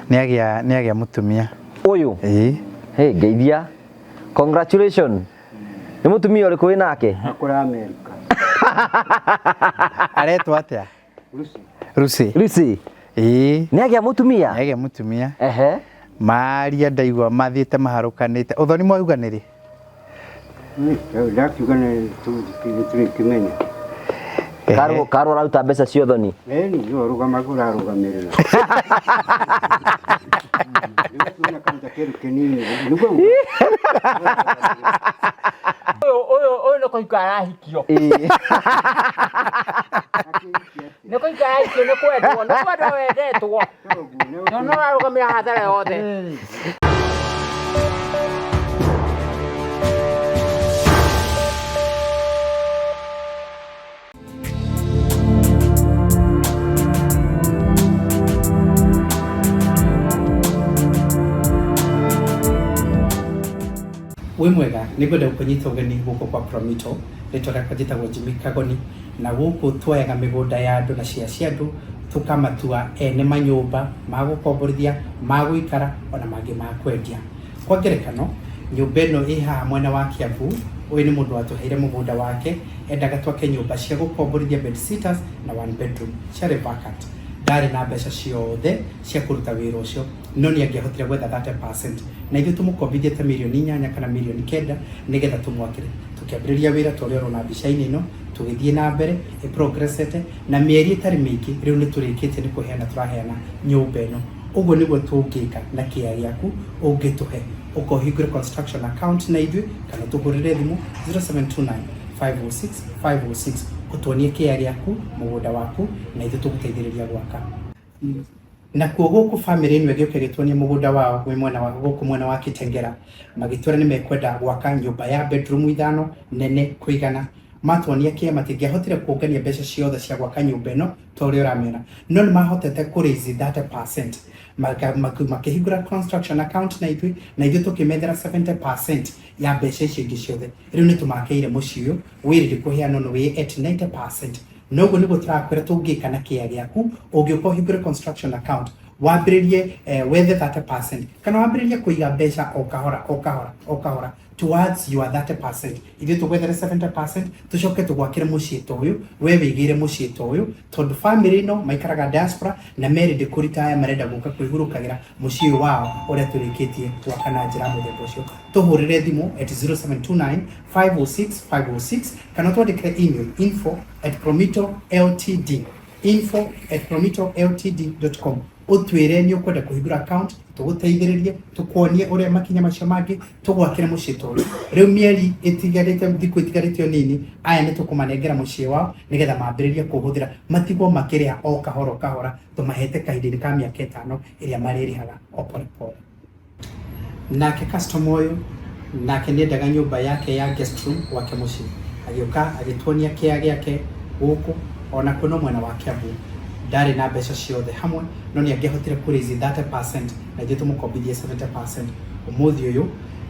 Nĩ agĩa mũtumia. Ũyũ? Ĩĩ. Hey, ngeithia. Congratulations. Nĩ mũtumia ũrĩkũ wĩ nake? Akora Amerika. Aretwo atĩa? Lucy. Lucy. Lucy. Ĩĩ. Nĩ agĩa mũtumia? Nĩ agĩa mũtumia. Ehe. Maria ndaigua mathiĩte maharũkanĩte. Ũthoni mwauga nĩ rĩ? Ndakiuga nĩ tũrĩkĩmenya. Karwo karwo araruta mbeca cia ũthoni. Ĩni nĩwe ũrũgamaga ũrarũgamĩrĩra. Rĩu tuona karuta kĩndũ kĩnini. Nĩguo Ũyũ ũyũ ũyũ nĩ kũhika arahikio. Nĩ kũhika arahikio, nĩ kwendwo, nĩ kwendwo wendetwo. No no ararũgamĩra hathara yothe. Wĩ mwega, nĩ ngwenda gũkũnyita ũgeni gũkũ kwa Promito. Rĩtwa rĩakwa njĩtagwo Jimmy Kagoni, na gũkũ tuoyaga mĩgũnda ya andũ na cia cia andũ tũkamatua ene manyũmba ma gũkomborithia, ma gũikara ona mangĩ ma kwendia. Kwa ngerekano, nyũmba ĩno ĩ haha mwena wa Kiambu, ũyũ nĩ mũndũ watũheire mũgũnda wake, endaga twake nyũmba cia gũkomborithia bedsitters na one bedroom, ciarĩ vacant. Ndarĩ na mbeca ciothe cia kũruta wĩra ũcio, no nĩ angĩahotire gwetha 30% na ithuĩ tũmũkombithie ta mirioni 8 kana mirioni 9 nĩgetha tũmwakĩre. Tũkĩambĩrĩria wĩra ta ũrĩa ũrona mbica-inĩ ĩno, tũgĩthiĩ na mbere ĩ progressete, na mĩeri ĩtarĩ mĩingĩ rĩu nĩ tũrĩkĩtie nĩ kũheana tũraheana nyũmba ĩno. Ũguo nĩguo tũngĩka na kĩea gĩaku ũngĩtũhe. Ũka ũhingũre construction account na ithuĩ kana ũtũhũrĩre thimũ 0729 506 506 ũtuonie kĩea gĩaku, mũgũnda waku, na ithuĩ tũgũteithĩrĩria gwaka. Nakuo gũkũ famĩlĩ ĩno ĩgĩũka ĩgĩtuonia mũgũnda wao wĩ mwena wa gũkũ mwena wa Kitengela, magĩtwĩra nĩ mekwenda gwaka nyũmba ya bedroom ithano nene kũigana. Matuonia kĩea matingĩahotire kũngania mbeca ciothe cia gwaka nyũmba ĩno ta ũrĩa ũramera, no nĩ mahotete kũ raise 30%, makĩhingũra construction account na ithuĩ, na ithuĩ tũkĩmethera 70% ya mbeca icio ingĩ ciothe. Rĩu nĩ tũmakĩire mũciĩ ũyũ wĩ ready kũheanwo na wĩ at 90%. Noguo nĩguo tũrakwĩra tũngĩka na kĩea gĩaku ũngĩũka ũhingũre construction account, wambĩrĩrie wethe 30% kana wambĩrĩrie kũiga mbeca o kahora o kahora o kahora towards your 30%. Ithuĩ tũgwethere 70% tũcoke tũgwakĩre mũciĩ ta ũyũ, we wĩigĩire mũciĩ ta ũyũ, tondũ famĩlĩ ĩno maikaraga diaspora na me ready kũritaya, marenda gũka kwĩhurũkagĩra mũciĩ ũyũ wao ũrĩa tũrĩkĩtie gwaka na njĩra mũthemba ũcio. Tũhũrĩre thimũ at 0729 506 506 kana twandĩkĩre email info at promito ltd info at promito ltd.com, ũtwĩre nĩ ũkwenda kũhingũra account, tũgũteithĩrĩrie, tũkuonie ũrĩa makinya macio mangĩ tũgwakĩre mũciĩ ta ũyũ. Rĩu mĩeri ĩtigarĩte, thikũ itigarĩte o nini, aya nĩ tũkũmanengera mũciĩ wao nĩgetha mambĩrĩrie kũhũthĩra, matigwo makĩrĩha o kahora o kahora, tũmahete kahinda-inĩ ka mĩaka 5 ĩrĩa marĩrĩhaga o pole pole. Nake customer ũyũ nake nĩendaga nyũmba yake ya guest room gwake mũciĩ, agĩũka agĩtuonia kĩea gĩake gũkũ onakuo no mwena wa Kiambu. Ndarĩ na mbeca ciothe hamwe, no nĩ angĩahotire kũ raise 30% na ithuĩ tũmũkombithie 70%. Ũmũthĩ ũyũ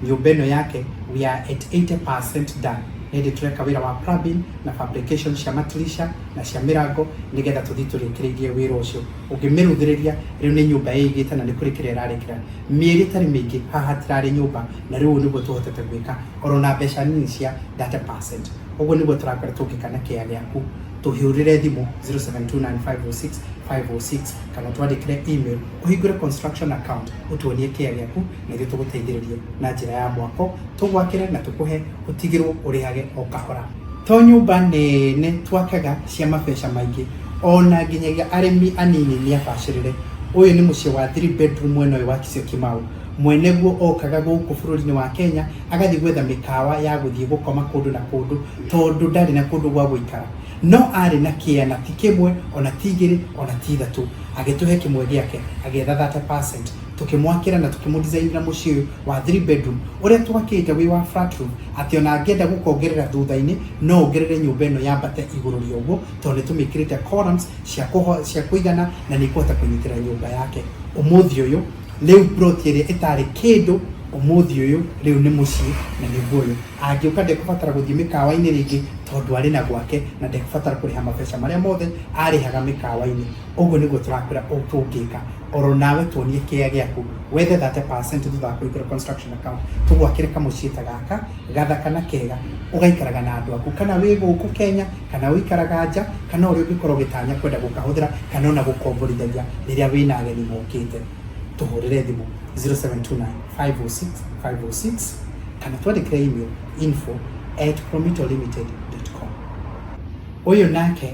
nyũmba ĩno yake we are at 80% done. Nĩ hĩndĩ tũreka wĩra wa plumbing na fabrication cia matirisha na cia mĩrango nĩgetha tũthiĩ tũrĩkĩrĩirie wĩra ũcio. Ũngĩmĩrũthĩrĩria rĩu nĩ nyũmba ĩigĩte na nĩ kũrĩkĩra ĩrarĩkĩra. Mĩeri ĩtarĩ mĩingĩ haha hatirarĩ nyũmba, na rĩu ũũ nĩguo tũhotete gwĩka oro na mbeca nini cia 30%. Ũguo nĩguo tũrakwĩra tũngĩka na kĩea gĩaku. Tũhũrĩre thimũ 0729 506 506 kana twandĩkĩre email, ũhingũre construction account, ũtuonie kĩea gĩaku na ithuĩ tũgũteithĩrĩrie na njĩra ya mwako, tũgwakĩre na tũkũhe ũtigĩrwo ũrĩhage o kahora. To nyũmba nene twakaga cia mabeca maingĩ, ona nginyagia arĩmi anini nĩ abacĩrĩre. Ũyũ nĩ mũciĩ wa 3 bedroom mwena ũyũ wa Syokimau. Mwene guo okaga gũkũ bũrũri-inĩ wa Kenya agathiĩ gwetha mĩkawa ya gũthiĩ gũkoma kũndũ na kũndũ tondũ ndarĩ na kũndũ gwa gũikara. No arĩ na kĩea na ti kĩmwe ona ti igĩrĩ ona ti ithatũ. Agĩtũhe kĩmwe gĩake agĩetha 30%, tũkĩmwakĩra na tũkĩmũdicainĩra mũciĩ ũyũ wa 3 bedroom ũrĩa twakĩte wĩ wa flat roof, atĩ ona angĩenda gũkongerera thutha-inĩ no ongerere nyũmba ĩno yambate igũrũ rĩa ũguo, tondũ nĩ tũmĩkĩrĩte columns cia kũigana na nĩ ĩkũhota kũnyitĩrĩra nyũmba yake. Ũmũthĩ ũyũ rĩu plot ĩrĩa ĩtarĩ kĩndũ Ũmũthĩ ũyũ rĩu nĩ mũciĩ na nĩguo ũyũ angĩũka ndekũbatara gũthiĩ mĩkawa-inĩ rĩngĩ tondũ arĩ na gwake na ndekũbatara kũrĩha mabeca marĩa mothe arĩhaga mĩkawa-inĩ. Ũguo nĩguo tũrakwĩra tũngĩka. Oro nawe tuonie kĩea gĩaku wethe 30% thutha wa kũhingũra construction account, tũgwakĩre kamũciĩ ta gaka gathaka na kega, ũgaikaraga na andũ aku, kana wĩ gũkũ Kenya kana ũikaraga nja, kana ũrĩa ũngĩkorwo ũgĩtanya kwenda gũkahũthĩra kana ona gũkomborithagia rĩrĩa wĩna ageni mokĩte. Tũhũrĩre thimũ 0729 506 506 kana twandĩkĩre email info@promitolimited.com. Ũyũ nake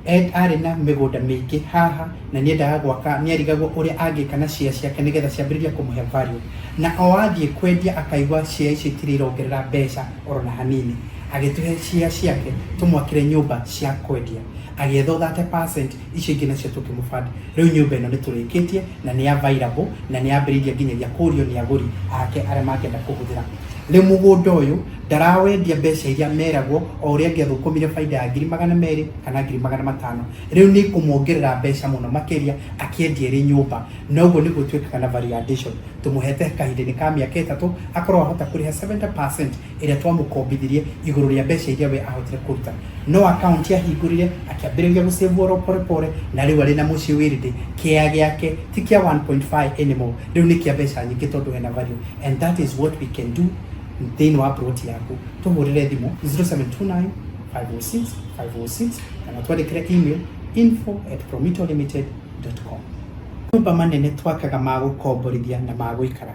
Ed arĩ na mĩgũnda mĩingĩ haha na nĩendaga gwaka, nĩarigagwo ũrĩa angĩka na share ciake nĩgetha ciambĩrĩrie kũmũhe value. Na o athiĩ kwendia akaigua share icio itirĩ irongerera mbeca oro na hanini. Agĩtũhe share ciake tũmwakĩre nyũmba cia kwendia. Agĩetha o 30% icio ingĩ nacio tũkĩmũ fund. Rĩu nyũmba ĩno nĩtũrĩkĩtie na nĩ available na nĩyambĩrĩirie nginyagia kũrio nĩ agũri ake arĩa mangĩenda kũhũthĩra. Rĩu mũgũnda ũyũ ndarawendia mbeca iria meragwo, o ũrĩa angĩathũkũmire baida ya 200,000 kana 500,000. Rĩu nĩ kũmuongerera mbeca mũno makĩria akĩendia ĩrĩ nyũmba. Na ũguo nĩguo twĩkaga na value addition. Tũmũhete kahinda-inĩ ka mĩaka 3 akorwo ahota kũrĩha 70% ĩrĩa twamũkombithirie igũrũ rĩa mbeca iria we ahotire kũruta. No account ahingũrire akĩambĩrĩria gũsave oro pore pore, na rĩu arĩ na mũciĩ wĩ ready. Kĩea gĩake ti kĩa 1.5 anymore, rĩu nĩ kĩa mbeca nyingĩ tondũ hena value. And that is what we can do thĩinĩ wa plot yaku. Tũhũrĩre thimũ 0729 506 506 kana twandĩkĩre email info@promitolimited.com. Nyũmba manene twakaga ma gũkomborithia na ma gũikara,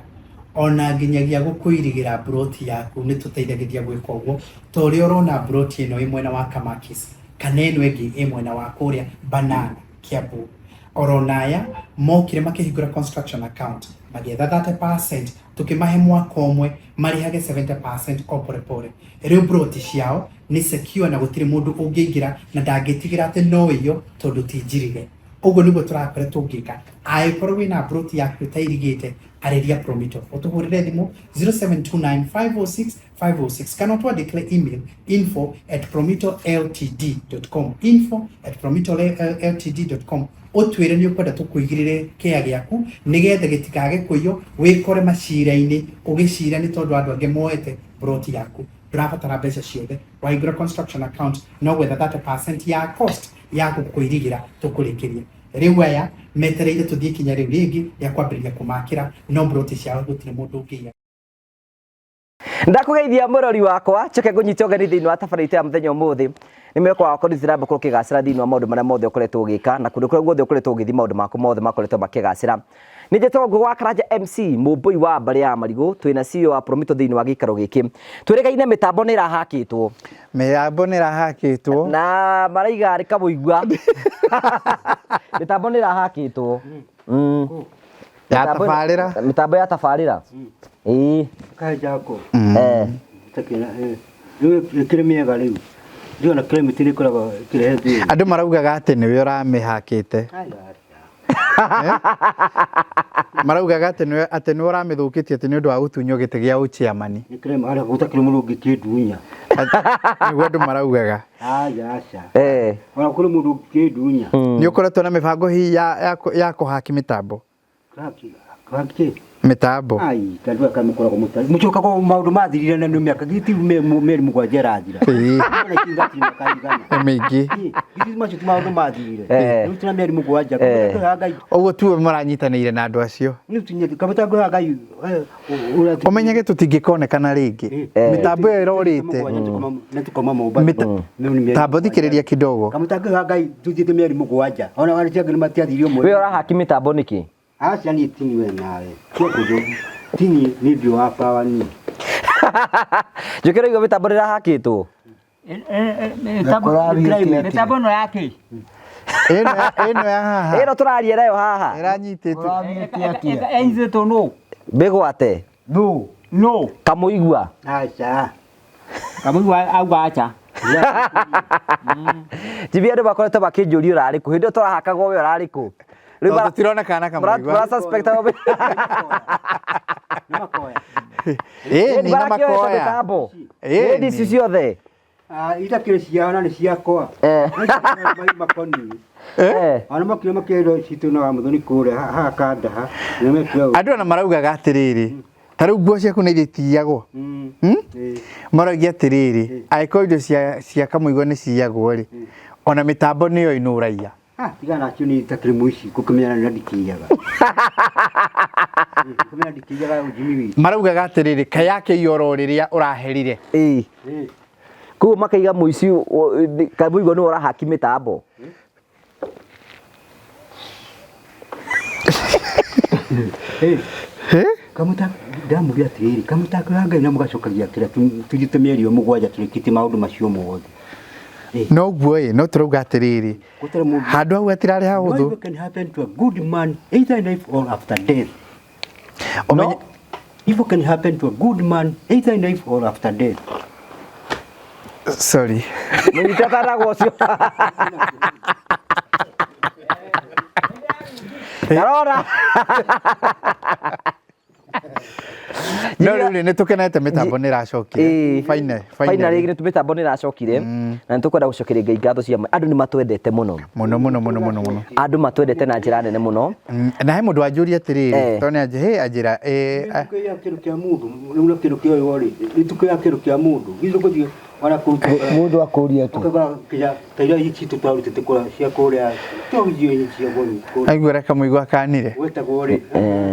ona nginyagia gũkũirigĩra plot yaku nĩ tũteithagĩrĩria gwĩka ũguo, ta ũrĩa ũrona plot ĩno ĩ mwena wa Kamakis kana ĩno ĩngĩ ĩ mwena wa kũrĩa Banana Kiambu. Oro naya mokire makĩhingũra construction account magĩetha 30%, tũkĩmahe mwaka ũmwe marĩhage 70% o pore pore. Rĩu plot ciao nĩ secure na gũtirĩ mũndũ ũngĩingĩra na ndangĩtigĩra atĩ no ĩyo tondũ ti njirige. Ũguo nĩguo tũrakwĩra tũngĩka. Angĩkorwo wĩna plot yaku ĩtairigĩte, arĩria Promito, ũtũhũrĩre thimũ 0729 506 506 kana ũtwandĩkĩre email info@promitoltd.com, info@promitoltd.com, ũtwĩre nĩ ũkwenda tũkũigĩrĩre kĩea gĩaku nĩgetha gĩtikage kũiywo, wĩkore macira-inĩ ũgĩcira nĩ tondũ andũ angĩ moete plot yaku. Ndũrabatara mbeca ciothe, wahingũra construction account no gwetha 30% ya cost ya gũkũirigĩra tũkũrĩkĩrie. Rĩu aya metereire tũthiĩ ikinya rĩu rĩngĩ rĩa kwambĩrĩria kũmakĩra, no plot ciao gũtirĩ mũndũ ũngĩiya. Ndakũgeithia mũrori wakwa, njoke ngũnyite ũgeni thĩinĩ wa tabarĩra itũ ya mũthenya ũmũthĩ. Nĩ mwĩhoko wakwa nĩ ũthiĩ na ũkĩgacĩra thĩinĩ wa maũndũ marĩa mothe ũkoretwo ũgĩka, na kũndũ kũrĩa guothe ũkoretwo ũgĩthiĩ maũndũ maku mothe makoretwo makĩgacĩra. Nĩ njĩtagwo Ngũgĩ wa Karanja MC, mũmbũi wa mbarĩ ya Marigũ, twĩna CEO wa Promito thĩinĩ wa gĩikaro gĩkĩ. Twĩrĩgaine mĩtambo nĩ ĩrahakĩtwo. Mĩtambo nĩ ĩrahakĩtwo. Na maraiga arĩ kamũigua. Mĩtambo nĩ ĩrahakĩtwo. Ya tabarĩra. Mĩtambo ya tabarĩra. Ĩĩ. Kahenja ko. Eh. Rĩu ĩkĩrĩ mĩega rĩu. Ndiona na climate nĩ ĩkoragwo ĩkĩrehe thĩna. Andũ maraugaga atĩ nĩwe ũramĩhakĩte. Maraugaga atĩ nĩwe atĩ nĩwe ũramĩthũkĩtie atĩ nĩ ũndũ wa gũtunywo gĩtĩ gĩa ũchairman. Nĩ kĩrema harĩa gũtakĩrĩ mũndũ ũngĩkĩndunya. Nĩguo andũ maraugaga. Aja aca. Eh. Ona kũrĩ mũndũ ũngĩkĩndunya. Nĩ ũkoretwo na mĩbango hihi ya kũhaki mĩtambo? Kaki. Mĩtambo. Ai, tondũ aka mũkoragwo mũtarĩ. Mũcokaga maũndũ mathirire na nĩ mĩaka giti mĩeri 7 ĩrathira. Ĩĩ. Ona kiuga ti mĩaka igana. Nĩ mĩingĩ. Giti macio ti maũndũ mathirire. Eh. Rĩu tina mĩeri 7. Eh. Kamũtangĩhoya Ngai. Ũguo tuwe mũranyitanĩire na andũ acio. Rĩu tinyeti kamũtangĩhoya Ngai. Ũmenyage tũtingĩkonekana rĩngĩ. Mĩtambo ĩyo ĩrorĩte. Nĩ tũkoma Mombasa. Tambo thikĩrĩria kidogo. Kamũtangĩhoya Ngai tuthiĩte mĩeri 7. Ona arĩa angĩ nĩ matiathirie ũmwe. We ũrahaki mĩtambo nĩkĩ? Aca niĩ tini we nawe. Tiga kũndũ. Tini nĩ ndio wa power niĩ. Njũkĩra igua mĩtambo nĩ ĩrahakĩtwo. Mĩtambo ĩno ya kĩ? Ĩno ya haha. Ĩno tũraria nayo haha. Ĩranyitĩtwo. Ĩnyitĩtwo nũ? Mĩgwate. Nũ? Nũ? Kamũigua. Aca. Kamũigua auga aca. Jibi andũ makoretwo makĩnjũria ũrarĩ kũ? Hĩndĩ ĩyo tũrahakagwo we ũrarĩ kũ? Rĩu Tondũ tũtironekana kamũigua. Mara suspect Nĩ makoya. Ĩĩ ni na makoya. Mĩtambo. Ĩĩ Hĩndĩ ici ciothe. Itakĩrĩ ciao na nĩ ciakwa. Eh. Makoni. Eh. Ona makire makĩrwo citũ na wa mũthoni kũrĩa haha kandaha. Nĩ mekire Andũ ona maraugaga atĩrĩrĩ, Ta rĩu nguo ciaku nĩ itiyagwo. Maroigia atĩrĩrĩ, angĩkorwo indo cia Kamũigua nĩ ciyagwo rĩ, ona mĩtambo nĩyo inũraia. Ah, tigana nacio nĩ itakĩrĩ mũici gũkĩmenyana na ndikiyaga. Gũkĩmenya ndikiyaga ũjimi witũ. Maraugaga atĩrĩrĩ, kaĩ akĩiya oro rĩrĩa ũraherire. Ĩĩ. Koguo makaiga mũici Kamũigua nĩwe ũrahaki mĩtambo. Kamuta ndamũria atĩrĩrĩ, kamũtako ya Ngai na mũgacokagia kĩrĩa tũthiĩte mĩeri ĩyo mũgwanja tũrĩkĩtie maũndũ macio mothe. Noguo ĩ, no tũrauga atĩrĩrĩ, Gũtarĩ mũndũ. handũ hau hatirarĩ No hahũthũ. evil can happen to a good man either in life or after death. Ũmenye Evil can happen to a good man either in life or after death. Sorry. Mũnyite atanagwo ũcio. Ndarora. No rĩu rĩ, nĩ tũkenete mĩtambo nĩ ĩracokire. Ĩĩ. Finally, Finally nĩ mĩtambo nĩ ĩracokire na nĩ tũkwenda gũcokeria Ngai ngatho cia andũ nĩ matwendete mũno. Mũno mũno mũno mũno mũno. Andũ matwendete na njĩra nene mũno. Na he mũndũ wanjũria atĩrĩrĩ, Eh. tondũ nĩ anjĩ, hĩ anjĩra, Nĩtukũ ya kĩndũ kĩa mũndũ, rĩu na kĩndũ kĩa ũyũ rĩ, nĩtukũ ya kĩndũ kĩa mũndũ. Githĩ gũthiĩ ona kũruta Mũndũ akũria atĩa? ũkagũra kĩrĩa ta iria citũ twarutĩte kũrĩa cia kũrĩa twarutie cia kũrĩa aigua ũrĩa Kamũigua akanire. gwetagwo rĩ,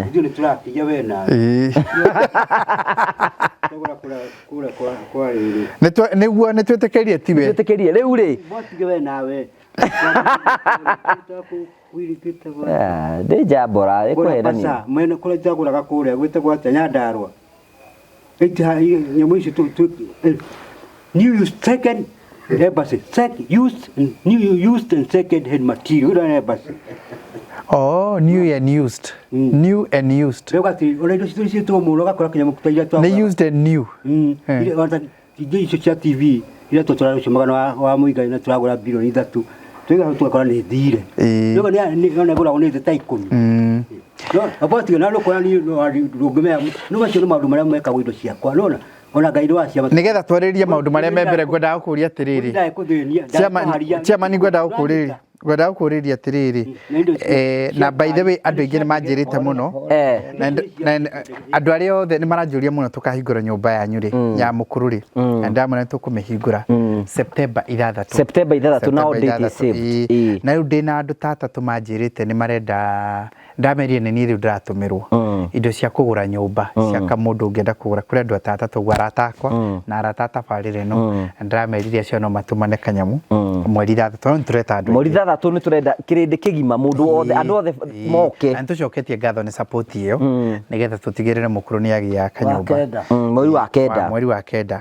ithuĩ nĩ tũrakĩiya we nawe. Ĩĩ. Twagũra kũrĩa kũrĩa kwa kwa rĩrĩ. Nĩguo nĩ twĩtĩkĩrie tiwe. Twĩtĩkĩrie rĩu rĩ. Mwatige we nawe. Ah, ndĩ njambora ĩkũhenania. Mwene kũrĩa njagũraga kũrĩa gwĩtagwo atĩa Nyandarua. Nyamũ icio new used second embassy used new used and second hand material ĩno embassy. Oh, new and used. New and used. Rĩu gati ona indo citũ ciĩtwo mũno ũgakora kĩnyamũ ta iria twagũraga. Nĩ used and new. Indo icio cia TV iria tũtwaraga ũcio magana wa mũigai na tũragũra bilioni ithatũ tũiga hau tũgakora nĩ thire. Nĩ ona ĩgũragwo nĩ thĩ ta ikũmi. No abatiga na rũkora nĩ ndũngĩmenya no macio nĩ maũndũ marĩa mekagwo indo ciakwa nona ona Ngai nĩ waciama. Nĩgetha twarĩrie maũndũ marĩa me mbere ngwendaga gũkũria atĩrĩrĩ. Chairman ngwendaga gũkũrĩria ngwendaga gũkũrĩria atĩrĩrĩ, na by the way andũ aingĩ nĩ manjĩrĩte mũno na andũ arĩa othe nĩ maranjũria mũno tũkahingũra nyũmba yanyu rĩ ya mũkũrũ rĩ, na ndamwĩra nĩ tũkũmĩhingũra September 6. September 6 now date is saved. Na rĩu ndĩna andũ ta atatũ manjĩrĩte nĩ marenda, ndamerire nĩ niĩ rĩu ndĩratũmĩrwo indo cia kũgũra nyũmba cia kamũndũ ũngĩenda kũgũra kũrĩ andũ ta atatũ ũguo arata akwa na arata a tabarĩra ĩno, na ndĩramerire acio no matũmane kanyamũ mweri 6 no nĩtũreta andũ Mweri 6 nĩ tũrenda kĩrĩndĩ kĩgima mũndũ wothe andũ othe moke. Na nĩtũcoketie ngatho nĩ support ĩyo nĩgetha tũtigĩrĩre mũkũrũ nĩ agĩa kanyũmba Mweri wa 9. Mweri wa 9.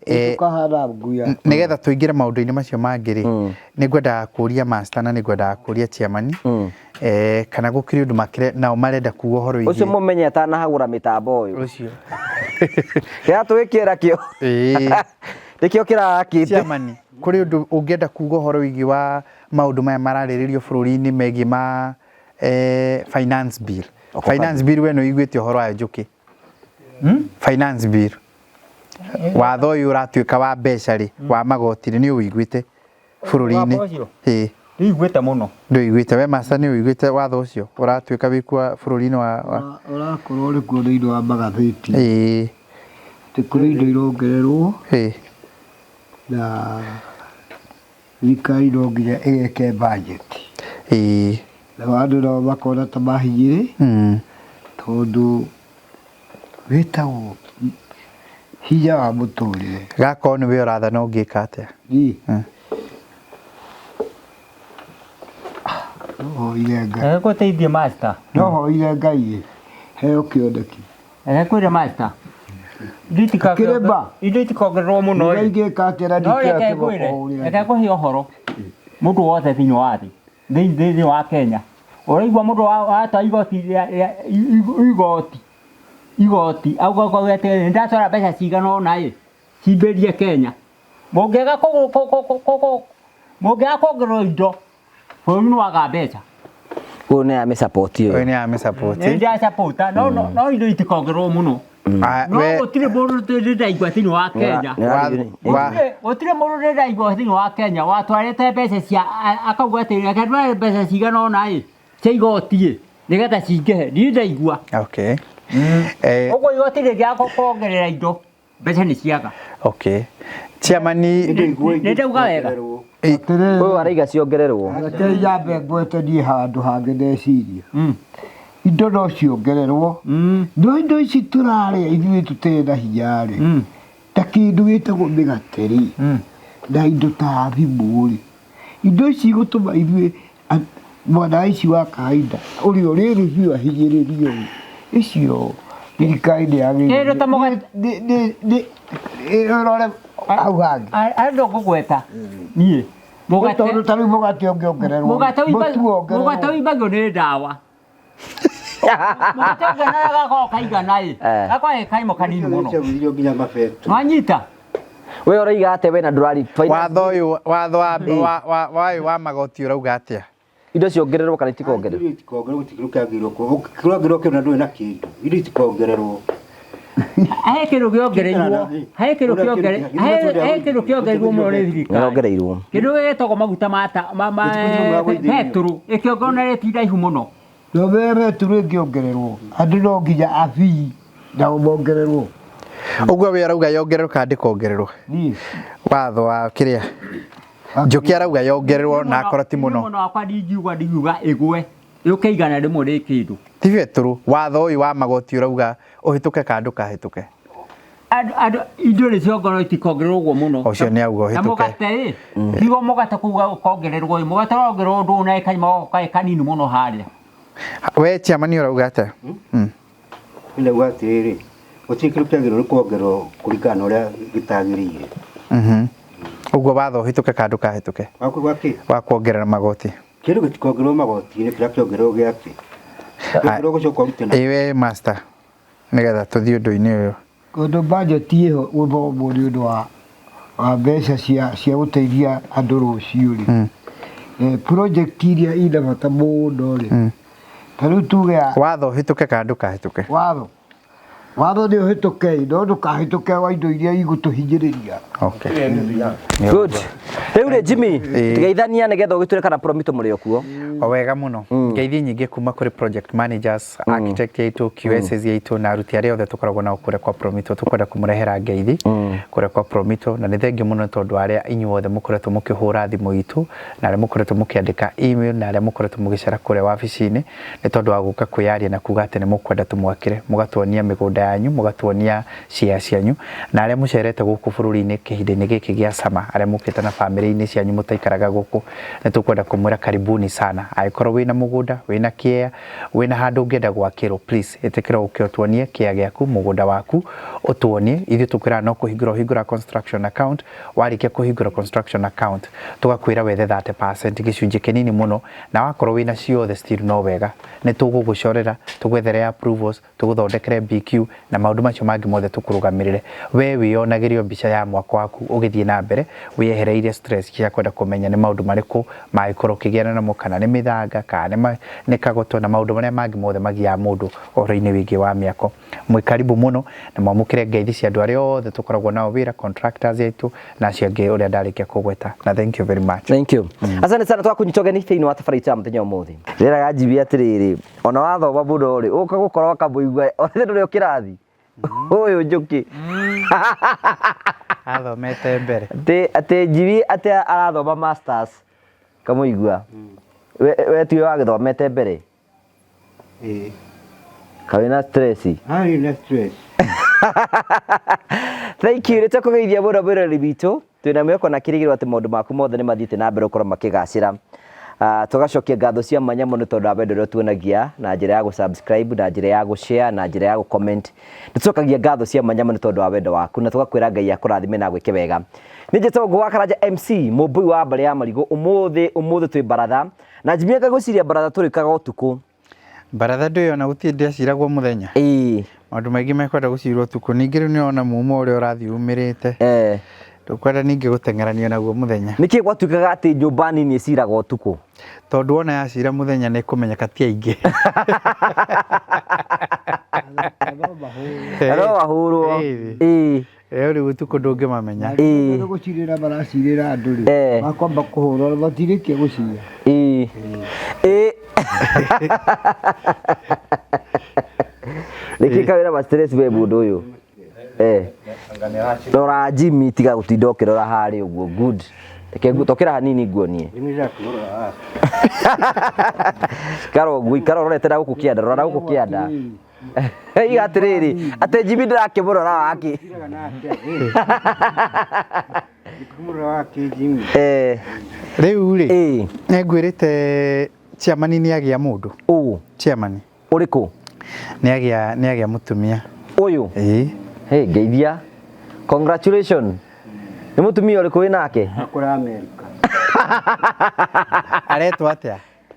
Tũkahanda nguya. Nĩgetha tũingĩre maũndũ-inĩ macio mangĩ rĩ, nĩ ngwendaga kũria master na nĩ ngwendaga kũria chairman kana gũkĩrĩ ũndũ makĩre nao marenda kuga ũhoro wĩgiĩ ũcio mũmenye atanahagũra mĩtambo ũyũ ũcio kĩrĩa twĩkĩra kĩo nĩkĩo kĩrarakĩte. Chairman, kũrĩ ũndũ ũngĩenda kuga ũhoro wĩgiĩ wa maũndũ maya mararĩrĩrio bũrũri-inĩ megiĩ ma finance bill. Finance bill we nĩ ũiguĩte ũhoro wayo Njũkĩ? Finance bill watho ũyũ ũratuĩka wa mbeca rĩ, wa magoti rĩ, nĩ ũiguĩte bũrũri-inĩ? Ĩĩ. Ndiguĩte mũno. Ndũiguĩte we master, nĩ ũiguĩte watho ũcio ũratuĩka wĩkua bũrũri-inĩ wa ũrakorwo ũrĩ kuo thĩinĩ wa magathĩti. Ĩĩ. Atĩ kũrĩ indo irongererwo. Ĩĩ. Na thirikari no nginya ĩgeke budget. Ĩĩ. Nao andũ nao makona ta mahinyĩrĩ tondũ wĩtagwo hinya wa mũtũrĩre. Gakorwo nĩwe ũrathana ũngĩka atĩa? Niĩ? No hoire Ngai. Reke ngũteithie master. No hoire Ngai heo kĩoneki. Reke ngwĩre master. Kĩrĩmba. Indo itikongererwo mũno rĩ. Ingĩka atĩa na No ndikĩoya reke kĩboko ngwĩre, hũre reke andũ? ngũhe ũhoro. Mũndũ wothe thĩinĩ wa thĩ, thĩinĩ wa Kenya, ũraigua mũndũ watwara igoti igoti igoti auga atĩ nĩ ndatwara mbeca cigana ũna ĩ, cimbĩrie Kenya. Mũngĩaga kuongererwo indo, bũrũri nĩ waga mbeca. Ũyũ nĩ amĩsupport ũyũ. Ũyũ nĩ amĩsupport. Nĩ ndĩasupport, no indo itikongererwo mũno. No gũtirĩ mũndũ ndĩraigua thĩinĩ wa Kenya. Gũtirĩ mũndũ ndĩraigua thĩinĩ wa Kenya watwarĩte mbeca cia akauga atĩ reke ndware mbeca cigana ũna ĩ, cia igoti ĩ, nĩgetha cingĩhe. Ndirĩ ndaigua. Okay. Ũguo igoti rĩngĩaga kuongerera indo mbeca nĩ ciaga. Okay. Chairman Nĩ ndauga wega. Ũyũ araiga ciongererwo. Reke nyambe ngwete niĩ handũ hangĩ ndeciria. Indo no ciongererwo no indo ici tũrarĩa ithuĩ tũtirĩ na hinya rĩ, ta kĩndũ gĩtagwo mĩgate rĩ, na indo ta thimũ rĩ, indo ici igũtũma ithuĩ mwanaici wa kawaida ũrĩa ũrĩ thĩ biũ ahinyĩrĩrio rĩ, icio thirikari nĩ Kĩndũ ta yagĩrĩire ĩrore hau hangĩ. Andũ ngũgweta niĩ mũgate Tondũ ta rĩu mũgate ũngĩongererwo mũgate mũtu wongererwo. mũgate ũimbagio nĩ ndawa. Mũgate ũngĩona gakorwo kaigana ĩ, gakorwo ge kaimo kanini mũno. Irio nginya mabetu. Nwanyita? We ũroiga atĩa we na ndũrari watho ũyũ watho wa wa wa wa magoti ũrauga atĩa? Indo ciongererwo kana itikongererwo? Indo itikongererwo gũtirĩ kĩndũ kĩagĩrĩirwo kĩragĩrwo kĩndũ na ndũrĩ na kĩndũ. Indo itikongererwo. He kĩndũ kĩongereirwo, he kĩndũ kĩongereirwo, he kĩndũ kĩongereirwo mũno nĩ thirikari. Nĩyongereirwo. Kĩndũ gĩgĩtagwo maguta ma ma betũrũ ĩkĩongererwo na rĩti iraihu mũno. No betũrũ ĩngĩongererwo andũ no nginya abii nao mongererwo. Ũguo we arauga yongererwo kana ndĩkongererwo? Niĩ Watho wa kĩrĩa Njoki arauga yongererwo na akorwo ti mũno. Mũno wakwa ndingiuga ndingiuga ĩgwe yũke 100 rĩ kĩndũ. Ti betũrũ watho ũyũ wa magoti ũrauga ũhĩtũke kana ndũkahĩtũke? Andũ indo nĩ ciongererwo itikongererwo ũguo mũno. Ũcio nĩ auga Na ũhĩtũke. mũgate ĩ, tigo mũgate kuga ũkongererwo ĩ, mũgate ũrongererwo ũndũ na kaima gako kanini mũno harĩa. We chairman ũrauga atĩa? Ndauga atĩrĩrĩ, gũtirĩ kĩndũ kĩagĩrĩirwo nĩ kuongererwo kũringana na ũrĩa gĩtagĩrĩire. Ũguo watho ũhĩtũke kana ndũkahĩtũke? Wa kĩ? Wa kuongerera magoti. Kĩndũ gĩtikongererwo magoti-inĩ, kĩrĩa kĩongererwo gĩake. Kĩongererwo gũcoka ũrute na. Ĩ we master, nĩgetha tũthiĩ ũndũ-inĩ ũyũ. Tondũ budget ĩho gũthomwo nĩ ũndũ wa mbeca cia gũteithia andũ rũciũ rĩ, project iria ina bata mũno rĩ, ta rĩu tuge ya Watho ũhĩtũke kana ndũkahĩtũke? Watho. Watho nĩ ũhĩtũke, no ndũkahĩtũke wa indo iria igũtũhinyĩrĩria. Okay. Good. Rĩu rĩ Jimmy, geithania nĩgetha ũgĩtwĩre kana Promito mũrĩ o kuo. O wega mũno. Ngeithi nyingĩ kuma kũrĩ project managers, architect aitũ, QSs aitũ na aruti arĩa othe tũkoragwo nao kũrĩa kwa Promito. Tũkwenda kũmũrehera ngeithi kũrĩa kwa Promito na nĩ thengiũ mũno tondũ arĩa inyuothe mũkoretwo mũkĩhũra thimũ itũ na arĩa mũkoretwo mũkĩandĩka email na arĩa mũkoretwo mũgĩcera kũrĩa wabici-inĩ nĩ tondũ wa gũka kwĩyaria na kuga atĩ nĩ mũkwenda tũmwakĩre, mũgatuonia mĩgũnda yanyu, mũgatuonia cia cianyu na arĩa mũcerete gũkũ bũrũri-inĩ kĩhinda-inĩ gĩkĩ gĩa sama, arĩa mũkĩte na bamĩrĩ-inĩ cianyu mũtaikaraga gũkũ, nĩ tũkwenda kũmwĩra karibuni sana. Angĩkorwo wĩna mũgũnda, wĩna kĩea, wĩna handũ ũngĩenda gwakĩrwo, please ĩtĩkĩra ũke ũtuonie kĩea gĩaku, mũgũnda waku ũtuonie. Ithuĩ tũkwĩraga no kũhingũra ũhingũra construction account, warĩkia kũhingũra construction account tũgakwĩra wethe 30% gĩcunjĩ kĩnini mũno, na wakorwo wĩna ciothe still no wega, nĩ tũgũgũcorera, tũgwethere approvals, tũgũthondekere BQ na maũndũ macio mangĩ mothe tũkũrũgamĩrĩre. We wĩyonagĩrio mbica ya mwako waku ũgĩthiĩ na mbere, wĩyehereire stress cia kwenda kũmenya nĩ maũndũ marĩkũ mangĩkorwo ũkĩgĩana namo, kana nĩ mĩthanga, kana nĩ kagoto na maũndũ marĩa mangĩ mothe magiaga mũndũ ũhoro-inĩ wĩgiĩ wa mĩako. Mwĩ karibu mũno na mwamũkĩre ngeithi cia andũ arĩa othe tũkoragwo nao wĩra, contractors aitũ na acio angĩ ũrĩa ndarĩkia kũgweta, na thank you very much. Thank you. Asante sana twakunyita ũgeni thĩinĩ wa tabarĩra itũ ya mũthenya ũmũthĩ. Rĩraga njibia atĩrĩrĩ, ona wathoma mũno rĩ, ũka gũkorwo ũkamũigua ona ndũrĩ o kĩrathi. Ũyũ Njũkĩ. Athomete mbere. Atĩ Njibi atĩ arathoma masters kamũigua. We tiwe wagĩthomete mbere? Ĩĩ. Kaĩ na stress? Arĩ na stress. Thank you. Nĩ tũkũgeithia mũno mwĩroreri witũ. Twĩna mwĩhoko na kĩrĩgĩrĩro atĩ maũndũ maku mothe nĩ mathiĩte na mbere gũkorwo makĩgacĩra. Tũgacokia ngatho cia mwanya mũno tondũ wa wendo ũrĩa ũtuonagia na njĩra ya gũ-subscribe, na njĩra ya gũ-share, na njĩra ya gũ-comment. Nĩ tũcokagia ngatho cia mwanya mũno tondũ wa wendo waku na tũgakwĩra Ngai akũrathime na agwĩke wega. Nĩ njĩtagwo Ngũgũ wa Karanja MC, mũmbũi wa mbarĩ ya Marigũ. Ũmũthĩ twĩ baratha. Na Jimmy ngagwĩciria baratha tũrĩkaga ũtukũ. Baratha ndũĩ ona gũtirĩ ndĩaciragwo mũthenya. Ĩĩ. Maũndũ maingĩ mekwenda gũcirwo ũtukũ. Ningĩ rĩu nĩwona mumo ũrĩa ũrathiĩ umĩrĩte. Ndũkwenda ningĩ gũteng'eranio naguo mũthenya. Nĩkĩ gwatuĩkaga atĩ nyũmba nini ĩciraga ũtukũ? Tondũ wona yacira mũthenya nĩ ĩkũmenyeka ti aingĩ. No mahũrwo. Ĩĩ. Rĩu rĩu ũtukũ ndũngĩmamenya. Ĩĩ. Gũcirĩra maracirĩra andũ rĩ, makwamba kũhũrwo matirĩkia gũcira. Ĩĩ. Ĩĩ. Nĩkĩ kawĩra ma stress we mũndũ ũyũ? Eh. Rora Jimmy tiga gũtinda ũkĩrora harĩa ũguo good. Reke tokĩra hanini nguonie. Jimmy ndakũrora haha. Ikara ũguo, ikara ũrorete na gũkũ kĩanda, rora na gũkũ kĩanda. Iga atĩrĩrĩ, atĩ Jimmy ndĩrakĩmũrora waki. Ndiraga nake. Ndikũmũrora wake Jimmy. Eh, Rĩu rĩ, eh, nĩngwĩrĩte chairman nĩ agĩa mũndũ. ũ, Chairman ũrĩkũ? nĩ agĩa mũtumia. Ũyũ. Ĩĩ. Hey, ngeithia. Congratulations. Nĩ mũtumia ũrĩkũ wĩ nake? Akora Amerika. Aretwo atĩa?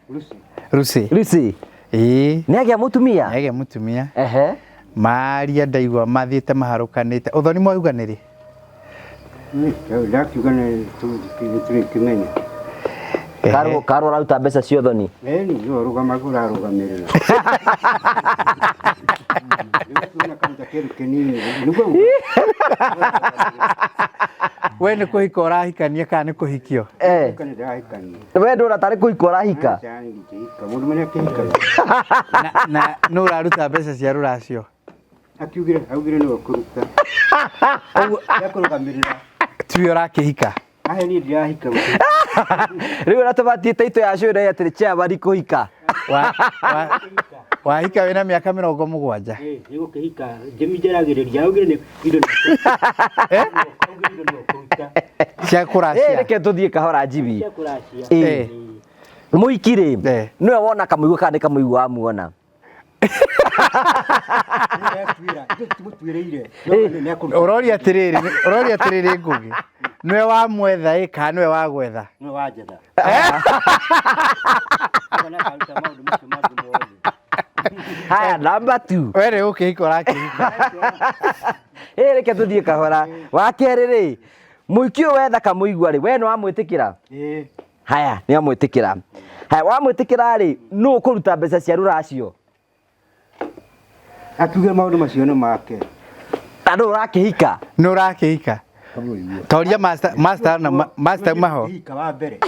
Lucy. Lucy. Lucy. Ĩĩ. Nĩ agĩa mũtumia? Nĩ agĩa mũtumia. Ehe. Maria ndaigua mathiĩte maharũkanĩte. Ũthoni mwauga nĩ rĩ? Ndakiuga nĩ tũrĩkĩmenya. Karwo karwo araruta mbeca cia ũthoni. Ĩni nĩwe ũrũgamaga ũrarũgamĩrĩra. Rĩu tuona karuta kĩndũ kĩnini. Nĩguo We nĩ kũhika ũrahikania kana nĩ kũhikio? Eh. kana ndĩrahikania. We ndũra tarĩ kũhika ũrahika. Aca ndingĩhika. Mũndũ marĩa akĩhikaga. Na nũ ũraruta mbeca cia rũracio? Akiugire augire nĩwe ũkũruta. Ũguo Ekũrũgamĩrĩra. tiwe ũrakĩhika? Ahe niĩ ndirahika. Rĩu ona tũbatiĩ taitũ ya cũĩ atĩrĩ chairman kũhika. Wahika wĩna mĩaka 70. Ĩ nĩgũkĩhika. Jimmy njaragĩrĩria augire nĩ indo nĩ augire indo nĩ ũkũruta. Cia Eh, kũracia. reke tũthiĩ kahora Jimmy. Cia kũracia. Eh. Mũhiki rĩ, Eh. nĩwe wona kamũigua kana nĩ kamũigua wamuona? Nĩetuĩra. Ithuĩ tũtimũtuĩrĩire. Nĩekũruta. Ũroria atĩrĩrĩ, ũroria atĩrĩrĩ Ngũgĩ. Nĩwe wamwetha ĩ kana nĩwe wagwetha? Nĩwe wanjetha. Kana akaruta maũndũ macio mangĩ mothe. Haya, number 2. We nĩ gũkĩhika ũrakĩhika. Eh, reke tũthiĩ kahora. Wa kerĩ rĩ, mũhiki ũyũ wetha kamũigua rĩ, we nĩ wamwĩtĩkĩra? Ĩĩ. Haya, nĩ amwĩtĩkĩra. Haya, wamwĩtĩkĩra rĩ, nũ ũkũruta mbeca cia rũracio? Akiuga maũndũ macio nĩ make. Na nũ ũrakĩhika? Nĩ ũrakĩhika? Toria master master na master maho. Ndingĩhika wa mbere.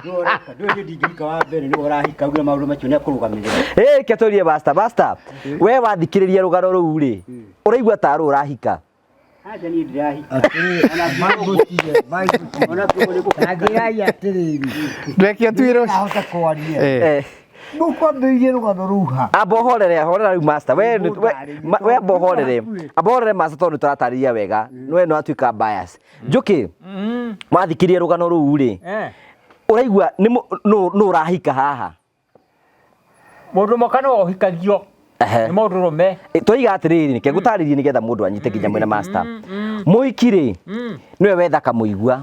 Nĩwe ũreka. Ndũĩ niĩ ndingĩhika wa mbere nĩwe ũrahika augire maũndũ macio nĩ ekũrũgamĩrĩra. Eh, reke tũrie master, master. We wathikĩrĩria rũgano rũu rĩ, ũraigua ta rũ ũrahika? Aca niĩ ndirahika. Ona kiugo nĩ gũkĩhika. Anjĩrai atĩrĩrĩ, Reke tuĩrwo. ndahota kwaria. Eh. Eh. Mũkwambĩrĩirie rũgano rũu ha? Amba ũhorere, horera rĩu master. We we amba ũhorere. Amba ũhorere master tondũ nĩtũratarĩria wega. We nĩ watuĩka bias. Njũkĩ, wathikĩrĩria rũgano rũu rĩ, Eh. ũraigua nĩ nũ ũrahika haha? Mũndũ mũka nĩwe ũhikagio Ehe. nĩ mũndũ rũme. Twoiga atĩrĩrĩ, reke ngũtarĩrie nĩgetha mũndũ anyite nginya mwena master. Mũhiki rĩ, nĩwe wetha kamũigua.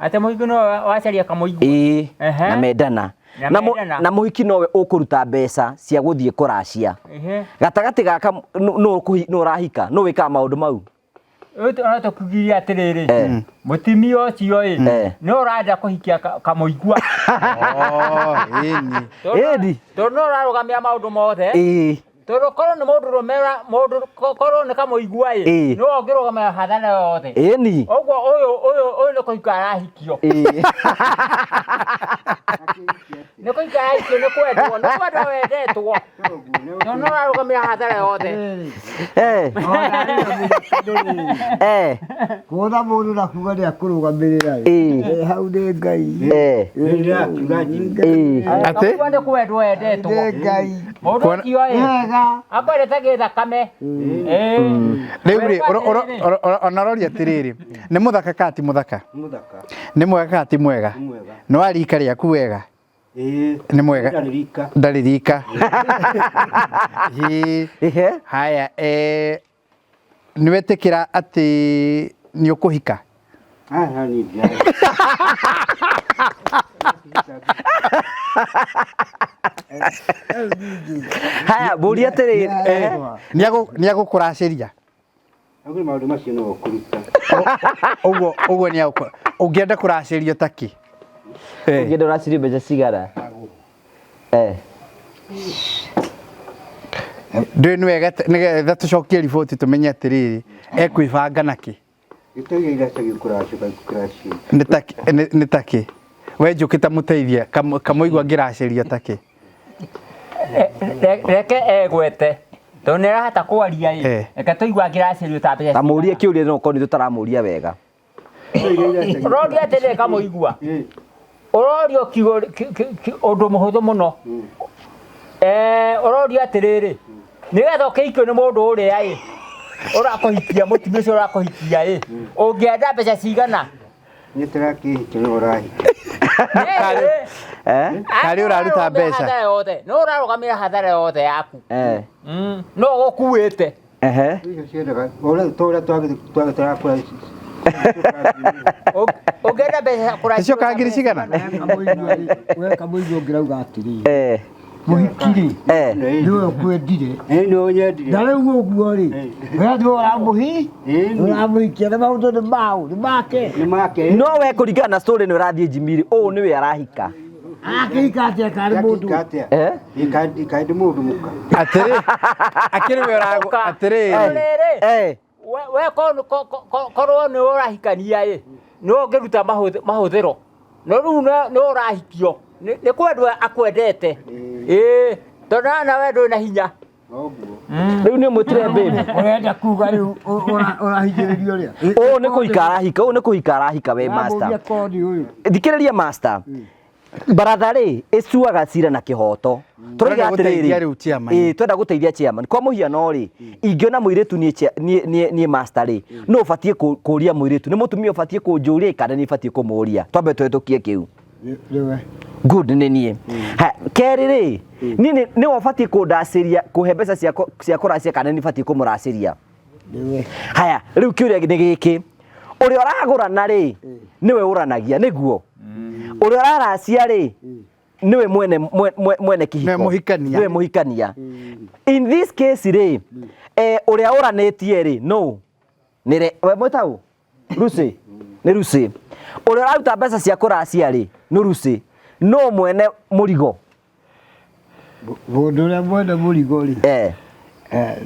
Atĩ mũhiki nĩwe wacaria kamũigua. Ĩĩ, Ehe. na mendana. Na Na mendana. na mũhiki nowe ũkũruta mbeca cia gũthiĩ kũracia. Ehe. Gatagatĩ gaka nũ ũrahika, nũ wĩkaga maũndũ mau? Ona tũkiugirie atĩrĩrĩ, Eh. mũtumia ũcio ĩ, Eh. nĩ ũrenda kũhikia kamũigua. Oh, ĩni. Ĩni. Tondũ nĩ ũrarũgamia maũndũ mothe. Ĩĩ. Tondũ korwo nĩ mũndũ rũme mũndũ korwo nĩ kamũigua ĩ, Ĩĩ. nĩwe ũngĩrũgamia hathara yothe. Ĩni. Ũguo ũyũ ũyũ ũyũ nĩ kũhika arahikio. Ĩĩ. Nĩ kũhika arahikio nĩ kwendwo, nĩ kwendwo wendetwo. Tondũ nĩ ũrarũgamia hathara yothe. Eh. Eh. Kuona mũndũ na kuga nĩ akũrũgamĩrĩra ĩ. Ĩĩ. Eh, hau nĩ Ngai. Eh. Nĩndĩrakiuga Jimmy. Ĩĩ. Atĩ? Kamũigua nĩ kwendwo wendetwo. Nĩ Ngai. Mũndũ ũcio ĩ, Wega. akwendete gĩthakame. Ĩĩ. Rĩu rĩ, ona ũroria atĩrĩrĩ, nĩ mũthaka kana ti mũthaka? Mũthaka. Nĩ mwega kana ti mwega? Nĩ mwega. Nĩ wa rika rĩaku wega? Ĩĩ. Nĩ mwega. Ndarĩ rika. Ndarĩ rika. Ĩĩ. Ehe. Haya, nĩ wetĩkĩra atĩ nĩ ũkũhika? Aca niĩ ndirahika. Haya, mbũria atĩrĩrĩ. Nĩ agũkũracĩria? Augire maũndũ macio nĩwe ũkũruta. Ũguo ũguo nĩ agũkũ ũngĩenda kũracĩrio ta kĩ? Ũngĩenda ũracĩrio mbeca cigana? Eh. Ndũĩ nĩ wega nĩgetha tũcokie riboti tũmenye atĩrĩrĩ, ekwĩbanga na kĩ? Gĩtagĩa iracagio kũracio kũracio. Nĩ ta kĩ- nĩ ta kĩ? We Njũkĩ ta mũteithia kamũigua ngĩracĩrio ta kĩ? Reke egwete. Tondũ nĩ arahota kwaria ĩ. Eh. Reke tũigue angĩracerio ta mbeca. Ta mũrie kĩũria no korwo nĩ tũtaramũria wega. Ũroria atĩrĩrĩ kamũigua. Ũrorio kiugo ũndũ mũhũthũ mũno. Eh, ũrorio atĩrĩrĩ, nĩgetha ũkĩhikio nĩ mũndũ ũrĩa ĩ, ũrakũhikia mũtumia ũcio ũrakũhikia ĩ, ũngĩenda mbeca cigana? Nĩ tũrakĩhikia nĩ ũrahikia. Eh? Karĩ ũraruta mbeca. Hathara yothe. Nĩ ũrarũgamĩra hathara yothe yaku. Eh. No ũgũkuĩte. Ehe. Icio ciendaga ũrĩa tũrĩa twagĩtũrakũra. Ũngĩenda mbeca kũracia. Icio ka ngiri cigana? We kamũigua ũngĩrauga atĩrĩrĩ Eh. mũhiki rĩ Eh. nĩwe ũkwendire Ĩĩ nĩ ũnyendire. na rĩu ũguo rĩ we nĩwe ũramũhi Ĩĩ nĩ. ũramũhikia na maũndũ nĩ mau nĩ make Nĩ make. No we kũringana na story nĩ ũrathiĩ Jimiri, ũũ nĩwe arahika. arakĩhika atĩa karĩ mũndũ Ndakĩhika atĩa? Eh? Ĩ kaĩ ndĩ mũndũ mũka. Atĩrĩ, akĩrĩ we ũragũ atĩrĩrĩ. Rĩrĩ. Eh. We korwo nĩ ũrahikania ĩ, nĩ ũngĩruta mahũthĩro. No rĩu nĩ ũrahikio. Nĩ kwendwo akwendete. Ĩĩ, tondũ nawe ndũrĩ na hinya. Noguo. Rĩu nĩ ũmwĩtire babe. ũrenda kuga rĩu ũrahinyĩrĩrio ũrĩa Ũũ nĩ kũhika arahika, ũũ nĩ kũhika arahika we master. Ũramũria kodi ũyũ Thikĩrĩria master. Baratha rĩ ĩcuaga cira na kĩhoto. Tũrauga Tũrenda gũteithia atĩrĩrĩ. rĩu chairman. Ĩĩ twenda gũteithia chairman. Kwa mũhiano rĩ, ingĩona mũirĩtu niĩ niĩ master rĩ, nũ ũbatiĩ kũũria mũirĩtu? Nĩ mũtumia ũbatiĩ kũnjũria kana nĩ batiĩ kũmũũria? Twambe tũhĩtũkie kĩu. Nĩwe. Good nĩ niĩ. Ha, kerĩ rĩ, niĩ nĩwe ũbatiĩ kũndacĩria kũhe mbeca cia kũracia kana nĩ batiĩ kũmũracĩria? Nĩwe. Haya, rĩu kĩũria nĩ gĩkĩ. Ũrĩa ũragũrana rĩ, nĩwe ũranagia, nĩguo? Ũrĩa ũraracia rĩ, nĩwe mwene mwene kĩhiko. Nĩwe mũhikania. Nĩwe mũhikania. In this case rĩ, ũrĩa ũranĩtie rĩ, no. Nĩre, we mwĩta ũ? Lucy. Nĩ Lucy. Ũrĩa ũraruta mbeca cia kũracia rĩ, nĩ Lucy. No mwene mũrigo. Mũndũ ũrĩa mwene mũrigo rĩ, Eh.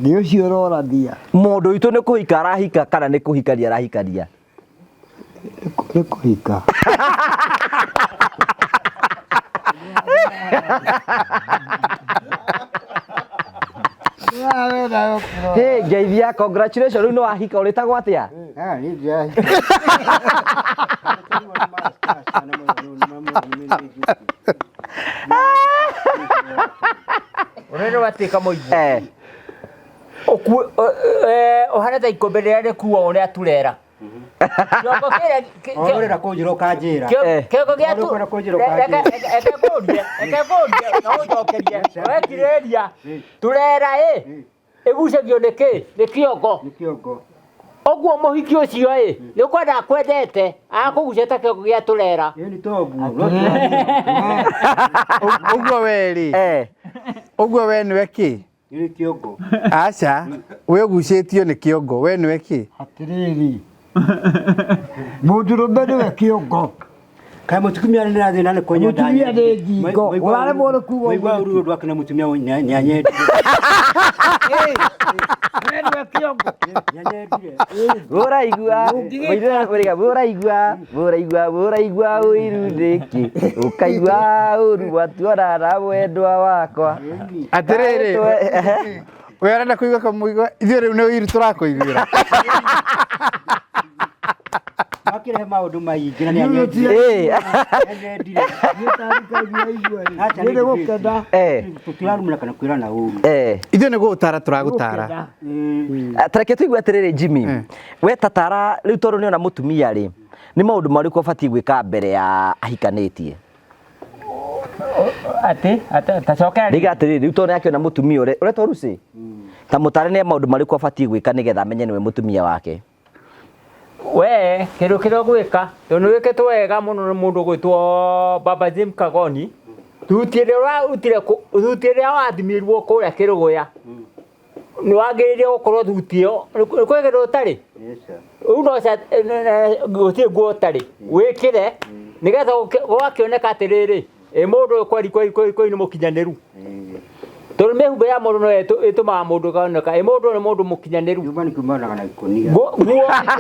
nĩ ũcio ũrorania. Mũndũ witũ nĩ kũhika arahika kana nĩ kũhikania arahikania? Nĩ kũhika. Hey, ngeithia, congratulations, rĩu nĩ wahika, ũrĩtagwo atĩa? Ah, niĩ ndirahika. Ũrĩa watuĩka mũigua. Eh. Ũhana ta ikũmbĩ rĩrĩa rĩkuagwo nĩ aturera. Kĩongo kĩrĩa Ũrenda kũnjĩra ũkanjĩra. Kĩongo gĩa tu Ũrenda kũnjĩra ũkanjĩra. Reke ngũrie, reke ngũrie na ũnjokerie. Wekirĩria turera ĩ ĩgucagio nĩ kĩ? Nĩ kĩongo. Nĩ kĩongo. Ũguo mũhiki ũcio ĩ nĩ ũkwenda akwendete akũgucia ta kĩongo gĩa turera. Ĩ nĩ toguo. Ũguo we rĩ. Eh. Ũguo we nĩwe kĩ? Nĩ kĩongo. Aca, we ũgucĩtio nĩ kĩongo, we nĩwe kĩ? Atĩrĩrĩ, mũndũrũme nĩwe kĩongo. Kaĩ mũtumia nĩ rathĩna nĩ kũnyenda. Mũtumia nĩ ngingo. Ũraremwo nĩ kuga ũguo Maigua ũru ũndũ wake na mũtumia nĩanyendire. We nĩwe kĩongo. Nĩanyendire. Ũraigua, ũraigua, ũraigua, ũraigua ũiru nĩkĩ? Ũkaigua ũru watuona na mwendwa wakwa. Atĩrĩrĩ, we ũrenda kũigua kamũigua, ithuĩ rĩu nĩ ũiru tũrakũiguĩra. Makĩrehe maũndũ maingĩ na nĩanyendire. Eh. Nĩanyendire. Acha Nĩ gũkena. Eh. Tũtirarumana kana kwĩrana ũru. Eh. Ithuĩ nĩ gũgũtara tũragũtara. Tareke tũigue atĩrĩrĩ Jimmy, we tatara rĩu tondũ nĩona mũtumia rĩ, nĩ maũndũ marĩkũ abatiĩ gwĩka mbere ya ahikanĩtie? Atĩ, tacokera. Rĩga atĩrĩrĩ, rĩu tondũ nĩakĩona mũtumia ũrĩa, ũretwo Lucy? Ta mũtare nĩ maũndũ marĩkũ abatiĩ gwĩka nĩgetha amenye nĩwe mũtumia wake? We, kĩndũ kĩrĩa ũgwĩka, tondũ nĩ wĩkĩtwo wega mũno nĩ mũndũ ũgwĩtwo Baba Jim Kagoni, thuti ĩrĩa ũrarutire, thuti ĩrĩa wathimirwo kũrĩa Kĩrũgũya, nĩ wagĩrĩire gũkorwo thuti ĩyo, nĩ kwĩ kĩndũ ũtarĩ? Rĩu no gũtirĩ nguo ũtarĩ, wĩkĩre, nĩgetha gũgakĩoneka atĩrĩrĩ, ĩ mũndũ ũyũ kweli kweli kweli kweli nĩ mũkinyanĩru. Tondũ mĩhumbĩ ya mũndũ no ĩtũmaga mũndũ ĩkoneka, ĩ mũndũ ũyũ nĩ mũndũ mũkinyanĩru. Nyũmba nĩ kumanaga na ikũnia. Nguo, aca!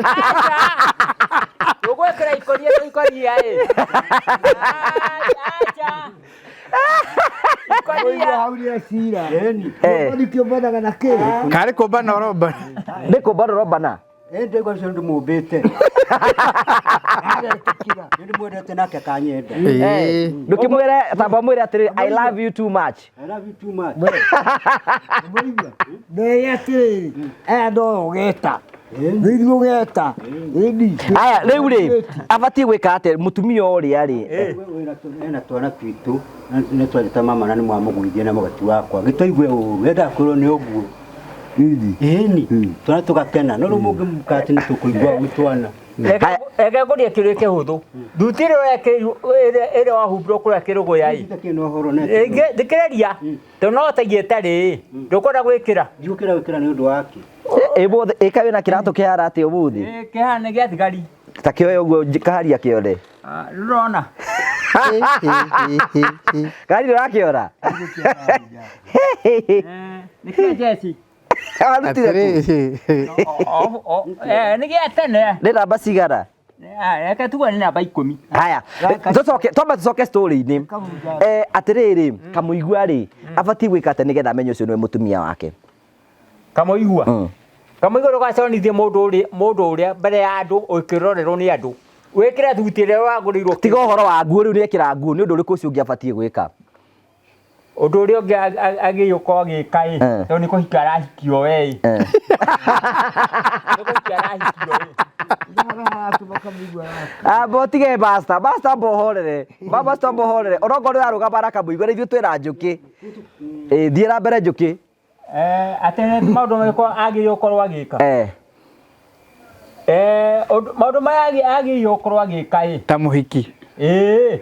Ũgwĩkĩra ikũnia to ikũnia ĩ. Aca! Mũigua hau nĩ acira. Kĩũmbani kĩũmbanaga na kĩ? Karĩ kũmbana ũrombana. Nĩ kũmbana ũrombana. Ndĩgwa ũcio ndĩmũmbĩte. Nĩ ndĩmwendete nake akanyenda. Ĩĩ. Ndũkĩmwĩre tamba mwĩre atĩrĩrĩ I love you too much. I love you too much. Mũigua. Nĩ atĩrĩrĩ, aya no ũgeta. Nĩ ithuĩ ũgeta. Ĩni. Aya rĩu rĩ abatiĩ gwĩka atĩa mũtumia ũrĩa rĩ? Ena twana twitũ nĩ twanjĩta mama na nĩ mwamũgũithia na mũgati wakwa gĩtũigue ũru endaga kwĩrwo nĩ ũguo. Ĩni twana tũgakena no rĩu mũngĩmuka atĩ nĩ tũkũigua ũru twana. Reke ngũrie kĩũria kĩhũthũ. Thuti ĩrĩa ĩrĩa wahumbĩrwo kũrĩa kĩrũgũya ĩ. Ndakĩna ũhoro na Thikĩrĩria tondũ no tagia ĩtarĩ ĩ. Ndũkwenda gwĩkĩra. Ndiũkĩra gwĩkĩra nĩ ũndũ wake. Ĩ mũthĩ ĩka wĩna kĩratũ kĩhana atĩa ũmũthĩ? Kĩhana nĩ gĩa thigari. Ta kĩoe ũguo kaharia kĩone. Ndũrona. Kari ndũrakĩona? Nĩ kĩa jeci. Warutire kũ? Atĩrĩrĩ. Nĩ gĩa tene. Nĩ namba cigana? Reke tuge nĩ namba 10. Haya, tũcoke twambe tũcoke story-inĩ. Atĩrĩrĩ, Kamũigua rĩ, abatiĩ gwĩka atĩa nĩgetha amenye ũcio nĩwe mũtumia wake? Kamũigua. Kamũigua ndũgaconithie mũndũ ũrĩa mbere ya andũ ũkĩrorerwo nĩ andũ. Wĩkĩre thuti ĩrĩa wagũrĩirwo. Tiga ũhoro wa nguo rĩu nĩekĩra nguo, nĩ ũndũ ũrĩkũ ũcio ũngĩ abatiĩ gwĩka? Ũndũ ũrĩa ũngĩ agĩrĩirwo gũkorwo agĩka ĩ, tondũ nĩ kũhika arahikio we ĩ. Nĩ kũhikio arahikio ĩ. Amba ũtige basta, basta amba ũhorere. Basta amba ũhorere. Onokorwo nĩ ũrarũgama na Kamũigua na ithuĩ twĩna Njũkĩ. Ĩ, thiĩ na mbere Njũkĩ. Atĩ nĩ maũndũ marĩkũ agĩrĩirwo gũkorwo agĩka? Maũndũ maya agĩrĩirwo gũkorwo agĩka ĩ. Ta mũhiki. Ĩĩ.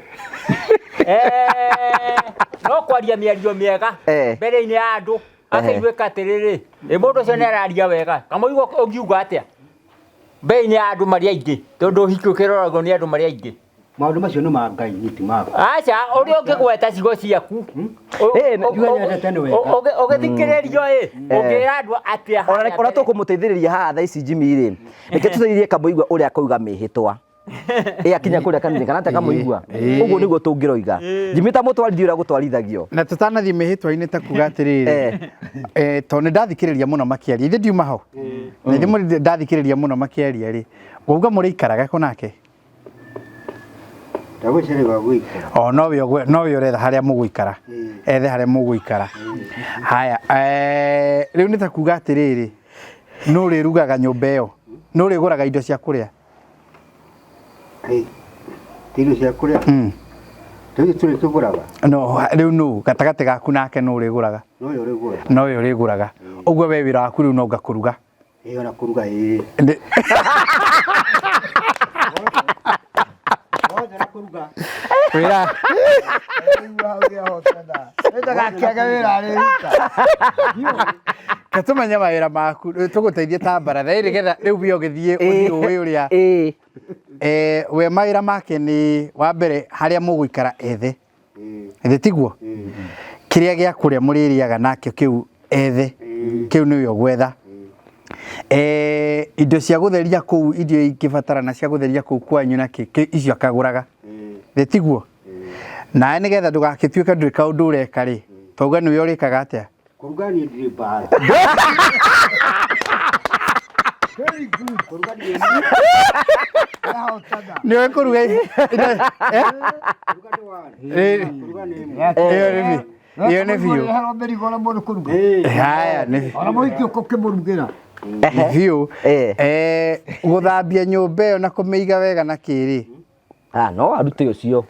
No kwaria mĩario mĩega mbere-inĩ ya andũ akaiguĩka atĩrĩrĩ, ĩ mũndũ ũcio nĩ araria wega. Kamũigua ũngiuga atĩa mbere-inĩ ya andũ marĩa aingĩ, tondũ ũhiki ũkĩroragwo nĩ andũ marĩa aingĩ. Maũndũ macio nĩ ma Ngai niĩ ti makwa. Aca, ũrĩa ũngĩgweta ciugo ciaku. Ũgĩthikĩrĩrio ĩ, ũngĩra andũ atĩa harĩa Ona tũkũmũteithĩrĩria haha thaa ici Jimmy rĩ, reke tũteithie Kamũigua ũrĩa akauga mĩhĩtwa. Ĩ akinya kũrĩa kanitha kana atĩa Kamũigua? Ũguo nĩguo tũngĩroiga. Jimmy ta mũtwarithia ũrĩa gũtwarithagio. Na tũtanathiĩ mĩhĩtwa-inĩ ta kuga atĩrĩrĩ, tondũ nĩ ndathikĩrĩria mũno makĩaria, ithe ndiuma ho. Na ithe ndathikĩrĩria mũno makĩaria rĩ, wauga mũrĩikaraga kũ nake? Ndagwĩciria gũikara. O nowe nowe ũretha harĩa mũgũikara. Ethe harĩa mũgũikara. Haya, rĩu nĩ ta kuga atĩrĩrĩ, nũ ũrĩrugaga nyũmba ĩyo? Nũ ũrĩgũraga indo cia kũrĩa? Indo cia kũrĩa? Tũthiĩ tũrĩkĩgũraga? No, rĩu nũ gatagatĩ gaku nake nũ ũrĩgũraga? Nowe ũrĩgũraga. Nowe ũrĩgũraga. Ũguo we wĩra waku rĩu no nga kũruga. Ĩĩ ona kũruga ĩĩ. Wothe na kũruga. Wĩra. Ndagakĩage wĩra arĩruta. Ke tũmenye mawĩra maku, rĩu tũgũteithie ta baratha ĩrĩ getha rĩu we ũgĩthiĩ ũthiĩ ũĩ ũrĩa. We mawĩra make nĩ wa mbere harĩa mũgũikara ethe. Ethe tiguo? Kĩrĩa gĩa kũrĩa mũrĩrĩaga nakĩo kĩu ethe. Kĩu nĩwe ũgwetha. Indo cia gũtheria kũu iria ingĩbatarana cia gũtheria kũu kwanyu na kĩ icio akagũraga. Thĩ tiguo? Nawe nĩgetha ndũgagĩtuĩke ndũrĩ kaũndũ ũreka rĩ, twauga nĩwe ũrĩkaga atĩa? Kũruga niĩ ndirĩ mbara. Kũruga ndirĩ Nĩũĩ kũruga Kũruga nĩ ĩmwe. Ĩyo nĩ biũ. Ĩyo nĩ biũ. Ũreherwo mĩrigo na mũndũ kũruga. Haya nĩ Ona mũhiki ũkũmũrugĩra. nĩ biũ. Gũthambia nyũmba ĩyo na kũmĩiga wega na kĩrĩ. No arute ũcio.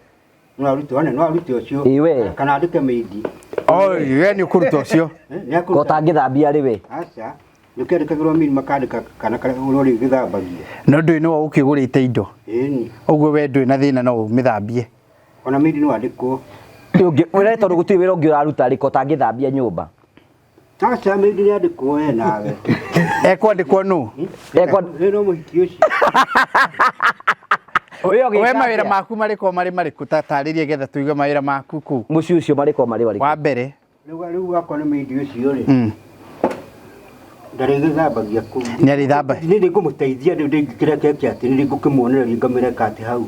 No arute one, no arute ũcio. Ĩĩ we. Kana andĩke maid. Oh, we nĩ ũkũruta ũcio. Nĩ akũruta. Ko ũtangĩthambia rĩ we? Aca. Nĩ ũkĩandĩkagĩrwo maid makandĩka kana karĩa ũrĩa ũrĩgĩthambagia. No ndũĩ nĩwe ũkĩgũrĩte indo. Ĩni. Ũguo we ndũĩ na thĩna no ũmĩthambie. Ona maid no andĩkwo. Ũngĩ, tondũ gũtirĩ wĩra ũngĩ ũraruta rĩ, ko ũtangĩthambia nyũmba. Aca maid nĩ andĩkwo we nawe. Ekwandĩkwo nũ? Ĩ no mũhiki ũcio. We mawĩra maku marĩkwo marĩ marĩkũ? Ta tarĩria getha tũigue mawĩra maku kũu. Mũciĩ ũcio marĩkwo marĩ marĩkũ? Wa mbere. Rĩu wakwa nĩ maid ũcio rĩ. Ndarĩgĩthambagia kũu. Nĩarĩthamba. Nĩ ngũmũteithia rĩu ndingĩkĩreke atĩ nĩ ngũkĩmuonereria ngamĩreka atĩ hau.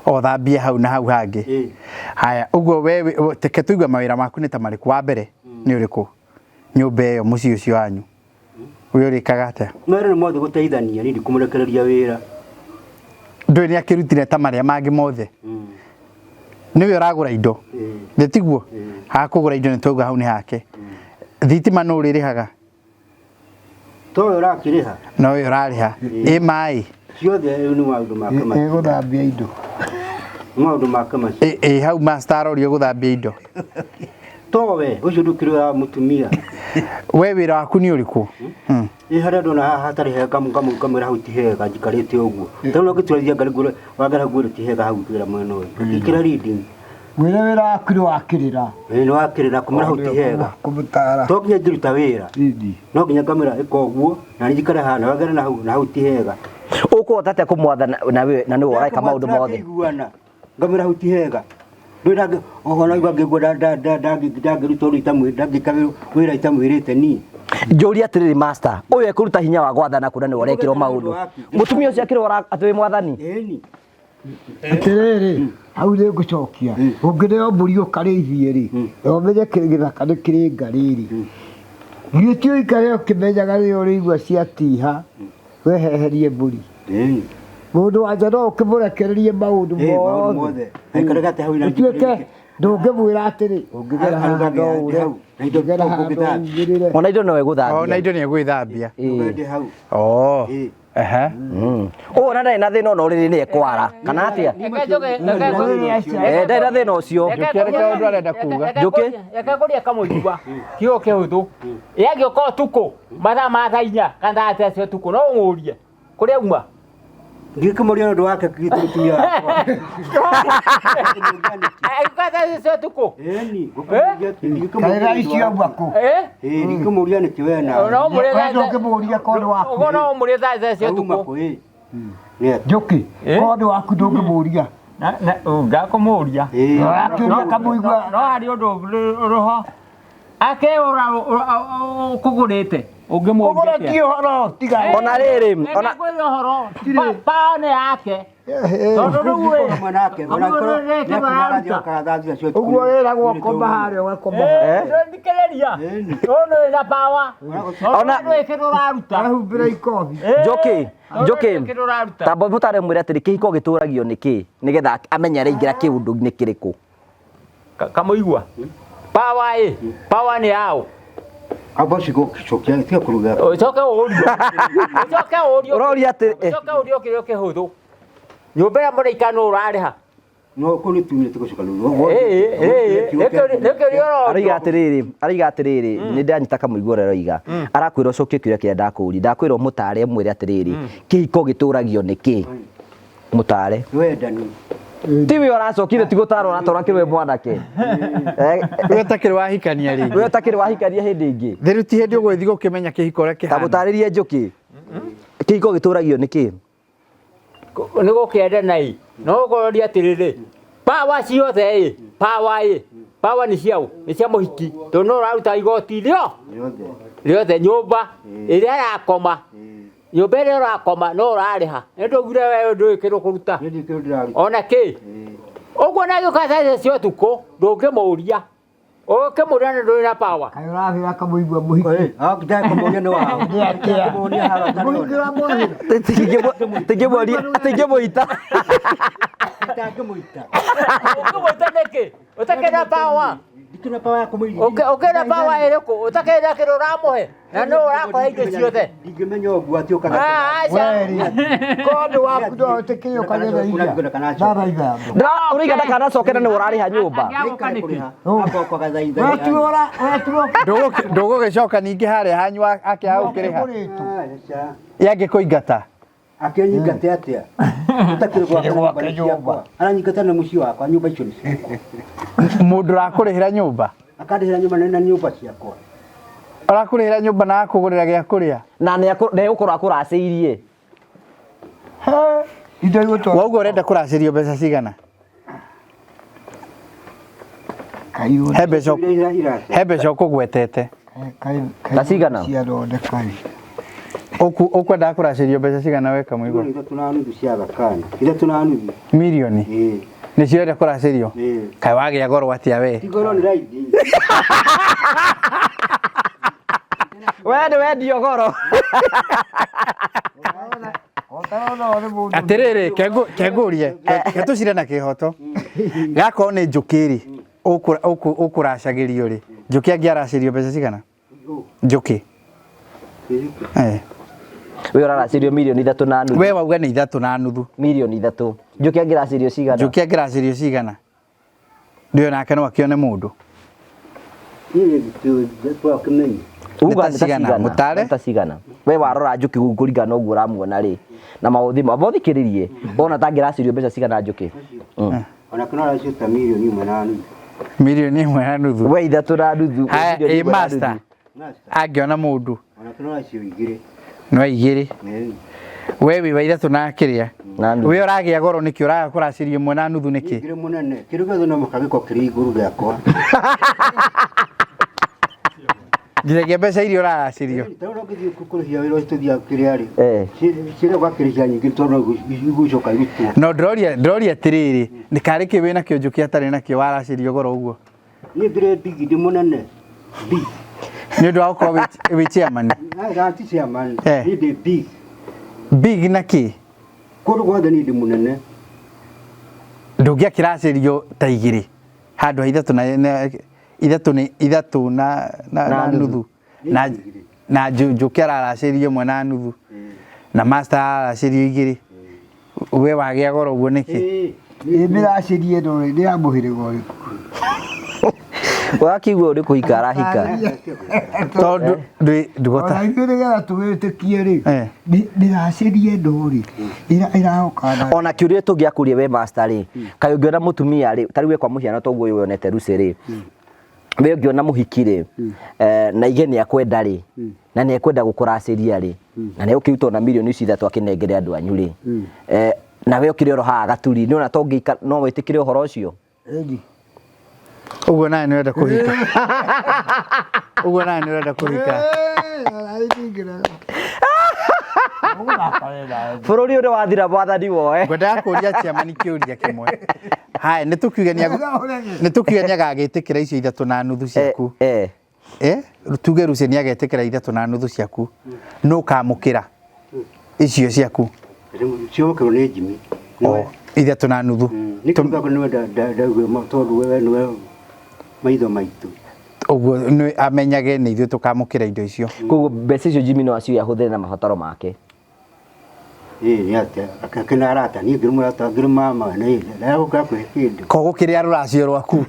O thambie hau na hau hangĩ. Ĩĩ. Haya, ũguo we teke tũigue mawĩra maku nĩ ta marĩkũ? Wa mbere nĩ ũrĩkũ? Nyũmba ĩyo, mũciĩ ũcio wanyu. We ũrĩkaga atĩa? Mawĩra nĩ mothe gũteithania, niĩ ndikũmũrekereria wĩra. Ndũĩ nĩ akĩrutire ta marĩa mangĩ mothe. Nĩwe ũragũra indo. Nĩ tiguo? Hakũgũra indo nĩ twauga hau nĩ hake. Thitima nũ ũrĩrĩhaga? Towe ũrakĩrĩha. Nowe ũrarĩha. Ĩ maĩ? Ciothe rĩu nĩ maũndũ make macio. Ĩgũthambia indo. Nĩ maũndũ make macio. Ĩ hau master arorio gũthambia indo. Towe ũcio ndũkĩrĩ wa mũtumia. We wĩra waku nĩ ũrĩkũ? Ĩ harĩa ndona haha hatarĩ hega ngamwĩra hau ti hega njikarĩte ũguo. Tondũ no ngĩtwarithia ngari ngwĩre wangera hau ngwĩre ti hega hau ngĩra mwena ũyũ. Ngĩkĩra reading. Mwĩre wĩra waku nĩ wa kĩrĩra. Ĩ nĩ wa kĩrĩra kũmwĩra hau ti hega. Kũmũtara. To nginya ngĩruta wĩra. No nginya ngamwĩra ĩka ũguo na niĩ njikare haha na wangera na hau na hau ti hega. Ũkũhota atĩa kũmwatha na we na nĩwe ũreka maũndũ mothe? Tũrakĩiguana. Ngamwĩra hau ti hega. Ndũĩ ona igua ngĩigua ndangĩruta ũndũ ndangĩka wĩra itamwĩrĩte niĩ. Njũria atĩrĩrĩ master, ũyũ ekũruta hinya wa gwathana kuona nĩwe ũrekĩrwo maũndũ. Mũtumia ũcio akĩrwo atĩ wĩ mwathani? Ĩni. Atĩrĩrĩ, hau nĩ ngũcokia. Ũngĩneo mbũri ũkarĩithie rĩ, na ũmenye gĩthaka nĩ kĩrĩ ngarĩ rĩ, githĩ ti ũikare ũkĩmenyaga rĩrĩa ũrĩigua ciatiha, weheherie mbũri. Mũndũ wa nja no ũkĩmũrekererie maũndũ mothe. Ũtuĩke ndũngĩmwĩra atĩrĩ, ũngĩgera haha no ũre, ũngĩgera haha no umĩrĩre. Ona indo no egũthambia. Ona indo nĩ egwĩthambia. Oh. Ehe. Ũyũ ona ndarĩ na thĩna ona ũrĩrĩ nĩ ekwara kana atĩa? Ndarĩ na thĩna ũcio. Njũkĩ arenda kuga. Njũkĩ? Reke ngũrie kamũigua kiugo kĩhũthũ. Yagĩũka ũtukũ mathaa ma thaa inya kana thaa thita cia ũtukũ no ũmũrie kũrĩa auma. Ngĩkĩmũria nĩ ũndũ wake mũtumia wakwa. Agĩũka thaa icio cia ũtukũ. Ĩni, Kaĩ thaa icio auma kũ? Ngĩkĩmũria nĩkĩ we nawe. No ũmũrie We ndũngĩmũria korwo nĩ waku. Ũguo no ũmũrie thaa thaa cia Auma ũtukũ. kũ, ĩ. Njũkĩ, korwo nĩ waku ndũngĩmũria. Ndakũmũria. Ũrakĩũria kamũigua. No harĩ ũndũ ũrĩho. Akĩũra ũkũgũrĩte. Ũngĩmũria Kũgũra ti ũhoro tiga. Ona rĩrĩ, ona Ona ũhoro. Pao nĩ yake. Tondũ rĩu ĩ. Ũguo wĩragwo koma harĩa ũgakoma. Thikĩrĩria. Ũyũ nĩ wĩna pawa. Ona- Ndũĩ kĩndũ ũraruta. Ahumbĩra ikobi. Njũkĩ, Njũkĩ. Kĩndũ ũraruta. Tamba mũtare mwĩre atĩrĩ kĩhiko gĩtũragio nĩ kĩ nĩgetha amenye araingĩra kĩũndũ-inĩ kĩrĩkũ. Kamũigua. Pawa ĩ. Pawa nĩ yaũ. Amba ũcokia tiga kũruga. Ũcoke ũrio. Ũcoke ũrio. Ũroria atĩ Ũcoke ũrio kĩrĩa kĩhũthũ. Nyũmba ĩrĩa mũraikara nũ ũrarĩha. No kũu nĩ tumire tũgũcoka rĩu. Nĩkĩo ũrorio. Arauga atĩrĩrĩ, arauga atĩrĩrĩ, nĩ ndanyita kamũigua ũrĩa aroiga. Arakwĩra ũcokie kĩũria kĩrĩa ndakũria. Ndakwĩra ũmũtare ũmwĩre atĩrĩrĩ, kĩhiko gĩtũragio nĩ kĩ? Mũtare. Wendani. Ti we ũracokire ti gũtara ũratara kĩrĩ we mwanake. We ũtakĩrĩ wahikania rĩngĩ. We ũtakĩrĩ wahikania hĩndĩ ĩngĩ. Thĩrĩ ti hĩndĩ ũgũgĩthiĩ gũkĩmenya kĩhiko ũrĩa Ta kĩhana. mũtarĩrie Njũkĩ. Kĩhiko gĩtũragio nĩ kĩ? Nĩ gũkĩendana ĩ. No ũkoria atĩrĩrĩ, pawa ciothe ĩ, pawa ĩ, pawa nĩ ciaũ? Nĩ cia mũhiki. Tondũ no ũraruta igoti rĩo rĩothe nyũmba ĩrĩa arakoma. Nyũmba ĩrĩa ũrakoma no ũrarĩha. Nĩ ndũgire we ndũĩ kĩndũ kũruta. Ona kĩ? Ũguo na gĩũka thaa icio cia ũtukũ ndũngĩmũria. Ũngĩmũria nĩ ndũrĩ na pawa. Kaĩ ũrahĩra kamũigua mũhiki. Ndakũmũria nĩ waũ. Nĩ atĩa? Mũhiki ũramwahĩra? Tingĩmũita. Ndangĩmũita. Ũngĩmũita nĩkĩ? Ũtakĩrĩ na pawa. Ndikĩrĩ pawa ya kũmũiria. Ũkĩrĩ na pawa ĩrĩkũ? Ũtakĩrĩ na kĩndũ ũramũhe? Na nũ ũrakũhe indo ciothe? Ndingĩmenya ũguo atĩ ũkaga. Aca. Korwo nĩ waku no wĩtĩkĩre ũkagĩra iria. Thaa ithano. Ũrauga ndakanacoke na nĩ ũrarĩha nyũmba. Ndũgũgĩcoka ningĩ harĩa hanyu akĩaga gũkĩrĩha. Yangĩkũingata. Akĩnyingate atĩa? Ũtakĩrĩ gwake nyũmba nĩ ciakwa. Aranyingata na mũciĩ wakwa nyũmba icio nĩ ciakwa. Mũndũ ũrakũrĩhĩra nyũmba. Akandĩhĩra nyũmba na nyũmba ciakwa. Ũrakũrĩhĩra nyũmba na akũgũrĩra gĩa kũrĩa. Na nĩ egũkorwo akũracĩirie. Indo igũtwarwo. Wauga ũrenda kũracĩrio mbeca cigana? He mbeca he mbeca ũkũgwetete. Ta cigana? Ciathondeka ĩ. Ũkwendaga kũracĩrio mbeca cigana we Kamũigua? Milioni 3.5 cia Aga Khan. 3.5. Mirioni? Ĩĩ. Nĩcio ũrenda kũracĩrio? Ĩĩ. Kaĩ wagĩa goro atĩa we? Ti goro nĩ raithi. We nĩ wendio goro. Atĩrĩrĩ, kengũrie, ke tũcire na kĩhoto. Gakorwo nĩ njũkĩ rĩ, ũkũracagĩrio rĩ, njũkĩ angĩaracĩrio mbeca cigana? Njũkĩ. Eh. We ũraracĩrio milioni 3.5. We wauga nĩ 3.5. Milioni 3. Njũkĩ angĩracĩrio cigana? Njũkĩ angĩracĩrio cigana? Ndio nake no akĩone mũndũ. Niĩ twakĩmenya. Uga Nĩ ta cigana? Mũtare? Nĩ ta cigana? We warora Njũkĩ kũringana na ũguo ũramuona rĩ, na maũthĩ ma bothikĩrĩrie, wona ta angĩracĩrio mbeca cigana Njũkĩ? Ona kana aracio ta milioni 1.5. Milioni 1.5. We 3.5. Haya, milioni ĩ 1.5. master angĩona mũndũ Ona kana aracio 2. no 2. Ĩĩ. We wĩ wa 3 na kĩrĩa. Na nuthu. We ũragĩa goro nĩkĩ ũraga kũracĩrio 1.5 nĩkĩ? Ngiri mũnene. Kĩndũ gĩothe no mũhaka gĩkorwo kĩrĩ igũrũ rĩakwa. Nginyagia mbeca iria ũraracĩrio. Tondũ ũngĩthiĩ kũrĩhia wĩra ũcio tũthiaga kĩrĩa rĩ. Eh. Ciĩra ũgakĩrĩhia nyingĩ tondũ igũcoka irutwo. No ndĩroria atĩrĩrĩ, nĩ karĩ kĩ wĩna kĩo Njũkĩ atarĩ nakĩo waracĩrio goro ũguo? Niĩ ngĩrĩ big ndĩ mũnene. Big. Nĩ ũndũ wa gũkorwo wĩ chairman. Na ti chairman. Eh. Niĩ ndĩ big. Big na kĩ? Kũndũ guothe niĩ ndĩ mũnene. Ndũngĩakĩracĩrio ta 2 handũ ha 3 na 3 nĩ 3 na nuthu. Na Njũkĩ araracĩrio 1.5 na master araracĩrio 2. We wagĩa goro ũguo nĩkĩ? Ĩ mĩracĩrie ĩno rĩ, nĩ ya mũhĩrĩga ũrĩkũ? Wakĩigua ũrĩ kũhika arahika. Tondũ ndũgota. Ona ithuĩ nĩgetha tũwĩtĩkie rĩ, Eh. mĩracĩrie ĩno rĩ, ĩraoka na Ona kĩũria tũngĩakũria we master rĩ, kaĩ ũngĩona mũtumia rĩ, ta rĩu we kwa mũhiano ta ũguo ũyũ wonete Lucy rĩ, we ũngĩona mũhiki rĩ, na ige nĩ akwenda rĩ, na nĩ ekwenda gũkũracĩria rĩ, na nĩ ũkĩruta ona milioni ici 3 akĩnengere andũ anyu rĩ, na we ũkĩrĩ oro haha gaturi, nĩ ona to ũngĩikara no wĩtĩkĩre ũhoro ũcio? Ĩni. Ũguo nawe nĩ ũrenda kũhika. Ũguo nawe nĩ ũrenda kũhika. Bũrũri ũrĩ wathira mwathani woe. Ngwendaga kũria chairman kĩũria kĩmwe. Haya, nĩ tũkiuge nĩ tũkiuge nĩ agagĩtĩkĩra icio 3.5 ciaku. Tuge Lucy nĩ agetĩkĩra 3.5 ciaku. Nũ ũkamũkĩra icio ciaku? Ciamũkĩrwo nĩ Jimmy. 3.5. Nĩ kĩndũ nĩwe ndauga tondũ wewe nĩwe maitho maitũ. Ũguo nĩ amenyage nĩ ithuĩ tũkamũkĩra indo icio. Koguo mbeca icio Jimmy no aciũe ahũthĩre na mabataro make. Ĩĩ nĩ atĩa akĩna arata niĩ ngĩrĩ mũrata ngĩrĩ mama nĩ ndagũka kwĩ kĩndũ. Ko gũkĩrĩa rũracio rwaku.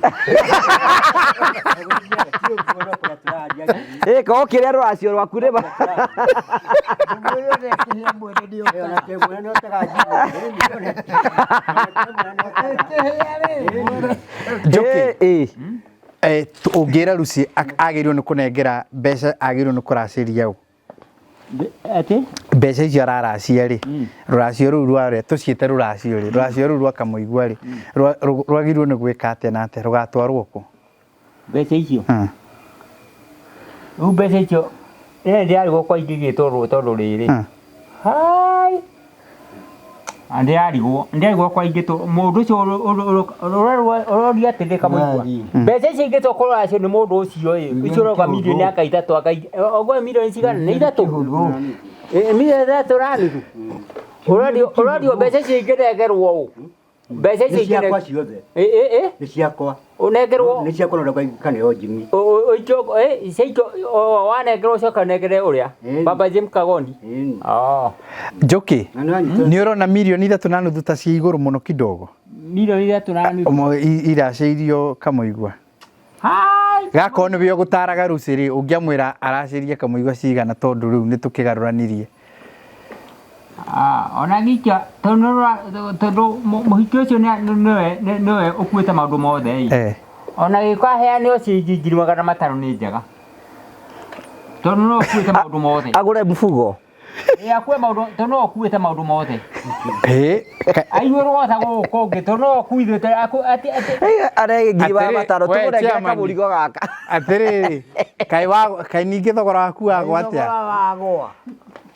Ĩ ko gũkĩrĩa rũracio rwaku rĩ. Njũkĩ. Ũngĩra Lucy agĩrĩirwo nĩ kũnengera mbeca agĩrĩirwo nĩ kũracĩria ũ? Atĩ? Mbeca icio araracia rĩ, rũracio rũu rwa rĩ, tũciĩte rũracio rĩ, rũracio rũu rwa Kamũigua rĩ, rwagĩrĩirwo nĩ gwĩka atĩa na atĩa, rũgatwarwo kũ? Mbeca icio? Rĩu mbeca icio, ĩno ndĩrarigwo kwa ingĩgĩtwarwo tondũ rĩrĩ. Hai! Ndĩrarigwo, ndĩrarigwo kwa ingĩtwarwo, mũndũ ũcio ũroria atĩrĩ Kamũigua, mbeca icio ingĩtwarwo kũrũracio nĩ mũndũ ũcio ĩ, icio ũrauga milioni anga 3 anga ũguo milioni cigana? Nĩ 3? Milioni 3.5. Ũrorio mbeca icio ingĩnengerwo ũ? Mbeca icio Nĩ ciakwa ciothe. Ĩ? Nĩ ciakwa. Ũnengerwo? Nĩ ciakwa no kaneo Jimmy. Ũikio, ciaikio, wanengerwo ũcoke ũnengere ũrĩa? Baba James Kagoni. Njũkĩ, nĩ ũrona milioni 3.5 ta ciĩ igũrũ mũno kidogo? Milioni 3.5. Iracĩirio Kamũigua. Gakorwo nĩwe ũgũtaraga Lucy rĩ, ũngĩamwĩra aracĩrie Kamũigua cigana tondũ rĩu nĩ tũkĩgarũranirie. Ona gĩikia tondũ mũhiki ũcio nĩwe ũkuĩte maũndũ mothe ĩ. Ona gĩko aheane o ciringi 500,000 nĩ njega. Tondũ nĩwe ũkuĩte maũndũ mothe. Agũre mũbugo. Ĩ akue maũndũ tondũ nĩwe ũkuĩte maũndũ mothe. Aiyũrwo ta gũkũ kũngĩ tondũ nĩwe ũkuithĩte atĩ Are 500,000 tũmũnengere kamũrigo gaka. Atĩrĩrĩ, kaĩ ningĩ thogora waku wagwa atĩa? Thogora wagwa.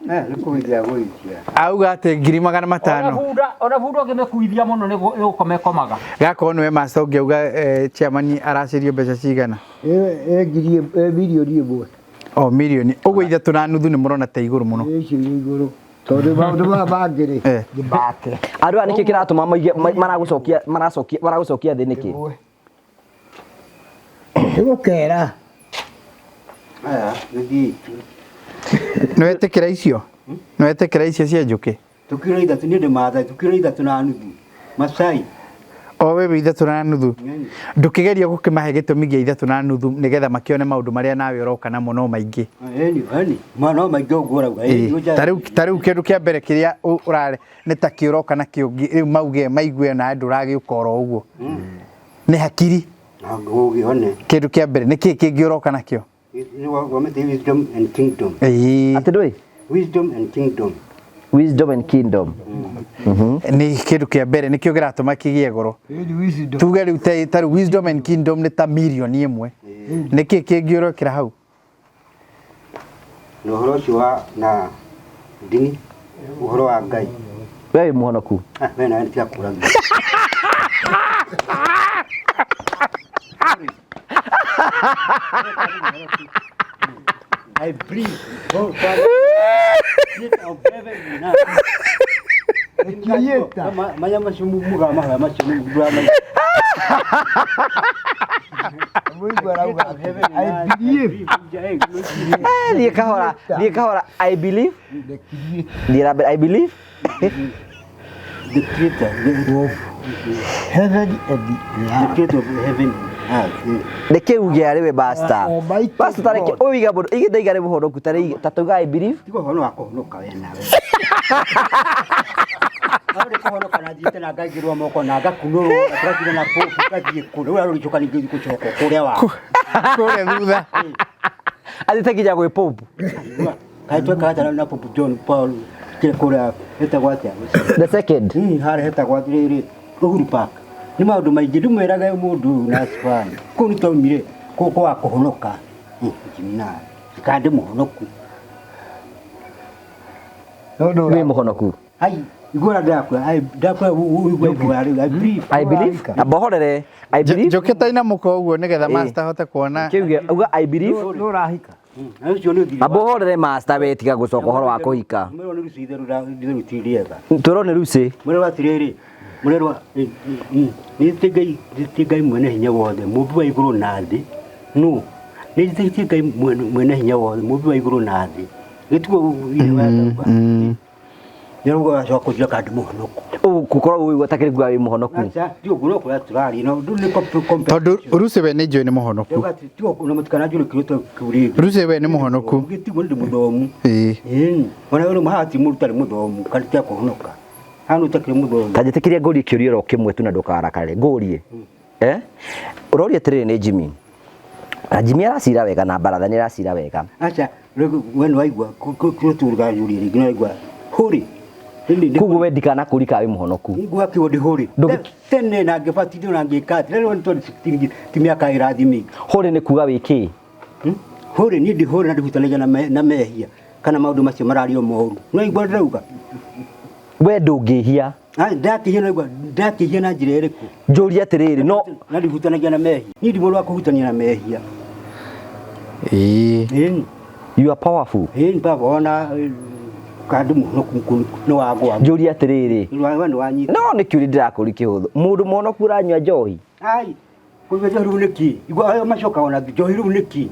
Nĩ kũgũithia gũithia. Auga atĩ 500,000. Ona bunda ũngĩmĩkuithia mũno nĩ gũkoma ĩkomaga. Gakorwo nĩwe master ũngĩauga chairman aracirio mbeca cigana? Ĩ ngiri ĩ 1 million. O mirioni. Ũguo 3.5 nĩ mũrona ta igũrũ mũno. Icio irĩ igũrũ. Tondũ maũndũ maya mangĩ rĩ nĩ make. Andũ aya nĩkĩ kĩratũma maige maragũcokia maracokia maragũcokia thĩ nĩkĩ? Nĩ gũkera. Aya, gĩthiĩ tu. Nĩ wetĩkĩra icio? Nĩ wetĩkĩra icio cia njũkĩ? Tukiro ithatũ niĩ ndĩ Maathai, tukiro 3.5. Macai. O wewe 3.5. Ndũkĩgeria gũkĩmahe gĩtũmi gĩa 3.5 nĩgetha makĩone maũndũ marĩa nawe ũroka namo no maingĩ. Ĩni, ĩni. Ma no maingĩ ũguo ũrauga. Ta rĩu kĩndũ kĩa mbere kĩrĩa ũrare nĩ ta kĩ ũroka nakĩo rĩu mauge maigue nawe ndũragĩũka oro ũguo. Nĩ hakiri. Ũgĩone. Kĩndũ kĩa mbere nĩ kĩĩ kĩngĩ ũroka nakĩo? Wisdom and kingdom. Atĩ ndũĩ? Wisdom and kingdom. Wisdom and kingdom. Nĩ kĩndũ kĩa mbere nĩkĩo kĩratũma kĩgĩe goro. Tuge rĩu ta rĩu wisdom and kingdom nĩ ta 1 million. Nĩkĩ kĩngĩ ũrekĩra hau? Na ũhoro ũcio wa na ndini, ũhoro wa Ngai. We wĩ mũhonoku? We nawe nĩtiga kũragia. I breathe. Oh, Father. Spirit of heaven now. Maya macio mũgamahoya macio nĩ mũramenya. I believe. Thiĩ kahora, thiĩ kahora. I believe. Thiĩ na mbere. I believe. The creator. Of heaven and The creator of heaven and earth. Reke uge arĩ we pastor. Almighty Pastor ta reke God. ũiga mũndũ igĩ ndaiga nĩ mũhonoku ta rĩ ta tuga I believe. Tiga ũhoro wa kũhonoka we nawe. No nĩ kũhonoka na thiĩte na ngaigĩrwo moko na ngakunũrwo na tũgatinda na popu ngathiĩ kũ rĩu arũrĩcoka ningĩ gũcoka kũrĩa wa Kũrĩa thutha. Athiĩte nginya gwĩ pope. Kaĩ twekaga atĩa na Pope John Paul kĩrĩa kũrĩa hetagwo atĩa? The second. Harĩa hetagwo atĩrĩrĩ Uhuru Park. Nĩ maũndũ maingĩ ndĩmwĩraga mũndũ ũyũ na Span. Kũu nĩ twaumire kũu kwa kũhonoka. Jimina. Kana ndĩ mũhonoku. Wĩ mũhonoku. Ai, igũra ndakwĩra, ai ndakwĩra ũigue ihoya rĩu. I believe. I believe. Amba ũhorere. I believe. Njũkĩ ta inamũka ũguo nĩgetha master ahote kuona. Kĩuge uga I believe. Nĩ ũrahika. Ũcio nĩ ũthiri. Amba ũhorere master we tiga gũcoka ũhoro wa kũhika. Mwĩrwo nĩ ruci itherũ itherũ ti rĩega. Twĩrwo nĩ ruci. Mwĩrwo atĩrĩrĩ, mũrerwo nĩ Ngai nĩ Ngai mwene hinya wothe mũmbi wa igũrũ na thĩ no nĩ njĩtĩkĩtie Ngai mwene hinya wothe mũmbi wa igũrũ na thĩ gĩtiguo nĩrauga acoka kũnjĩra kana ndĩ mũhonoku. Ũgũkorwo ũigua ta kĩrĩ kuga wĩ mũhonoku. Aca ti ũguo no kũrĩa tũraria no ndũ nĩ Tondũ Rusi we nĩ njũĩ nĩ mũhonoku. Ndauga atĩ ti ũguo na mũtikananjũrie kĩũria ta kĩu rĩngĩ. Rusi we nĩ mũhonoku. Gĩtiguo nĩ ndĩ mũthomu. Ĩĩ. Ona we rĩu haha ti mũndũ ũtarĩ mũthomu kana ti akũhonoka. Haha nĩ ũtakĩrĩ mũthomu. Ta njĩtĩkĩrie ngũrie kĩũria oro kĩmwe tu na ndũkarakare. Ngũrie. Ũroria atĩrĩrĩ nĩ Jimmy. Na Jimmy aracira wega na baratha nĩ aracira wega. Aca rĩu we nĩ waigua kĩrĩa tũrũgayũria rĩngĩ nĩ waigua hũrĩ. Koguo we ndikanakũri kana wĩ mũhonoku. Ngwa kiugo ndĩ hũrĩ. Tene na ngĩbatithio na ngĩka atĩ rĩu nĩ 2016 ti mĩaka ĩrathiĩ mĩingĩ. Hũrĩ nĩ kuga wĩ kĩ? Hũrĩ niĩ ndĩ hũrĩ na ndihutanagia na mehia kana maũndũ macio marario moru. Nĩ waigua ndĩrauga? We ndũngĩhia. Ndakĩhia na ndakĩhia na njĩra ĩrĩkũ? Njũria atĩrĩrĩ no na ndihutanagia na mehia. Niĩ ndi mũndũ wa kũhutania na mehia. Ĩĩ. You are powerful. Ĩĩ baba ona kandi mũhonoku nĩ wagwa. Njũria atĩrĩrĩ. We nĩ wanyita. No nĩ kĩũria ndĩrakũria kĩhũthũ. Mũndũ mũhonoku ũranyua njohi? Ai, kũnyua njohi rĩu nĩ kĩ? Igua ayo macokaga ona njohi rĩu nĩ kĩ?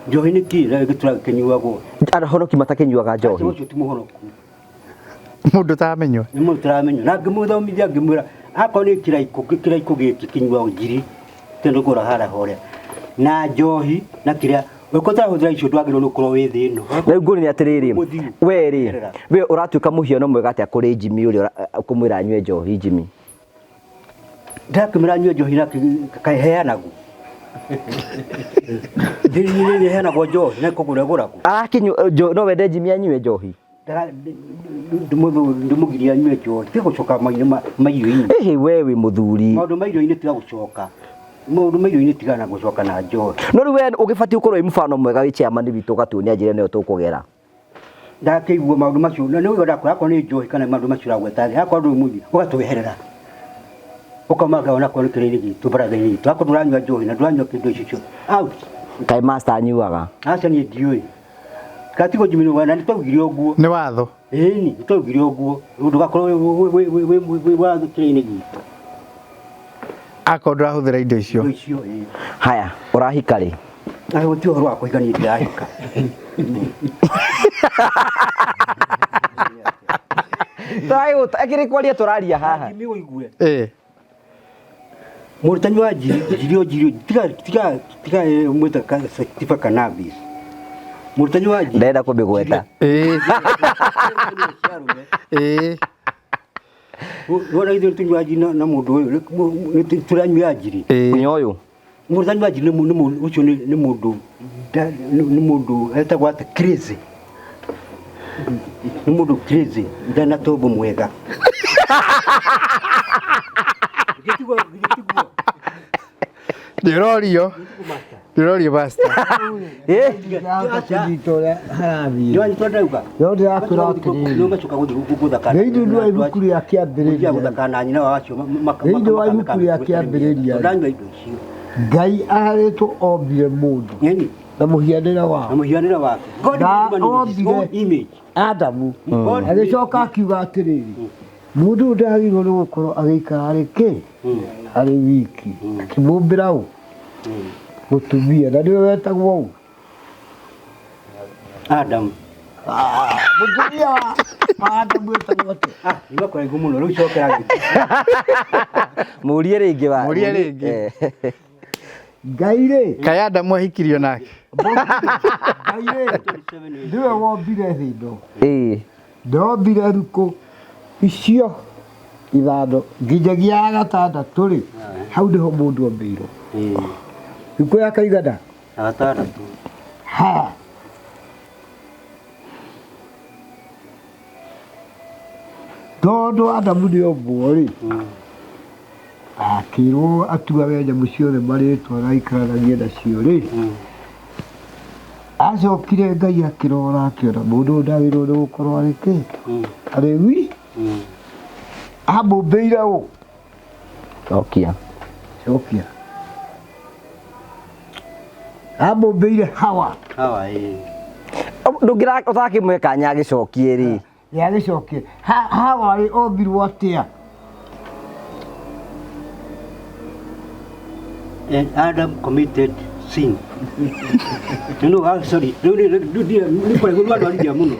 Njohi nĩ kĩ? Na gĩtura kĩnyuagwo. Ahonoki matakĩnyuaga njohi. Ũcio ti mũhonoku. Mũndũ ũtaramenywo. Nĩ mũndũ ũtaramenywo. Na ngĩmũthomithia ngĩmwĩra akorwo nĩ kĩraikũ kĩraikũ gĩkĩ kĩnyuagwo ngiri tondũ kũra harĩa horĩa. Na njohi na kĩrĩa ũngĩkorwo ũtarahũthĩra icio ndwagĩrĩirwo nĩ gũkorwo wĩ thĩ ĩno. Rĩu ngũria nĩ atĩrĩrĩ, we rĩ, we ũratuĩka mũhiano mwega atĩa kũrĩ Jimmy ũrĩa ũkũmwĩra anyue njohi Jimmy? Ndakĩmwĩra anyue njohi na kaheanagwo. Ndĩ heanagwo njohi na kũgũra ĩgũragwo. Arakĩnyua no wende Jimmy anyue njohi? Ndĩmũgirie anyue njohi tiga gũcoka ma irio-inĩ. Ĩhĩ we wĩ mũthuri. Maũndũ ma irio-inĩ tiga gũcoka. Maũndũ ma irio-inĩ tigana na gũcoka na njohi. No rĩu we ũgĩbatiĩ gũkorwo wĩ mũbano mwega wĩ chairman witũ ũgatuonia njĩra ĩno tũkũgera. Ndakĩigua maũndũ macio na nĩ ũigua akorwo nĩ njohi kana maũndũ macio ũragweta thĩ akorwo ndũrĩ mũnyui ũgatweherera ũkauma ona akorwo nĩ kĩrĩa-inĩ gitũ baratha-inĩ itũ akorwo ndũranyua njohi na ndũranyua kĩndũ icio ciothe out. Kaĩ master anyuaga? Aca niĩ ndiũĩ. Gatigo Jimmy na nĩ twaugire ũguo. Nĩ watho. Ĩni nĩ twaugire ũguo ndũgakorwo wĩ wa kĩrĩa-inĩ gitũ. Akorwo ndũrahũthĩra indo icio. Indo icio ĩĩ. Haya, ũrahika rĩ? Na gũtirĩ ũhoro wa kũhika niĩ ndirahika. Akĩrĩ kwaria tũraria haha. Jimmy ũigue. Ĩĩ. Mũrutani wa njiri njiri o njiri tiga tiga tiga mwĩta sativa cannabis. Mũrutani wa njiri. Ndĩrenda kũmĩgweta. Ĩĩ. Ĩĩ. Wona ithuĩ tũnyua njiri na mũndũ ũyũ tũranyua njiri. Ĩĩ. Nginya ũyũ. Mũrutani wa njiri nĩ mũndũ ũcio nĩ mũndũ nĩ mũndũ etagwo atĩ crazy. Nĩ mũndũ crazy ndarĩ na tombo mwega. Nĩ ũrorio. Nĩ ũrorio pastor. Kũnyita ũrĩa harathiĩ. Nĩwanyita ndauga? No ndĩrakwĩra atĩrĩrĩ. Nĩũgacoka gũthiĩ gũthaka. Thĩinĩ wa ibuku rĩa kĩambĩrĩria. Gũthaka na nyina wa acio. Thĩinĩ wa ibuku rĩa kĩambĩrĩria. Ndanyua indo icio. Ngai aharĩtwo ombire mũndũ. Na mũhianĩre wake. Na mũhianĩre wake. God Na made man in his own ombire image. Adamu. Agĩcoka akiuga atĩrĩrĩ, mũndũ ũyũ ndagĩrĩirwo nĩ gũkorwo agĩikara arĩ kĩ? Arĩ wiki. Akĩmũmbĩra ũ? Mũtumia. Na nĩwe wetagwo ũ? Adam. Mũtumia wa Adamu wetagwo atĩa? Ah, nĩ kũraihu mũno rĩu cokera. Mũrie rĩngĩ wa. Mũrie rĩngĩ. Ngai rĩ. Kaĩ Adamu ahikirio nake? Ngai rĩ, nĩwe wombire thĩ ĩno. Ĩĩ. Ndombire thikũ icio ithano nginyagia ya gatandatũ rĩ, hau nĩho mũndũ ombĩirwo. Thikũ ya kaigana? Ya gatandatũ. Ha. Tondũ Adamu nĩ ombwo rĩ, akĩrwo atuage nyamũ ciothe marĩtwa na aikaranagie nacio rĩ, acokire Ngai akĩrora akĩona mũndũ ũyũ ndagĩrĩirwo nĩ gũkorwo arĩ kĩ? Arĩ wi? Amũmbĩire ũ? Cokia. Cokia. Amũmbĩire Hawa. Hawa ĩĩ. Ndũngĩra ũtakĩmwe kanya agĩcokie rĩ. Nĩagĩcokie. Hawa rĩ ombirwo atĩa? And Adam committed sin. No, no, sorry. No, no, no, no, no,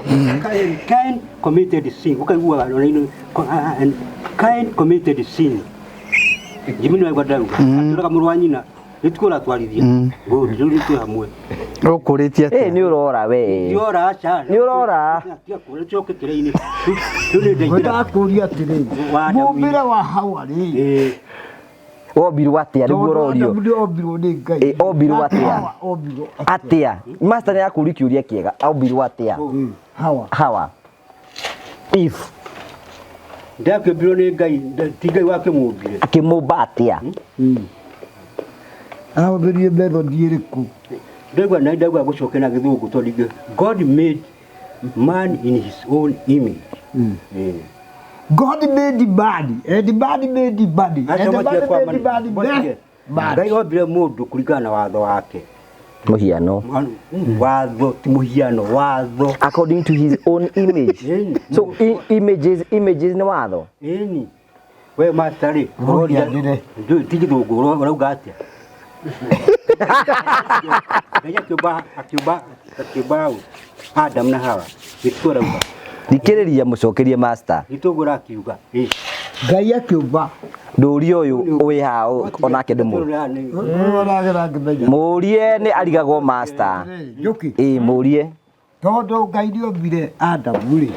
Cain committed sin. And Cain committed sin. Jimmy no agwa Akĩũraga mũrũ wa nyina. Nĩ tũratwarithia. Good, rĩu nĩ twĩ hamwe. Ũkũrĩtie atĩa? Ĩ nĩ ũrora we. Ndiora aca. Nĩ ũrora. Tiga coke kĩrĩa-inĩ. Rĩu nĩ ndaingĩra. Ndakũria atĩrĩrĩ. Mũmbĩre wa Hawa rĩ. Wombirwo atĩa nĩguo ũrorio? Adamu nĩ ombirwo nĩ Ngai. Ĩ ombirwo atĩa? Hawa ombirwo atĩa? Master nĩ akũria kĩũria kĩega. Ombirwo atĩa? Hawa. Hawa. If Ndakĩũmbirwo nĩ Ngai, ti Ngai wakĩmũmbire. Akĩmũmba atĩa? Ahũthĩrire method ĩrĩkũ? Ndaigua na ndaigua gũcokia na gĩthũngũ tondũ God made man in his own image. God made man, and man made man, and man made man. Ngai ombire mũndũ kũringana na watho wake. Mũhiano. Watho ti mũhiano, watho. According to his own image. So images nĩ watho. Ĩni. We master rĩ, ndũĩ ti gĩthũngũ ũrauga atĩa? Ngai akĩũmba akĩũmba akĩũmba Adam na Hawa. Gĩtũ arauga. Thikĩrĩria mũcokerie master. Gĩtũngũ ũrakiuga. Ngai akĩũmba. Ndũrie ũyũ wĩ haha onake ndĩmũ. Mũrie nĩ arigagwo master. Njũkĩ. Ĩ mũrie. Tondũ Ngai nĩ ombire Adamu rĩ,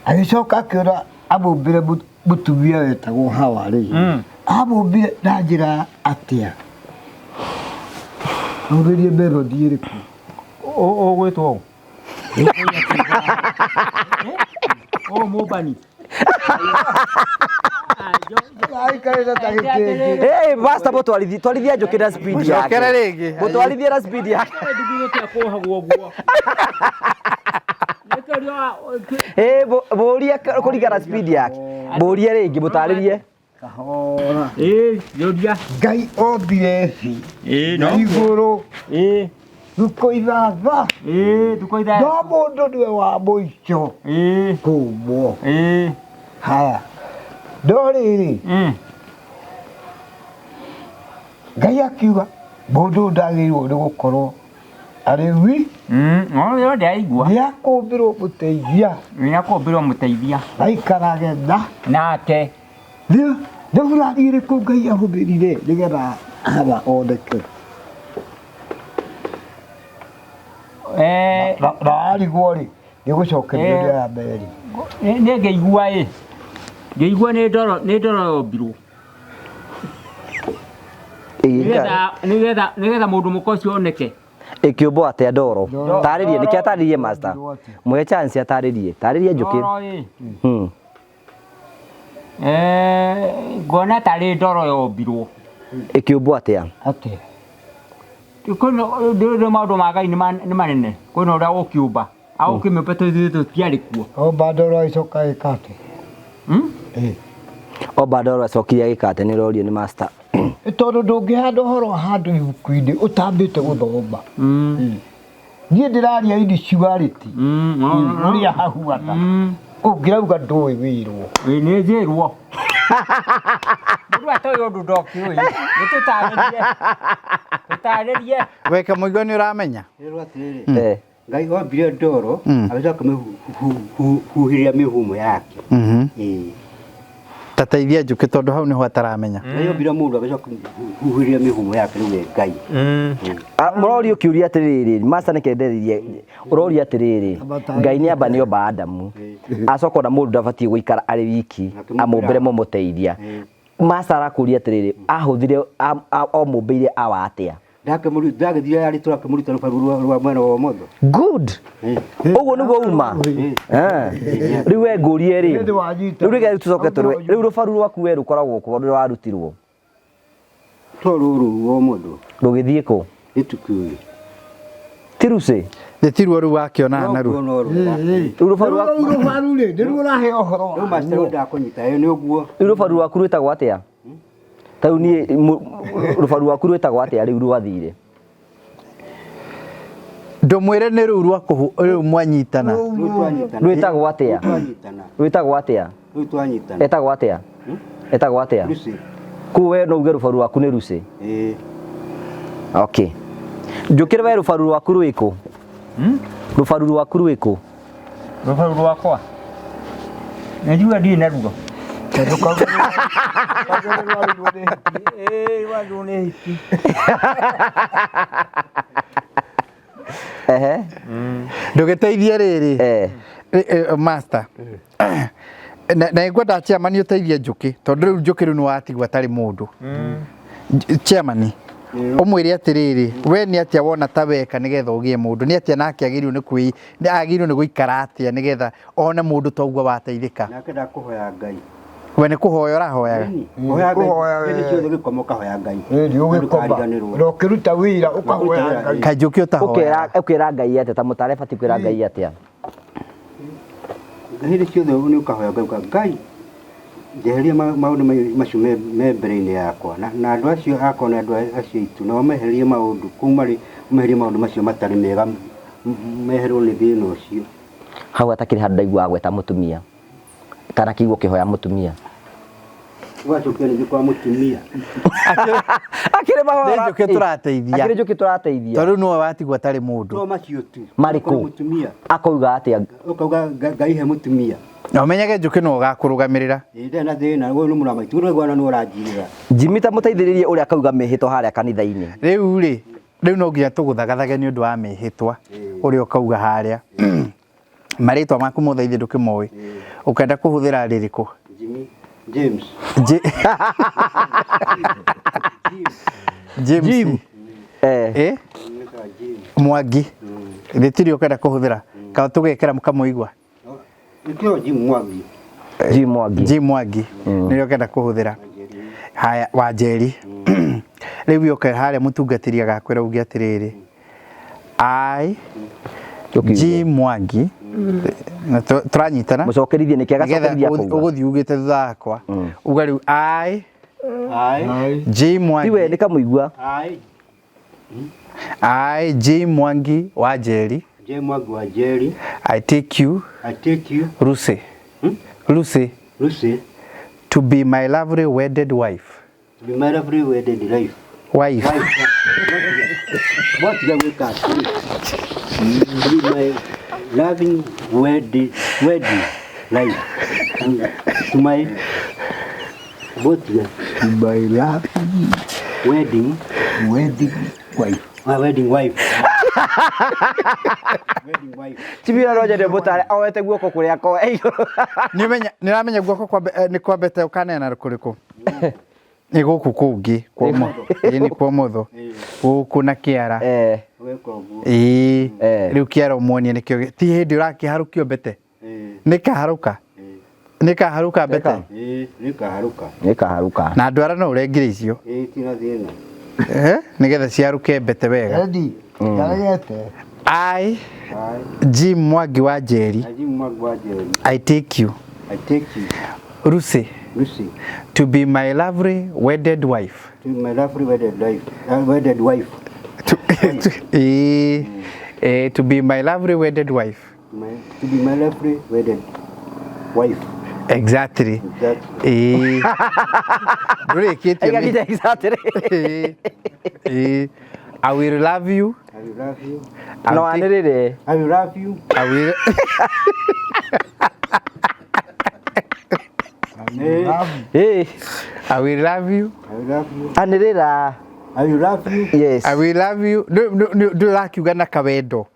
agĩcoka akĩona amũmbĩre mũtumia wetagwo Hawa rĩ, amũmbire na njĩra atĩa? Ahũthĩrire method ĩrĩkũ? Ũgwĩtwo ũ? Ũũ mũmbani. Aikarĩte ta gĩkĩngĩ. Hey, basta mũtwarithie twarithia njũkĩ na speed yake. Mũcokere rĩngĩ. Mũtwarithie na speed yake. Ndugu kuohagwo ũguo. Nĩkĩo Eh, mũrie kũringana na speed yake. Mũrie rĩngĩ mũtarĩrie. Kahora. Ĩĩ, njũria. Ngai ombire thĩ Ĩĩ, na no. igũrũ Ĩĩ, thukũ ithatha ĩĩ, thukũ no ithathatũ. mũndũ nĩwe wa mũico Ĩĩ, kũmbwo. ĩĩ. Haya, no rĩrĩ Ngai akiuga mũndũ ũyũ ndagĩrĩirwo nĩ gũkorwo arĩ wi No, ĩyo ndĩraigua. nĩ akũmbĩrwo mũteithia Nĩ akũmbĩrwo mũteithia. aikarage na Nake. nĩ nĩ burani ĩrĩkũ Ngai ahũthĩrire nĩgetha Hawa oneke Eh, na na warigwo rĩ nĩ gũcokerio Eh. nĩ aya merĩ nĩ ngĩigua ĩ. Ngĩigua nĩ ndoro nĩ ndoro yombirwo. Ĩgĩka Nĩgetha nĩgetha nĩgetha mũndũ mũka ũcio oneke. ĩkĩũmbwo atĩa ndoro? Ndoro. Tarĩrie, nĩkĩo atarĩrie master. Yombirwo atĩa? Mũhe chance atarĩrie. Tarĩrie njũkĩ. Ndoro ĩ. Eh, nguona tarĩ ndoro yombirwo. Ĩkĩũmbwo atĩa? Atĩa? Kwĩna ndĩ maũndũ ma Ngai nĩ nĩ manene. Kwĩna ũrĩa ũkĩũmba. Agũkĩmĩũmba tondũ tũtiarĩ kuo. Omba ndoro ĩcoka ĩka atĩa? Ĩ. Omba ndoro acokire agĩka atĩa? Nĩ ũrorio nĩ master. Ĩ tondũ ndũngĩhanda ũhoro wa handũ ibuku-inĩ ũtambĩte gũthoma. Niĩ ndĩraria in surety ũrĩa hahuana ũngĩrauga ndũĩ wĩrwo. Ĩ nĩ njĩrwo. Mũndũ atoĩ ũndũ ndokĩũĩ. Nĩ tũtarĩrie. Tũtarĩrie. We Kamũigua nĩ ũramenya? Rĩrwo atĩrĩrĩ Eh. Ngai ombire ndoro agĩcoka akĩmĩhuhĩria mĩhumo yake. Ĩĩ. Ta teithia njũkĩ tondũ hau nĩho ataramenya. Ngai ombire mũndũ agĩcoka akĩmũhuhĩria mĩhumo yake rĩu we Ngai. Mũrorio kĩũria atĩrĩrĩ, master nĩke nderĩrie, ũroria atĩrĩrĩ, Ngai nĩ amba nĩ omba Adamu, acoka ona mũndũ ndabatiĩ gũikara arĩ wiki, amũmbĩre mũmũteithia. Master arakũria atĩrĩrĩ, ahũthire omũmbĩire Awa atĩa? Ndagĩthire arĩ tũrakĩmũruta rũbaru rwa mwena wa ũmotho. Good. Ũguo nĩguo uma. Rĩu we ngũrie rĩ, Hĩndĩ wanyita. rĩu reke tũcoke tũrwe, rĩu rũbaru rwaku we rũkoragwo kũ rũrĩa warutirwo? To rũrũ rwa ũmotho. Rũgĩthiĩ kũ? Gĩtukũĩ. Ti rucĩ? Nĩ tiruo rĩu wakĩona naruo. No rũrũ. Rĩu rũbaru rwaku Rĩu rũbaru rĩ nĩruo ũrahe ũhoro Rĩu master rĩu ndakũnyita ĩyo nĩ ũguo. Rĩu rũbaru rwaku rwĩtagwo atĩa? Ta rĩu niĩ rũbaru rwaku rwĩtagwo atĩa rĩu rwathire? Ndũmwĩre nĩ rũu rwa kũhu rĩu mwanyitana. Rĩu twanyitana. Rwĩtagwo atĩa? Rĩu twanyitana. Rwĩtagwo atĩa? Rĩu twanyitana. Etagwo atĩa? Etagwo atĩa? Lucy. Kũu we no uge rũbaru rwaku nĩ Lucy. Ĩĩ. Okay. Njũkĩre we rũbaru rwaku rwĩkũ? Rũbaru rwaku rwĩkũ? Rũbaru rwakwa. Nĩ njuga ndirĩ naruo. Ĩĩ, rwarĩrwo nĩ hiti. Ehe. Ndũgĩteithie rĩrĩ. Eh. Master. Na nĩngwenda chairman ũteithie njũkĩ tondũ rĩu njũkĩ rĩu nĩ watigwo atarĩ mũndũ. Chairman ũmwĩre atĩrĩrĩ we nĩ atĩa wona ta weka nĩgetha ũgĩe mũndũ nĩ atĩa nake agĩrĩirwo nĩ kwĩ nĩ agĩrĩirwo nĩ gũikara atĩa nĩgetha one mũndũ ta ũguo wateithĩka. Nake ndakũhoya Ngai. We nĩ kũhoya ũrahoyaga? Hoya Ngai. Kũhoya we. Hĩndĩ ciothe ũgĩkoma ũkahoya Ngai. Ĩni ũgĩkoma Ndũkariganĩrwo. na ũkĩruta wĩra ũkahoya Ngai. Kaĩ njũkĩ ũtahoyaga? Ũkera Ngai atĩa ta mũtare batiĩ kwĩra Ngai atĩa? Hĩndĩ ciothe nĩ ũkahoya Ngai ũka Ngai njeheria maũndũ macio me mbere-inĩ yakwa na andũ acio akorwo nĩ andũ acio aitũ nao meherie maũndũ kũu marĩ meherie maũndũ macio matarĩ mega meherwo nĩ thĩna ũcio. Hau hatakĩrĩ handũ ndaiguaga gweta mũtumia kana kĩigua ũkĩhoya mũtumia. Ũgacokia ningĩ kwa mũtumia. Akĩrĩ mahoya. Nĩ njũkĩ tũrateithia. Akĩrĩ njũkĩ tũrateithia. Tondũ rĩu nĩwe watigwo atarĩ mũndũ. To macio tu. Marĩ kũ? Okorwo Mũtumia. Akauga atĩa? Ũkauga Ngai he mũtumia. Na ũmenyage njũkĩ nĩwe ũgakũrũgamĩrĩra. Ĩĩ ndarĩ na thĩna ũyũ nĩ mũramaitũ ũraigua nĩ ũranjirĩra. Jimmy ta mũteithĩrĩrie ũrĩa akauga mĩhĩtwa harĩa kanitha-inĩ. Rĩu rĩ, rĩu no nginya tũgũthagathage nĩ ũndũ wa mĩhĩtwa ũrĩa ũkauga harĩa. Marĩtwa maku mothe ithuĩ ndũkĩmoĩ. Ũkenda kũhũthĩra rĩrĩkũ? Jimmy James. James. Jim. Eh. Eh? Mwangi. Rĩtirĩ ũkenda kũhũthĩra. Kana tũgekĩra Kamũigua. Nĩkĩo Jim Mwangi. G Mwangi. G Mwangi nĩrĩo ngenda kũhũthĩra. Haya, Wanjeri. Rĩu yoke harĩa mũtungatĩri agakwĩra uge atĩrĩrĩ, I G Mwangi na tũranyitana Mũcokerithie nĩkĩ nĩgetha agacokerithia akauga. ũgũthiĩ ugĩte thutha wakwa uga rĩu I I G Mwangi Tiwe nĩ kamũigua. I I G Mwangi Wanjeri J Mwangi wa Njeri I take you I take you Lucy Lucy Lucy to be my lovely wedded wife to be my lovely wedded life wife Mwatiga gwĩka atĩrĩ to be my loving wedded wedding life to my mwatiga My loving wedding wedding wife. my wedding wife wedding wife Chibira no nyende mũtare oete guoko kũrĩa koe igũrũ. nĩũmenya nĩũramenya guoko kwa nĩ kwambete ũkaneana kũrĩkũ nĩ gũkũ kũngĩ kwa ũmotho ĩĩ nĩ kwa ũmotho gũkũ na kĩara Eh. weka ũguo ĩĩ Eh. rĩu kĩara ũmuonie nĩkĩo ti hĩndĩ ũrakĩharũkio mbete ĩĩ nĩ kaharũka nĩ kaharũka mbete ĩĩ nĩkaharũka Nĩ kaharũka. na ndwara no ũrengire icio ĩĩ tina thĩna Eh, nĩgetha ciarũke mbete wega Eddie, ndaregete. I I G Mwangi wa Njeri J Mwangi wa Njeri I take you I take you Lucy Lucy to be my lovely wedded wife to my lovely wedded life wedded wife to, to be my lovely wedded wife my, to be my lovely wedded wife exactly exactly ĩĩ ndũrĩkĩtie Aiga nginya exactly. Ĩĩ. Ĩĩ. I will love you I will love you No anĩrĩre. I will love you I will Ĩĩ. I will love you I will love you Anĩrĩra. I will love you Yes. I will love you ndũrakiuga na kawendo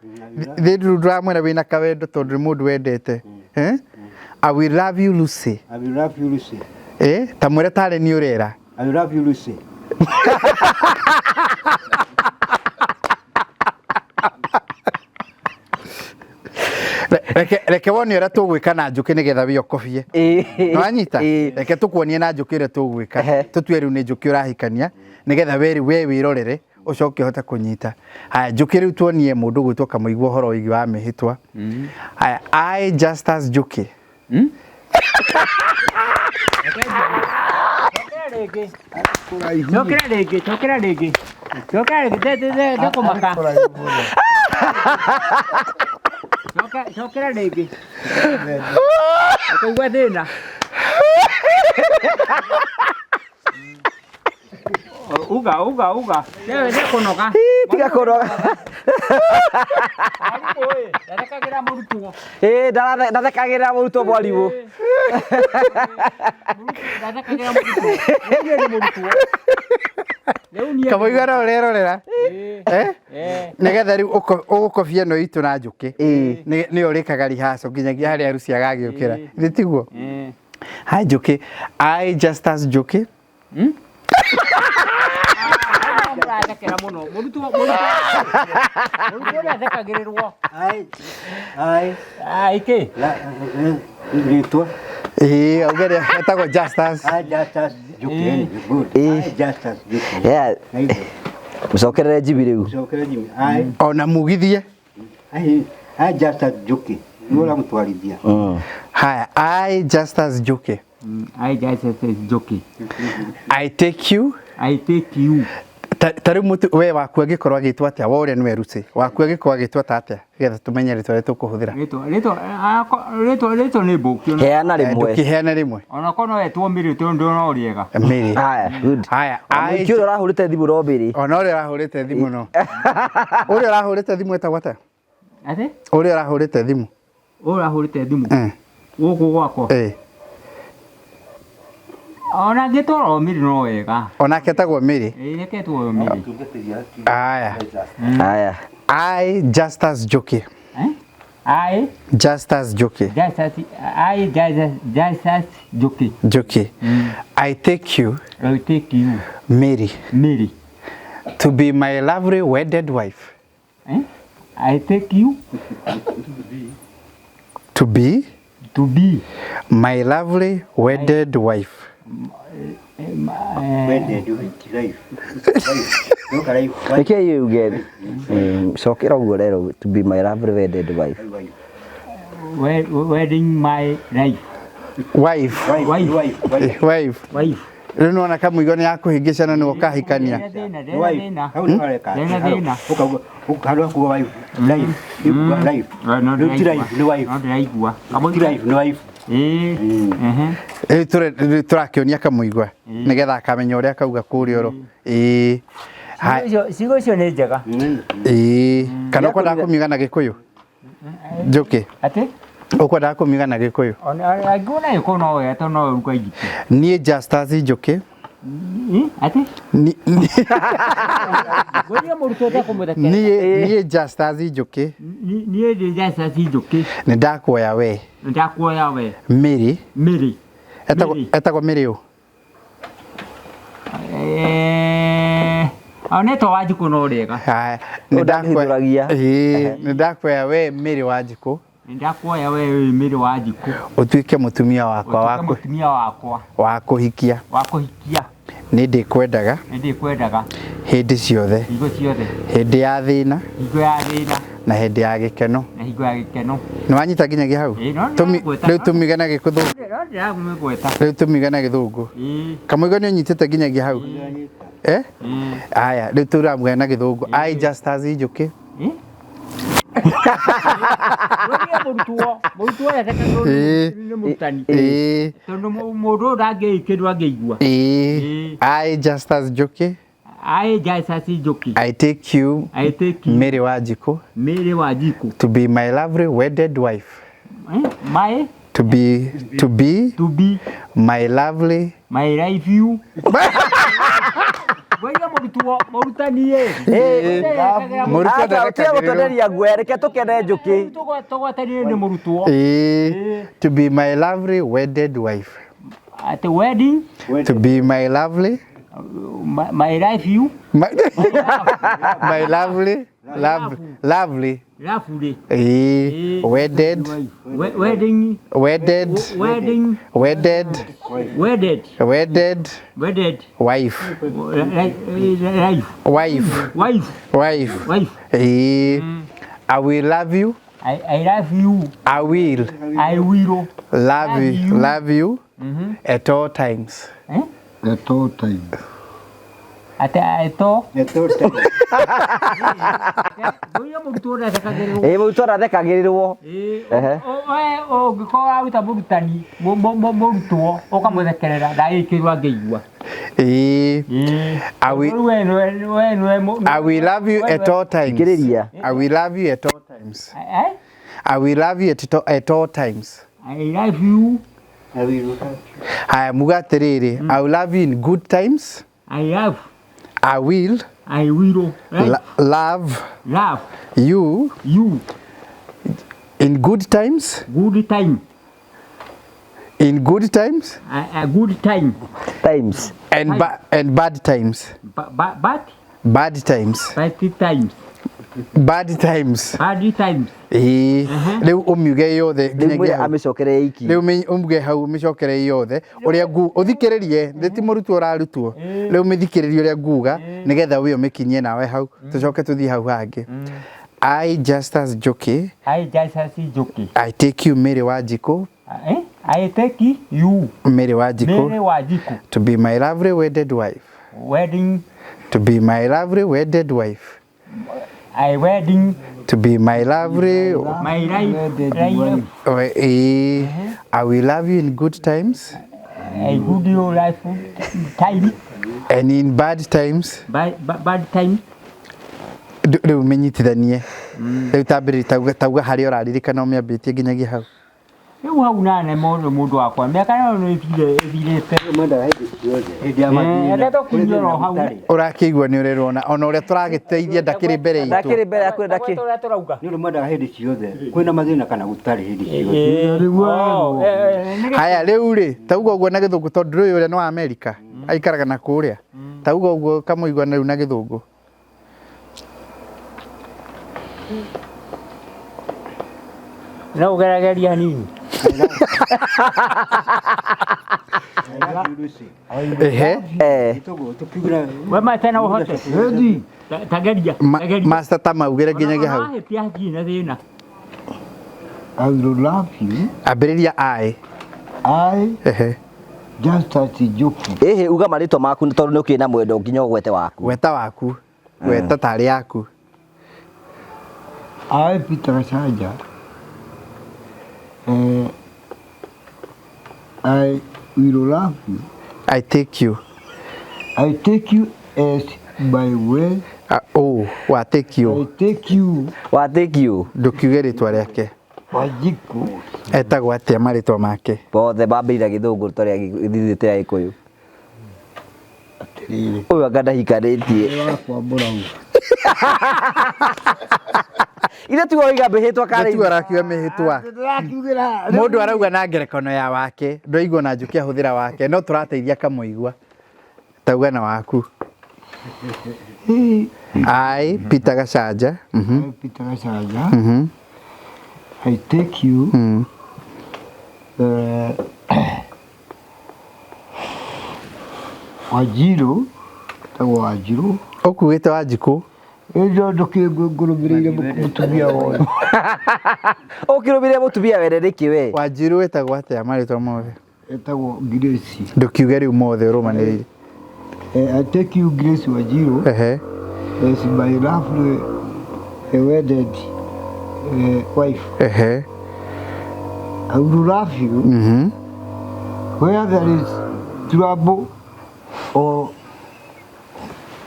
thĩ ndũramwĩra wĩna kawendo tondũ nĩ mũndũ wendete Eh? I will love you Lucy I will love you Lucy eh ta mwĩre tarĩ nĩ ũrera I will love you Lucy Reke wone ũrĩa tũgwĩka na njũkĩ nĩgetha wĩokobie Ĩĩ. nĩwanyita Ĩĩ. reke tũkuonie na njũkĩ ũrĩa tũgwĩka Ehe. tũtue rĩu nĩ njũkĩ ũrahikania nĩgetha we wĩrorere ũcoke ũhote kũnyita haya njũkĩ rĩu tuonie mũndũ gwĩtwo kamũigua ũhoro wĩgiĩ wa mĩhĩtwa haya I Justus Njũkĩ Cokera rĩngĩ, cokera rĩngĩ. Cokera rĩngĩ, ndekũmaka. Cokera rĩngĩ. Ũkũigua thĩna. Uga, uga, uga. Ndekũnoga. Tiga kũnoga. Mwarimũ ĩ, ndathekagĩra mũrutwo. Ĩĩ ndathekagĩrĩra mũrutwo mwarimũ. Ndathekagĩra mũrutwo. Rĩu niĩ nĩ mũrutwo. Rĩu niĩ kamũigua no ũrerorera eh Eh. nĩgetha rĩu ũgũkobia ĩno itũ na njũkĩ nĩyo ũrĩkaga rihaco nginyagia harĩa Lucy agagĩũkĩra githĩ tiguo Eh. hai njũkĩ I Justus Njũkĩ Mũrathekera mũno. Mũrutwo mũrutwo mũrutwo nĩ athekagĩrĩrwo. I I Ai kĩ? la rĩtwa ĩĩ auge etagwo Justus I Justus Njũkĩ good Ĩĩ. I Justus Njũkĩ Yeah. Naigua. Mũcokerere Jimmy rĩu. Cokera Jimmy I ona mugithie I Justus Njũkĩ nĩwe ũramũtwarithia haya I Justus Njũkĩ I Justus Njũkĩ. I take you I take you. ta rĩu mũtu we waku angĩkorwo agĩtwo atĩa wa ũrĩa nĩwe Lucy waku angĩkorwo agĩtwo ta atĩa getha tũmenye rĩtwa rĩrĩa tũkũhũthĩra Rĩtwa rĩtwa rĩtwa rĩtwa nĩ mbũki ona. Heana rĩmwe. ndũkĩheane rĩmwe Onakorwo no etwo Mary tondũ no rĩega. Mary Haya, good. haya I Mũikia ũrĩa ũrahũrĩte thimũ no Mary. ona ũrĩa ũrahũrĩte thimũ no ũrĩa ũrahũrĩte thimũ etagwo atĩa Atĩ? ũrĩa ũrahũrĩte thimũ Ũyũ ũrahũrĩte thimũ. Eh, Gũkũ gwakwa. eh. Ona angĩtwarwo Mary no wega. onake etagwo Mary Ĩĩ reke etwo Mary. haya Haya. I Justus Njũkĩ Eh? I Justus Njũkĩ Justus I Justus Justus Njũkĩ. Njũkĩ I take you I take you Mary Mary. to be my lovely wedded wife Eh? I take you to be To be my lovely wedded wife. Wedded life. Wife. Life. Nĩkĩ yuge cokera ũguo rero to be my lovely wedded wife. Wedding my life. Wife. Wife. Wife. Wife. Wife. Wife. Rĩu nĩwona kamũigo nĩ yakũhĩngĩcana nĩwe ũkahikania. Ndĩna Nĩ wife. thĩna. Hau nĩ hareka. Ndĩna thĩna. Ũkauga handũ ha kuga wife. Life. Nĩ life. Rĩu ti life nĩ wife. No ndĩraigua. Ti life nĩ wife. Ĩĩ. Ehe. Rĩu rĩu tũrakĩonia kamũigua nĩgetha akamenya ũrĩa akauga kũrĩa oro. Ĩĩ. Ha- Ciugo icio nĩ njega. Ĩĩ. Kana ũkwendaga kũmiuga na Gĩkũyũ? Njũkĩ. Atĩ? Ũkwendaga kũmiuga na Gĩkũyũ? Angĩkorwo na gĩkũyũ no wega tondũ no ũruga ingĩ. Niĩ Justus Njũkĩ. Atĩ? Ni- Ngũria mũrutwo ũtekũmũthekerera. Niĩ Justus Njũkĩ Niĩ ndĩ Justus Njũkĩ. nĩ ndakuoya we Nĩ ndakuoya we. Mary. Mary. Etagwo Mary. etagwo Mary ũ? Onetwo Wanjikũ no rĩega. Haya, Ũyũ nĩ ndakuoya ndangĩhithũragia. Ĩĩ, nĩ ndakuoya we Mary Wanjikũ Nĩ ndakuoya we wĩ Mary Wanjikũ. ũtuĩke mũtumia wakwa wa Ũtuĩke kũ- mũtumia wakwa wa kũhikia. wa kũhikia. Nĩ ndĩkwendaga Nĩ ndĩkwendaga hĩndĩ ciothe, hingo ciothe, hĩndĩ ya thĩna hingo ya thĩna na hĩndĩ ya gĩkeno. na hingo ya gĩkeno. Nĩ wanyita nginyagia hau? Ĩĩ, no ndĩragweta. Rĩu tũmiuge na Gĩkũyũ. No ndĩramũgweta. Rĩu tũmiuge na Gĩthũngũ. Ĩĩ. Kamũigo nĩ ũnyitĩte nginyagia hau? Eh? Ĩĩ. Aya, rĩu tũramuga na Gĩthũngũ. I Justus Njũkĩ. Ĩĩ. Ngũria mũrutwo, mũrutwo athekagĩrwo Ĩĩ. nĩ mũrutani. Ĩĩ. Tondũ mũndũ ũyũ ndangĩ kĩndũ angĩigua. Ĩĩ. Ĩĩ. I Justus Njũkĩ. I Justus Njũkĩ. I take you I take you Mary Wanjikũ Mary Wanjikũ. to be my lovely wedded wife. Eh? My To be to be to be my lovely my life you. Ngũria mũrutwo, mũrutani ĩ. Mũrutwo Acha ndathekagĩrĩrwo. ũtige gũtwenderia guoya reke tũkene njũkĩ. Tũgwatanire nĩ mũrutwo. Ĩĩ. To be my lovely wedded wife. At wedding To be my lovely my life you my, my lovely love lovely lovely Ĩĩ. Wedded wedding wedded wedding wedded wedded wedded wedded wife life wife wife wife wife. Ĩĩ. I will love you. I love you. I will I will love you, you. love you at all times. Eh? At all times. Ate ato At all times. Ngũria mũrutwo ndathekagĩrĩrwo. Ĩĩ mũrutwo ndathekagĩrĩrwo. Ĩĩ, Ehe. we ũngĩkorwo waruta mũrutani mũrutwo ũkamũthekerera ndagĩkĩrwo angĩigua. Ĩĩ. I will Rĩu we nĩwe we nĩwe I will love you at all times. Thikĩrĩria. I will love you at all times. Eh? I will love you at all times. I love you. I will. Haya muga atĩrĩrĩ, I will love you in good times. I love. I will I will love love you you in good times. Good time. In good times. A good time. Times. And and bad times. But bad times. Bad times. Bad times. Bad times. Ĩĩ. Rĩu ũmiuge yothe Rĩu mwĩre nginyagia hau. amĩcokere iki. Rĩu ũmiuge hau ũmĩcokere yothe ũrĩa ngu ũthikĩrĩrie nĩ ti mũrutwo ũrarutwo rĩu ũmĩthikĩrĩrie ũrĩa nguga nĩgetha we ũmĩkinyie nawe hau tũcoke tũthiĩ hau hangĩ. I Justus Njũkĩ. I Justus Njũkĩ. I take you Mary Wanjikũ. Eh? I take you Mary Wanjikũ. Mary Wanjikũ. To be my lovely wedded wife. Wedding. To be my lovely wedded wife. I wedding. To be my lovely My life. Life. I will love you in good times. I good your life time. And in bad times. Bad time. Rĩu menyitithanie. Rĩu tambĩrĩria tauga harĩa ũraririkana ũmĩambĩtie nginyagia hau. Rĩu hau nane mũndũ mũndũ wakwa mĩaka nayo nĩ ĩthirĩte. Mwendaga hĩndĩ ciothe. Hĩndĩ ya mathĩna. Reke tũkinyie oro hau. Ũrakĩigua nĩ ũrerwo ona ũrĩa tũragĩteithia ndakĩrĩ mbere itũ. Ndakĩrĩ mbere yaku ndakĩ. Ũrĩa tũrauga. Nĩ ũndũ mwendaga hĩndĩ ciothe. Kwĩna mathĩna kana gũtarĩ hĩndĩ ciothe. Haya rĩu rĩ tauga ũguo na Gĩthũngũ tondũ rĩu ũrĩa nĩ wa Amerika aikaraga na kũrĩa. Tauga ũguo kamũigua rĩu na Gĩthũngũ. No ũgerageria hanini. Ehe. Eh. We master no ũhote. Ready? Tageria. Tageria. Master ta maugĩre nginyagia hau. Wahĩtia hatirĩ na thĩna. I will love you. Ambĩrĩria I. I Ehe. just start joking. Ĩhĩ uga marĩtwa maku nĩ tondũ nĩ ũkĩrĩ na mwendo nginya ũgwete waku. Gweta waku. Gweta tarĩ yaku. I, Peter Gachanja, I will love you. I take you. I take you as my way. Oh, wa take I you. take you, Wa thank you. Ndũkiuge rĩtwa rĩake. Wanjiku. Etagwo atĩa marĩtwa make? Bothe mambĩrĩria gĩthũngũ tondũ gĩthithĩte ya gĩkũyũ. Atĩrĩrĩ. Ũyũ anga ndahikanĩtie. Nĩ wakwa mũrau. Ithe tiwe waiga mĩhĩtwa karĩ. Nĩtuo arakiuga mĩhĩtwa. Ndĩrakiugĩra. Mũndũ arauga na ngerekano ya wake, ndwaigua na Njũkĩ ahũthĩra wake, no tũrateithia kamũigua. Tauga na waku. I, Peter Gachanja. I, Peter Gachanja. I take you. Wanjiru, tagwo Wanjiru. Ũkuĩte Wanjikũ. Ĩno ndũkĩngũrũmĩrĩire mũtumia wothe. Ũkĩrũmĩrĩra mũtumia wene nĩkĩ we? Wanjiru wĩtagwo atĩa marĩtwa mothe? Etagwo Grace. Ndũkiuge rĩu mothe ũrũmanĩrĩire. I take you Grace Wanjiru Ehe. as my lovely wedded wife. Ehe. I will love you where there is trouble or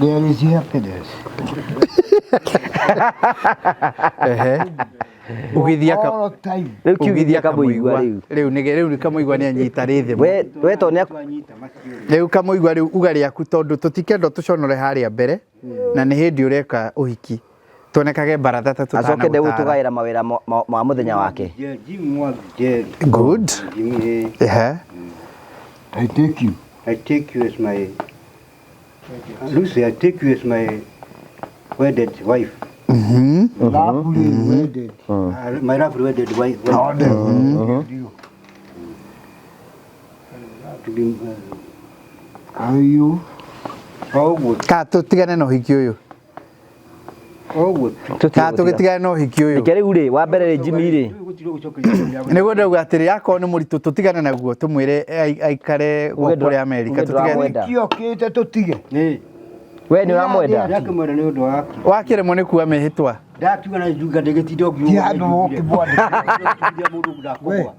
there is happiness. Ehe. Ũgĩthiĩ aka All time. Rĩu kiugithia kamũigua rĩu. Rĩu nĩ rĩu kamũigua nĩ anyita rhythm. We we to nĩ Rĩu kamũigua rĩu uga rĩaku tondũ tũtikenda tũconore harĩa mbere na nĩ hĩndĩ ũreka ũhiki tuonekage baratha ta acoke ndegũ tũtanagũtara. tũgaĩra mawĩra ma mũthenya wake. Good. Ehe. I take you. I take you as my Lucy, I take you as my wedded wife. Lovely wedded. My lovely wedded wife. To be, Are you? ũguo Ka tũtigane na ũhiki ũyũ. ũguo Ka tũgĩtigane na ũhiki ũyũ. Reke rĩu rĩ wa mbere rĩ Jimmy rĩ Nĩguo ndauga atĩrĩ akorwo nĩ mũritũ tũtigane naguo tũmwĩre aikare Uge gũkũ kũrĩa Amerika uge tũtigane. ndũramwenda. Kĩokĩte tũtige. Ĩ, We nĩ ũramwenda? ndakĩmwenda nĩ ũndũ waku Wakĩremwo nĩ kuua mĩhĩtwa. ndakiuga na njuga ndĩgĩtinda Ti handũ ũkĩmwandĩkĩra. mũndũ ndakũgwa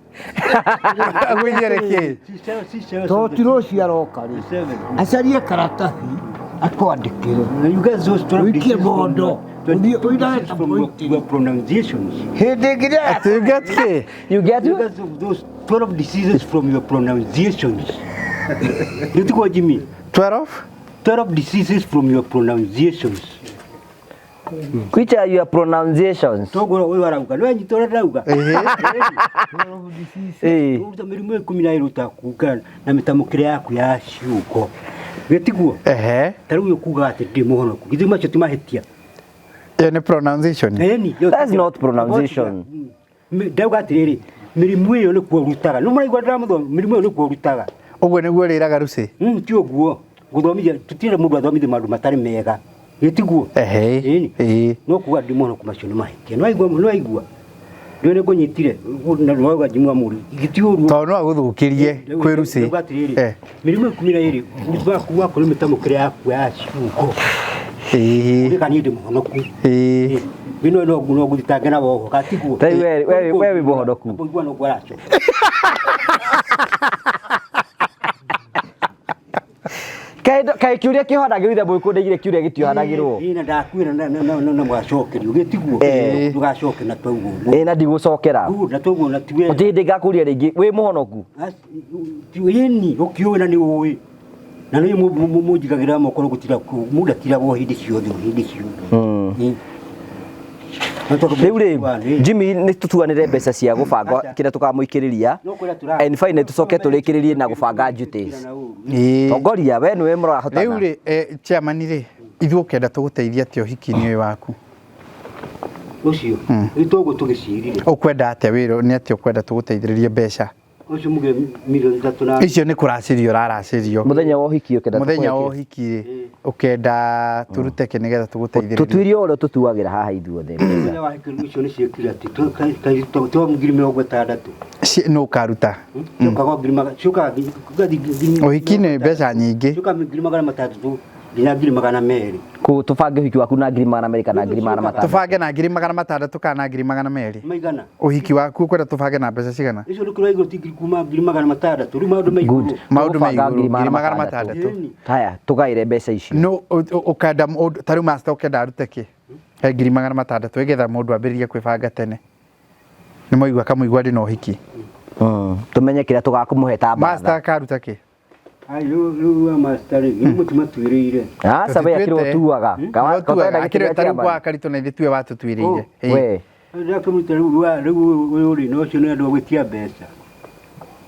Agũithie rĩkĩ? To ti rũciũ aroka rĩ. Acarie karatathi akwandĩkĩre. Ũikie mondo. Ũthiĩ ũinage ta pointi. Pronunciations. Hĩndĩ ĩngĩ nĩ Atĩ you get kĩ? You get You get those 12 diseases from your pronunciations. Nĩtiguo Jimmy? 12? 12 diseases from your pronunciations. Which are your pronunciations? Toguo ũyũ arauga. Nĩ wanyita ũrĩa ndĩrauga? Ĩhĩ. Ĩĩ. Ũruta mĩrimũ 12 ũtakuga na mĩtamũkĩre yaku ya ciugo. Gĩtiguo? Ehe. Ta rĩu ũkuga atĩ ndĩ mũhonoku. Githĩ macio ti mahĩtia? Ĩyo nĩ pronunciation. Ĩni, ĩyo That's ti- not pronunciation. Ndauga atĩrĩrĩ, mĩrimũ ĩyo nĩkuo ũrutaga. Nĩ mũraigua ndĩramũthomithia? Mĩrimũ ĩyo nĩkuo ũrutaga. Ũguo nĩguo rĩraga Lucy. Ti ũguo. Gũthomithia tũtirĩ mũndũ athomithie maũndũ matarĩ mega. Gĩtiguo? Ehe. Ĩni. Ĩĩ. No kuga ndĩ mũhonoku macio nĩ mahĩtia. Nĩ waigua? Nĩ waigua? Ndũĩ nĩ ngũnyitire na nĩwauga Jimmy wa Mũrĩ. Gĩti ũru. Tondũ no agũthũkĩrie kwĩ Lucy. Ndauga atĩrĩrĩ, Eh. mĩrimũ 12 ũrutaga waku nĩ mĩtamũkĩre yaku ya ciugo. Ĩĩ. Ũrĩ niĩ ndĩ mũhonoku. Ĩĩ. Ĩno no ngũthitange na woho gatiguo. Ta rĩu we wĩ mũhonoku. Kũigua no ngwaraco. Kaĩ kĩũria kĩohanagĩrwo ithe mũgĩkũyũ ndaigire kĩũria gĩtiohanagĩrwo. Ĩĩ na ndakwĩra na mwacokerio gĩtiguo. Eh. Ndũgacoke na twaugwo ũguo. Ĩĩ na ndigũcokera. Good, na twaugwo na tiwe. Gũtirĩ hĩndĩ ngakũria rĩngĩ wĩ mũhonoku. Ĩni ũkĩũĩ na nĩ ũĩ. Na nĩ mũnjigagĩra moko no gũtira mũndũ atiragwo hĩndĩ ciothe hĩndĩ ciothe. Ĩĩ. Na tondũ Rĩu rĩ Ĩĩ. Jimmy nĩ tũtuanĩre mbeca cia gũbanga Aca. kĩrĩa tũkamũikĩrĩria No kwĩra tũra- and finally tũcoke tũrĩkĩrĩrie na gũbanga duties. Ĩĩ. Tongoria we nĩwe mũrahotana. Rĩu rĩ, chairman rĩ, ithuĩ ũkenda tũgũteithie atĩa ũhiki-inĩ ũyũ waku? Ũcio nĩ toguo tũgĩcirire. Ũkwenda atĩa wĩra nĩ atĩa ũkwenda tũgũteithĩrĩrie mbeca? Ũcio muge milioni ithatũ na Icio nĩ kũracĩrio ũraracĩrio. Muthenya wa ũhiki ũkenda Mũthenya wa ũhiki rĩ, ũkenda tũrute kĩ nĩgetha tũgũteithĩrĩrie? Tũtuĩrie ũrĩa tũtuagĩra haha ithuothe mbeca. Mũthenya wa ũhiki ũcio nĩ ciĩkire atĩ to ngiri mĩrongo ĩtandatũ. Nũ ũkaruta? Ciũkaga ngiri magana ciũkaga ngiri Ũhiki nĩ mbeca nyingĩ. Ciũkaga ngiri magana matandatũ nginya ngiri magana merĩ. Koguo tũbange ũhiki waku na ngiri magana merĩ kana ngiri magana matandatũ. Tũbange na ngiri magana matandatũ kana na ngiri magana merĩ? Maigana. Ũhiki waku ũkwenda tũbange na mbeca cigana? Icio nĩ kũrĩa igũrũ ti ngiri kuma ngiri magana matandatũ rĩu maũndũ me Good. igũrũ. Maũndũ me Tũgũbanga igũrũ ngiri ngiri magana magana matandatũ. matandatũ. Ĩni. Haya, tũgaĩre mbeca icio. No ũkenda ta rĩu master ũkenda arute kĩ? He ngiri magana matandatũ ĩgetha mũndũ ambĩrĩrie kwĩbanga tene. Nĩ mwaigua kamũigua ndĩ na ũhiki. Tũmenye kĩrĩa tũgakũmũhe ta Master mbatha. akaruta kĩ? Ai rĩu rĩu wa master rĩ rĩu mũtimatuĩrĩire. Aca we akĩrĩ ũtuaga. Nĩwe ũtuaga. Akĩrĩ ta rĩu kwa Karitũ na ithuĩ tiwe watũtuĩrĩire. Ĩĩ. We. Ndakĩmũruta rĩu rĩu ũyũ rĩ no ũcio nĩ andũ a gwĩtia mbeca.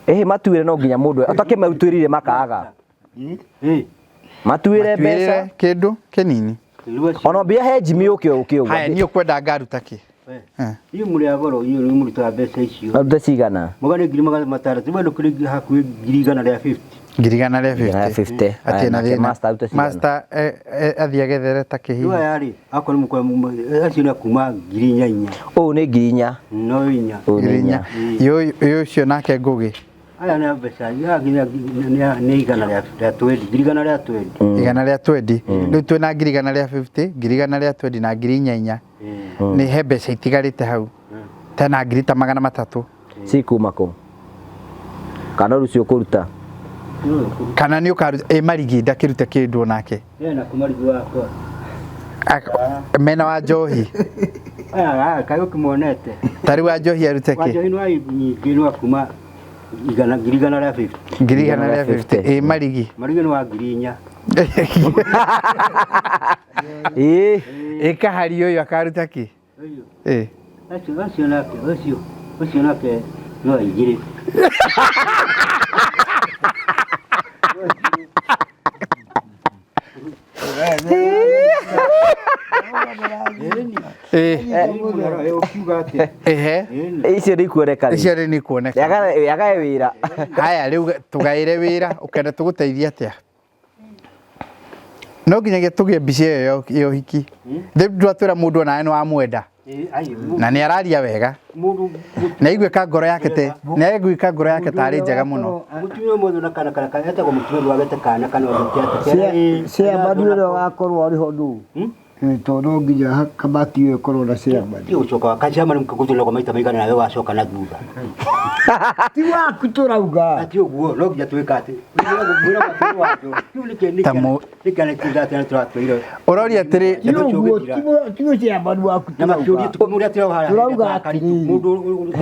Ĩhĩ matuĩre no nginya mũndũ atakĩmatuĩrĩire makaga. Ĩ. Matuĩre mbeca. Matuĩrĩre kĩndũ kĩnini. Rĩu acio. Ona mbia he Jimmy ũkĩ ũkĩ ũguo. Haya niĩ ũkwenda ngaruta kĩ? Inyuĩ mũrĩ a goro inyuĩ nĩ mũrutaga mbeca icio. Arute cigana? Mũgane ngiri magana matandatũ rĩu andũ kĩrĩ hakuhĩ ngiri igana rĩa 50. Ngiri igana rĩa Igana rĩa 50. 50. Atirĩ Haya, na nake thĩna. master arute cigana? Master athiĩ agethere ta kĩ Rĩu hihi? aya rĩ akorwo mũkwa acio nĩ a kuma ngiri inya inya. Ũũ nĩ ngiri inya. No inya. Ũũ nĩ Ngiri inya. inya. Yũ ũcio nake Ngũgĩ. Aya nĩ a mbeca aya nginya nĩ igana rĩa 20 ngiri igana rĩa 20. Igana rĩa 20. Rĩu twĩna ngiri igana rĩa 50, ngiri igana rĩa 20 na ngiri inya inya. Nĩ he mbeca itigarĩte hau. Tena ngiri ta magana matatũ. Cikuma kũ? Kana rũciũ ũkũruta? Kana nĩ ũkaruta ĩ Marigi ndakĩrute kĩndũ onake. Ena kũmarigi wakwa. Mena wa njohi. Aya aya kaĩ ũkĩmonete. Ta rĩu wa njohi arute Wa kĩ? njohi nĩ wa nyingĩ nĩ wa kuma igana ngiri igana rĩa 50. Ngiri igana rĩa 50. Ĩ Marigi. Marigi nĩ wa ngiri inya. Ĩĩ. Ĩ Kahari ũyũ akaruta kĩ? Ĩ. Acio acio nake ũcio ũcio nake no aingĩre. Ĩ. Ũkiuga atĩa? Ehe. Icio nĩ ikuoneka rĩu. Icio rĩu nĩ ikuoneka. Yagae wĩra. Haya rĩu tũgaĩre wĩra ũkenda tũgũteithie atĩa? No nginyagia tũgĩe mbica ĩyo ya ũhiki. Rĩu ndwatwĩra mũndũ onawe nĩ wamwenda na nĩ araria wega Mũndũ na aiguĩka ngoro yake te nĩ aiguĩka ngoro yake tarĩ njega mũno. Mũtumia ũmwe na kana kana etagwo mũtumia ũmwe wagĩte kana kana wagĩte atĩa. Chairman ũrĩa wakorwo arĩ ho nũ? Tondũ no nginya kamati ĩyo ĩkorwo na chairman. Ti gũcoka wa kachairman mũkagũthũra kwa maita maigana nawe wacoka na thutha. Ti waku tũrauga. Ti ũguo no nginya twĩka atĩ. Ta Ũroria atĩrĩ Ti ũguo ti chairman waku Na makĩũria tũrauga. tũkĩmũria atĩrĩ haha Tũrauga atĩrĩrĩ. mũndũ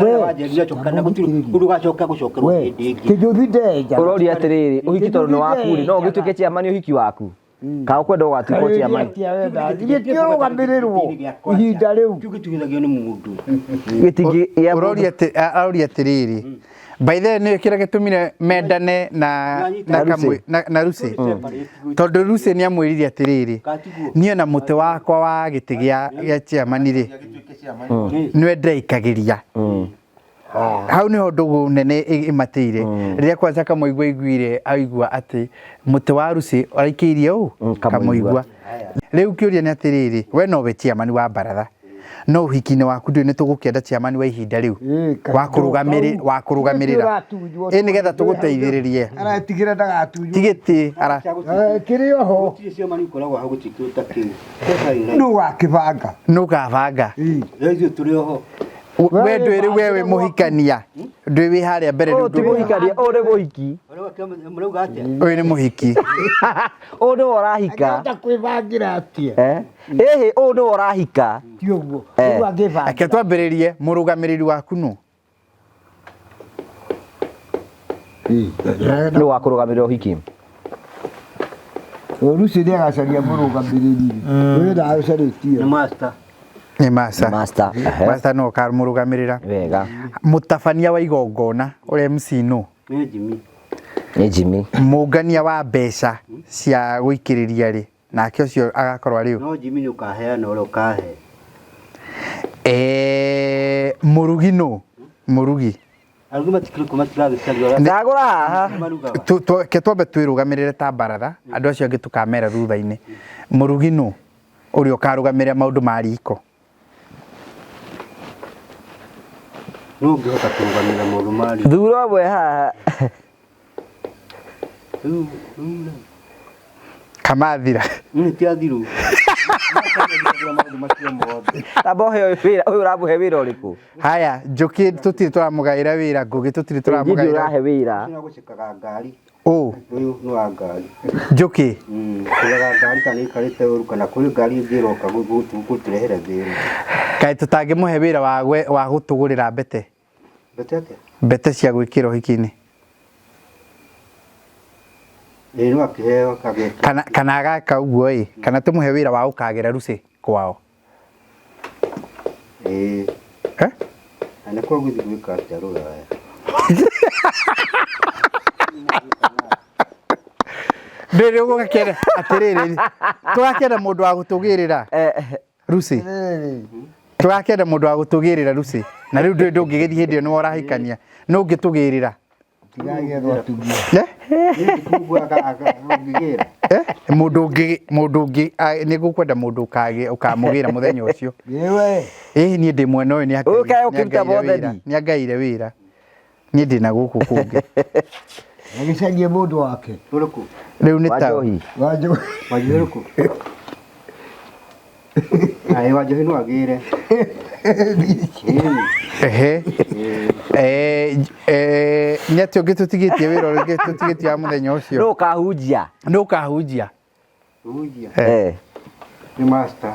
We, ũrĩa na gũtirĩ ũndũ ũgacoka gũcokerwo We, hĩndĩ ĩngĩ. Kĩnjũthi ndenjaga. Ũroria atĩrĩrĩ, ũhiki tondũ nĩ waku rĩ, no ũgĩtuĩke chairman ũhiki waku? Kana ũkwenda ũgatuĩka chairman? Githĩ ti ũrũgamĩrĩrwo ihinda rĩu. Kĩu gĩtuithagio nĩ mũndũ. Gĩtingĩ Ũroria atĩ aroria atĩrĩrĩ by the way nĩ kĩrĩa gĩtũmire mendane na na kamwe na Lucy tondũ Lucy nĩ amwĩrire atĩrĩrĩ niĩ na mũtĩ wakwa wa gĩtĩ gĩa chairman rĩ nĩwe ndĩreikagĩria. Hau niho ndũgũ nene ĩmatĩire rĩrĩa kwanza Kamũigua aiguire aigua atĩ mũtĩ wa Lucy ũraikĩirie ũ Kamũigua. Rĩu kĩũria nĩ atĩrĩrĩ we nowe chairman wa baratha no ũhiki-inĩ waku ndũĩ nĩ tũgũkĩenda chairman wa ihinda rĩu wa kũrũgamĩrĩra ĩ nĩgetha tũgũteithĩrĩrie Aretigĩra ndagatunywo. ti gĩtĩ ara Kĩrĩ oho Gũtirĩ chairman ũkoragwo hau gũtirĩ kĩndũ ta kĩu. nũ wakĩbanga. nũ ũkabanga. Ithuĩ tũrĩ oho. We ndwĩ rĩu we wĩ mũhikania ndwĩ wĩ harĩa mbere rĩu Ũyũ ti mũhikania, ũyũ nĩ mũhiki. Mũrauga atĩa? Ũyũ nĩ mũhiki. Ũyũ nĩwe ũrahika. Angĩhota kwĩbangĩra atĩa? Ĩhĩ, ũyũ nĩwe ũrahika. Ti ũguo. Rĩu angĩbangĩra. Reke twambĩrĩrie mũrũgamĩrĩri waku nũ? Nũ wa kũrũgamĩrĩra ũhiki? Lucy nĩ agacaria mũrũgamĩrĩri. Wĩra ũcarĩtie. Nĩ master. Nĩ master. Master. Master no ũkamũrũgamĩrĩra. Wega. Mũtabania wa igongona ũrĩa MC nũ? Nĩ Jimmy. Nĩ Jimmy. Mũngania wa mbeca cia gũikĩrĩria rĩ, nake ũcio agakorwo arĩ ũ? No Jimmy nĩ ũkaheana ũrĩa ũkahe. Mũrugi nũ? Mũrugi. Arugi matikĩrĩ kũ matiragĩcaria Ndagũra haha. marugaga. Ke twambe twĩrũgamĩrĩre ta baratha, andũ acio angĩ tũkamera thutha-inĩ. Mũrugi nũ? Ũrĩa ũkarũgamĩrĩra maũndũ ma riko. Nũ ũngĩhota kũrũgamĩrĩra maũndũ ma riko? Thura ũmwe haha. Rĩu rĩu Kamathira. nĩ ti athiru. Maũndũ macio mothe. Tamba ũhe ũyũ wĩra, ũyũ ũramũhe wĩra ũrĩkũ? Haya, Njũkĩ tũtirĩ tũramũgaĩra wĩra, Ngũgĩ tũtirĩ Niĩ tũramũgaĩra. ũrahe wĩra. Ũcio gũcekaga ngari. Ũ, Ũyũ nĩ wa ngari. Njũkĩ. Kũrora ngari kana ĩikarĩte ũru kana kũrĩ ngari ĩngĩ ĩroka gũtũrehere thĩna. Kaĩ tũtangĩmũhe wĩra wa gũtũgũrĩra mbete? Mbete atĩa? Mbete cia gwĩkĩra ũhiki-inĩ. Ĩĩ no akĩheo kageka. Kana agaka ũguo ĩ, kana tũmũhe wĩra wa gũkagĩra rucĩ kwao. Ĩĩ. Eh? Na nĩ kwa gũthiĩ gwĩka atĩa rũraya? Ndĩrĩ ũgakĩenda atĩrĩrĩ, tũgakĩenda mũndũ wa gũtũgĩrĩra rucĩ. Tũgakĩenda mũndũ wa gũtũgĩrĩra rucĩ. Na rĩu ndũĩ ndũngĩgĩthiĩ hĩndĩ ĩyo nĩwe ũrahikania. Nũ ũngĩtũgĩrĩra? Tigagethwo atumia. Eh? Ũngĩgĩra. Eh? Mũndũ ũngĩ, mũndũ ũngĩ, nĩ ngũkwenda mũndũ ũkamũgĩra mũthenya ũcio. Ĩwe. Ĩĩ niĩ ndĩ mwena ũyũ nĩ Ũkae ũkĩruta mothe angaire nĩ angaire wĩra. Niĩ ndĩ na gũkũ kũngĩ. Agĩcarie mũndũ wake. Ũrĩkũ? Rĩu nĩ ta Wanjohi. Wanjohi. Wanjohi ũrĩkũ? Aĩ Wanjohi no agĩre. Ehe. Nĩ atĩ ũngĩ tũtigĩtie wĩra ũrĩkũ tũtigĩtie wa mũthenya ũcio? Nũ ũkahunjia? Nũ ũkahunjia? Hunjia. Eh. Nĩ master.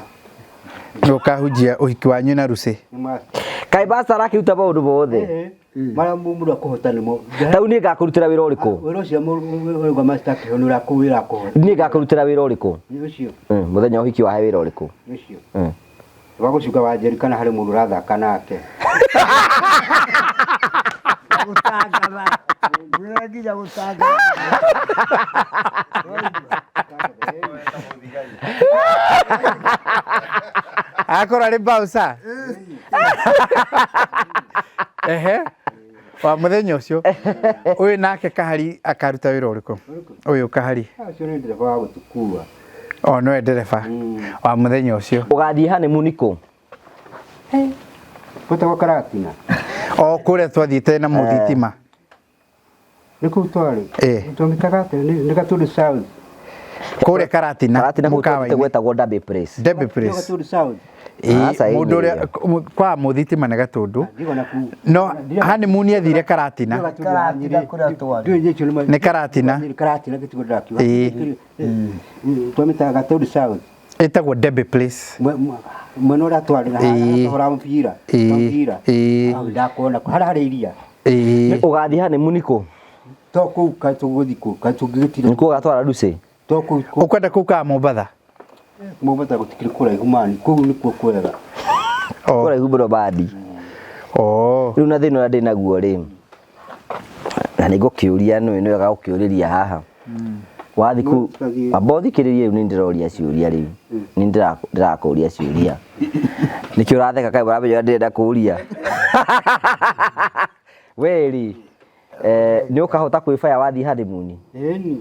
Nũ ũkahunjia ũhiki wanyu na Lucy? Nĩ master. Kaĩ master arakĩruta maũndũ mothe? Marĩa mũndũ akũhota nĩmo. Ta rĩu niĩ ngakũrutĩra wĩra ũrĩkũ? Wĩra ũcio ũrauga master akĩheo nĩ ũrakũ wĩra akũhota. Niĩ ngakũrutĩra wĩra ũrĩkũ? Nĩ ũcio. Mũthenya wa ũhiki wahe wĩra ũrĩkũ? Nĩ ũcio. Wa gũcunga Wanjeri kana harĩ mũndũ ũrathaka nake. Gũtangatha. Wĩra nginya gũtangatha. Akorwo arĩ bouncer. Ehe. Wa mũthenya ũcio. Ũyũ nake Kahari akaruta wĩra ũrĩkũ? Ũyũ Kahari. Ũcio nĩ ndereba wa gũtũkua. O nowe ndereba wa mũthenya ũcio. Ũgathiĩ honeymoon kũ? Gwĩtagwo Karatina. O kũrĩa twathiĩte na mũthitima. Nĩ kũu twarĩ. Twamĩtaga atĩa? Nĩ Gatundu South. Kũrĩa Karatina. Karatina kũu twathiĩte gwetagwo Derby Place. Derby Place. Gatundu South. Mũndũ ũrĩa kwa mũthitima nĩ Gatundu. No honeymoon athire Karatina. Karatina kũrĩa twarĩ. Nĩ Karatina. Karatina gĩtigo ndĩrakiuga. Twamĩtaga Gatundu South. Ĩtagwo Derby Place. Mwena ũrĩa twarĩ na harĩa mũbira. Mũbira. Ndakuona harĩa harĩ iria. Ũgathiĩ honeymoon kũ? To kũu kaĩ tũgũthiĩ kũ? Kaĩ tũngĩgĩtira. Nĩ kũ ũgatwara Lucy? To kũu. Ũkwenda kũu kana Mombatha? Mombatha gũtikĩrĩ kũraihu mani. Kũu nĩkuo kwega. Kũraihu mũno mani. Rĩu na thĩna ũrĩa ndĩ naguo rĩ, na nĩ ngũkĩũria nĩ wega gũkĩũrĩria haha. Wathiĩ kũu, amba ũthikĩrĩrie rĩu nĩ ndĩroria ciũria rĩu. Nĩ ndĩrakũria ciũria. Nĩkĩ ũratheka kaĩ ũramenya ũrĩa ndĩrenda kũũria? We rĩ, nĩ ũkahota kwĩbaya wathiĩ honeymoon? Ĩni.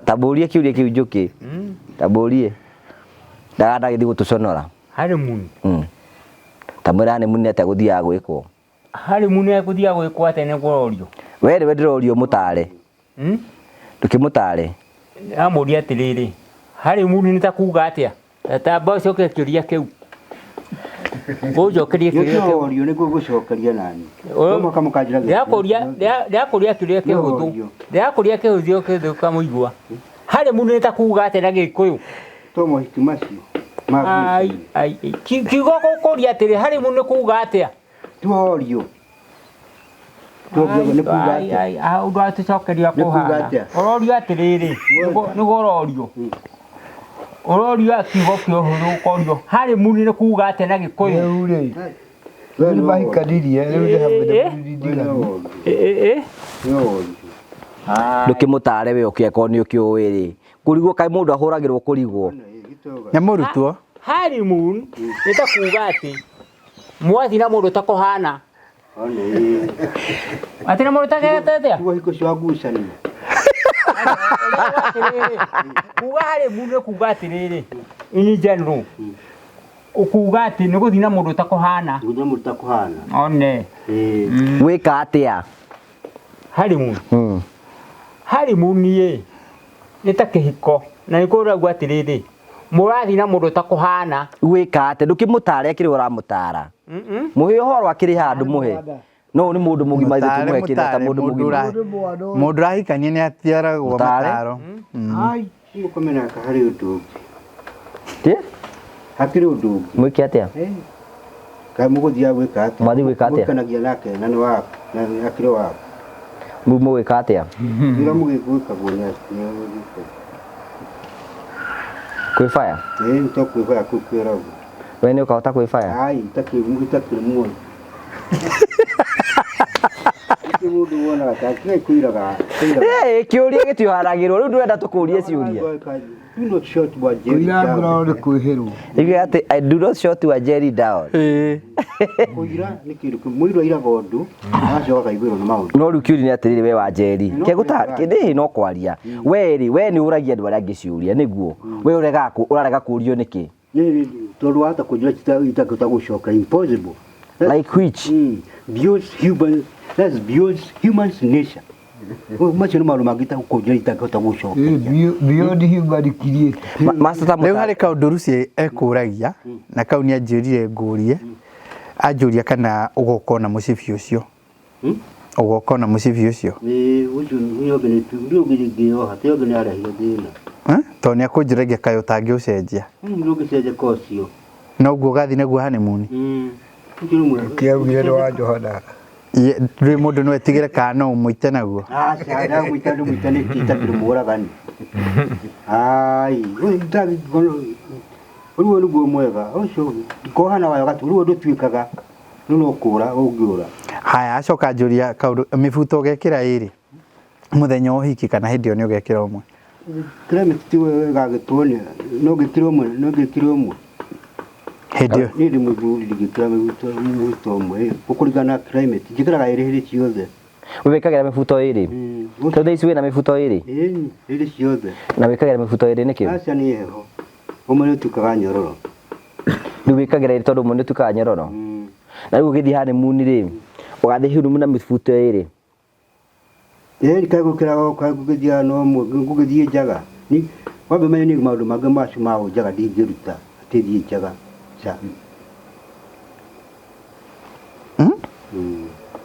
Ta mũrie kĩũria kĩu Njũkĩ. Ta mũrie. Ndagagĩthiĩ gũtũconora. Honeymoon? Ta mwĩre honeymoon nĩ atĩa gũthiaga gwĩkwo? Honeymoon nĩ gũthiaga gwĩkwo atĩa nĩ kũrorio? We nĩwe ndĩrorio mũtare. Ndũkĩmũtare. Ndĩramũria atĩrĩrĩ, honeymoon nĩ ta kuga atĩa? Ta amba ũcoke kĩũria kĩu. Ũnjokerie kĩũria kĩu. Nĩkĩorio nĩguo gũcokeria nani. No mũhaka mũkanjĩra Ndĩrakũria kĩũria kĩhũthũ. Ndĩrakũria kĩhũthũ kĩhũthũ ũkamũigua. Honeymoon nĩ ta kuga atĩa na Gĩkũyũ? To mohiki macio. Ai, ai, kiugo gũkũria atĩrĩ, honeymoon nĩ kuga atĩa? Tuorio. Ũndũ atũcokeria kũhana. Ũrorio atĩrĩrĩ, nĩguo ũrorio. Ũrorio kiugo kĩhũthũ ũkorio. Honeymoon nĩ kuga atĩa na Gĩkũyũ? Rĩu rĩ, rĩu nĩ mahikanirie, rĩu nĩ hamwe na ndiganu. Ndũkĩmũtare we ũkĩakorwo nĩ ũkĩũĩ rĩ. Kũrigwo kaĩ mũndũ ahũragĩrwo kũrigwo. Nĩ mũrutwo. Honeymoon nĩ ta kuga atĩ mwathiĩ na mũndũ ũtakũhana. Atĩ na mũndũ ũtakete atĩa? Tiguo hingo cia ngucanio. Atĩrĩrĩ, kuga honeymoon nĩ kuga atĩrĩrĩ, in general, ukuga atĩ nĩ gũthiĩ na mũndũ ũtakũhana. Gũthiĩ na mũndũ ũtakũhana. One. Gwĩka atĩa? Honeymoon. Honeymoon ĩ nĩ ta kĩhiko na nĩ kũragwo atĩrĩrĩ, mũrathiĩ na mũndũ ũtakũhana. Gwĩka atĩa? Ndũkĩmũtare kĩrĩa ũramũtara. Mũhe ũhoro akĩrĩ handũ mũhe. No nĩ mũndũ mũgima ithuĩ Mũtare, tũmũhe kĩrĩa ta mũtare, mũndũ mũndũ mũgima. Mũndũ ũrahikania nĩ atiaragwo Mũtare. mataro. Ai, Mũkome nake harĩ ũndũ ũngĩ. Ti? Hakĩrĩ ũndũ ũngĩ. Mwĩke atĩa? Kaĩ mũgũthiaga gwĩka atĩa? Mwathiĩ gwĩka atĩa? Mũikanagia nake na nĩ waku, na akĩrĩ waku. Rĩu mũgwĩka atĩa? Wĩra mũgĩkwĩkagwo nĩ nĩ Kwĩbaya? Ĩĩ nĩ to kwĩbaya kũu kwĩragwo. We nĩ ũkahota kwĩbaya? Ai, itakĩrĩ muoyo. Gũtirĩ mũndũ wonaga ta kĩrĩa kũiraga. Ĩĩ, kĩũria gĩtiharagĩrwo. Rĩu ndũrenda tũkũrie ciũria. Do not shut wa Jerry kũira down. nguraro nĩ kwĩhĩrwo. Iga atĩ I do not shut wa Jerry down. Kũira nĩ kĩndũ kĩmwe. Mũiru airaga ũndũ, agacoka akaiguĩrwo nĩ maũndũ. No rĩu kĩũria nĩ atĩrĩrĩ we wa Njeri. No Kegũta kwaria. kĩndĩ no kwaria. We rĩ, we nĩ ũragia andũ arĩa angĩ ciũria nĩguo. We ũregaga ũrarega kũrio nĩkĩ? Nĩ tondũ wahota kũnjĩra itangĩhota gũcoka impossible. Like which? Beyond human, that's beyond human's nature. Macio nĩ maũndũ mangĩ kũnjĩra itangĩhota gũcoka. Beyond human creator. Master ta Rĩu harĩ kaũndũ Lucy ekũragia na kau nĩ anjĩrire ngũrie anjũria kana ũgoka ona mũcibi ũcio. Ũgoka ona mũcibi ũcio. Ĩĩ, ũcio ũyũ ũngĩ nĩ ũyũ ũngĩ ndingĩoha, ti ũngĩ nĩ arehire thĩna. Tondũ nĩ akũnjũragia kaĩ ũtangĩũcenjia. Ndũngĩcenjia ka ũcio. Noguo ũgathiĩ naguo honeymoon. Ũcio nĩ mwega. Kĩaugire nĩ wa Johana. Ndũrĩ mũndũ no etigĩre kana no ũmũite naguo. Aca, ndamũita ndũmũita nĩ itakĩrĩ mũragani. Ai, ũguo nĩguo mwega. Ũcio ndikohana wayo gatu, rĩu ndũtuĩkaga. Rĩu no kũra ũngĩũra. Haya, acoka anjũria kaũndũ, mĩbuto ũgekĩra ĩrĩ mũthenya wa ũhiki kana hĩndĩ ĩyo nĩ ũgekĩra ũmwe? Climate ti wega gĩtwo nĩ no ngĩkĩre ũmwe, no ngĩkĩre ũmwe. Hĩndĩ ĩyo. Niĩ ndĩ mũthuri ndingĩkĩra mĩbuto ũmwe, gũkũringana na climate. Njĩkĩraga ĩrĩ hĩndĩ ciothe. We wĩkagĩra mĩbuto ĩrĩ? Tondũ thaa ici wĩna mĩbuto ĩrĩ? Ĩĩ, hĩndĩ ciothe. Na wĩkagĩra mĩbuto ĩrĩ nĩkĩ? Aca nĩ heho. Ũmwe nĩ ũtuĩkaga nyororo. Rĩu wĩkagĩra ĩrĩ tondũ ũmwe nĩ ũtuĩkaga nyororo? Na rĩu ũgĩthiĩ honeymoon rĩ, ũgathiĩ honeymoon na mĩbuto ĩrĩ? Ĩĩ, kaĩ gũkĩra kaĩ gũgĩthiaga no ũmwe, ngũgĩthiĩ njaga. Wambe ũmenye niĩ maũndũ mangĩ macio ma ũnjaga ndingĩruta, atĩ thiĩ njaga. Ca.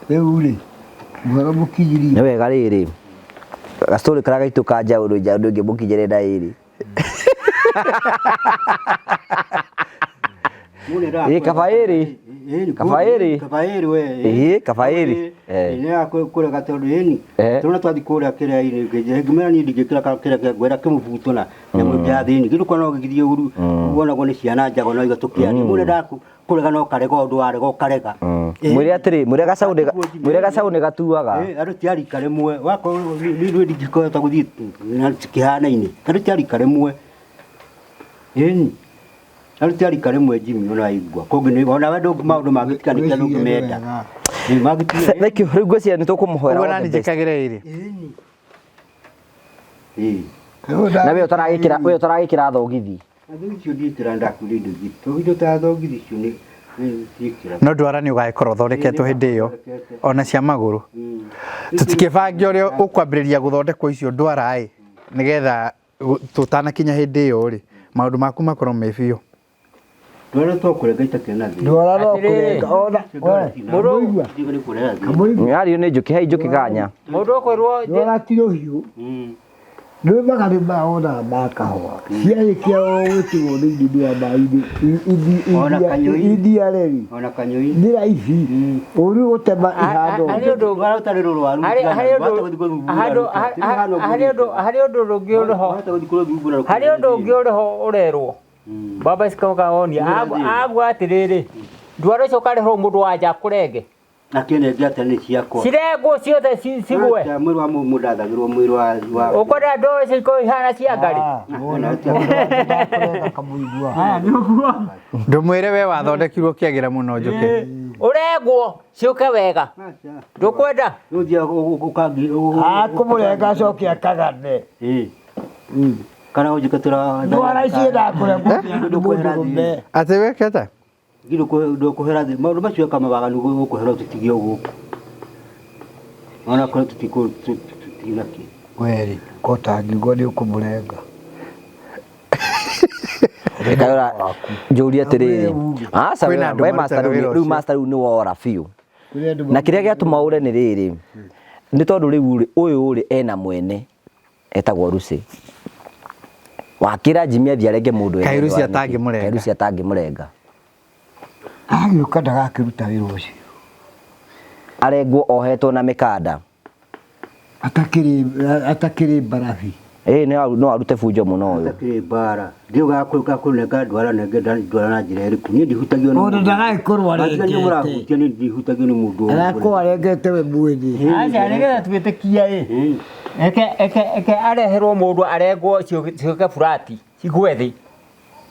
Rĩu rĩ, mũhoro mũkinyirie. Nĩ wega rĩrĩ, gastori karĩa gaitũ ka njaũ nĩ njaũ ndũngĩmũkinyĩre na ĩrĩ. Ĩĩ, kaba ĩrĩ. Kaba ĩrĩ. Kaba ĩrĩ we. Ĩĩ, kaba ĩrĩ. Nĩ ya kũrega tondũ ĩni. Tũrona twathiĩ kũrĩa kĩrĩa-inĩ, ngĩmera niĩ ndingĩkĩra kĩrĩa kĩa ngwenda kĩmũbuto na nyamũ ya thĩinĩ. Kĩndũ kwana ũgĩthiĩ ũru, wonagwo nĩ ciana njago no iga tũkĩaria. Mũndũ endaga kũrega no karega ũndũ warega ũkarega. Mwĩre atĩrĩ, mwĩre gacaũ nĩ mwĩre gacaũ nĩ gatuaga. Andũ ti a rika rĩmwe. Wakorwo niĩ ndingĩhota gũthiĩ na cikĩhanaine. Andũ ti a rika rĩmwe. Ĩni. Andũ ti a rika rĩmwe Jimmy ona waigua. Kũngĩ nĩ ona we ndũngĩ maũndũ mangĩ tiga nĩkĩo ndũngĩmenda. Thank you. Rĩu ngwĩciria nĩ tũkũmũhoera Ũguo all nani the best. njĩkagĩra ĩrĩ. Na we ũtaragĩkĩra we ũtaragĩkĩra thogithi. Thogithi icio ndiĩkĩra ndakwĩra indo ingĩ. Tondũ indo ta thogithi icio nĩ ndiĩkĩraga. No ndwara nĩ ũgagĩkorwo ũthondeketwo hĩndĩ ĩyo ona cia magũrũ. Tũtikĩbange ũrĩa ũkwambĩrĩria gũthondekwo icio ndwara ĩ nĩgetha tũtanakinya hĩndĩ ĩyo rĩ maũndũ maku makorwo me biũ. Ndwara to kũrenga itakĩrĩ na thĩna. Ndwara no kũrenga ona Mũigua. Yario nĩ njũkĩ, hei njũkĩ kanya. Mũndũ ũkwĩrwo Ndwara ti rũhiũ. Nĩ magarĩ maya wonaga ma kahũa. Ciarĩkia o gwĩkĩrwo thĩinĩ wa maĩ-inĩ Ona kanyũi. iria rĩrĩ Ona kanyũi. nĩ raithi ũru gũtema ihando. Harĩ ũndũ ũtarĩ rũrwaru. Harĩ ũndũ ũngĩ ũrĩ ho. Harĩ ũndũ ũngĩ ũrĩ ho ũrerwo. Baba cikoka wonia. Agua atĩrĩrĩ. Ndwara ũcio ũkarehwo mũndũ wa nja akũrenge. Akĩnengia atĩa nĩ ciakwa. Cirengwo ciothe cigwe. Acha, mwĩrĩ wa mũndũ ndathagĩrwo mwĩrĩ wa wa Ũkwenda ndoro icio ikorwo ihana cia ngarĩ. Kamũigua. Ndũmwĩre we wathondekirwo ũkĩagĩra mũno Njũkĩ. Ũrengwo ciũke wega. Acha. Ndũkwenda? Rĩu ũkangi Akũmũrenga acoke akagane. Ĩĩ. Kana ũnjĩke tũra Ndwara ici ndakũrengwo mũndũrũme. Atĩ wĩkĩte? Ndũkũhera thĩ maũndũ macio eka mawaganu gũkũhera tũtigio gũkũ ona korwo tũtinakĩ Weri, kota ngiugo nĩ ũkũmũrenga. Kayora njũrie atĩrĩrĩ aca Kwĩna andũ we master marutaga rĩu wĩra rĩu ũcio. master rĩu nĩ wora biũ Kũrĩ andũ na kĩrĩa gĩatũma ũre nĩ rĩrĩ nĩ tondũ rĩu rĩ ũyũ rĩ ena mwene etagwo Lucy wakĩra Jimmy athiĩ arenge mũndũ Kaĩ Lucy atangĩmũrenga? Kaĩ Lucy atangĩmũrenga Agĩũka ndagakĩruta wĩra ũcio. Arengwo ohetwo na mĩkanda. Atakĩrĩ atakĩrĩ mbarathi. Ĩĩ no arute bunjo mũno ũyũ. Atakĩrĩ mbara. Ndiugaga kũnenga ndwara nenge ndwara na njĩra ĩrĩkũ. Niĩ ndihutagio nĩ Mũndũ ndagagĩkorwo arengete. Mũrahutia niĩ ndihutagio nĩ mũndũ. Arakorwo arengete we mwene. Aca nĩgetha twĩtĩkie ĩ. Eke eke eke areherwo mũndũ arengwo ciũke burati cigwe thĩ.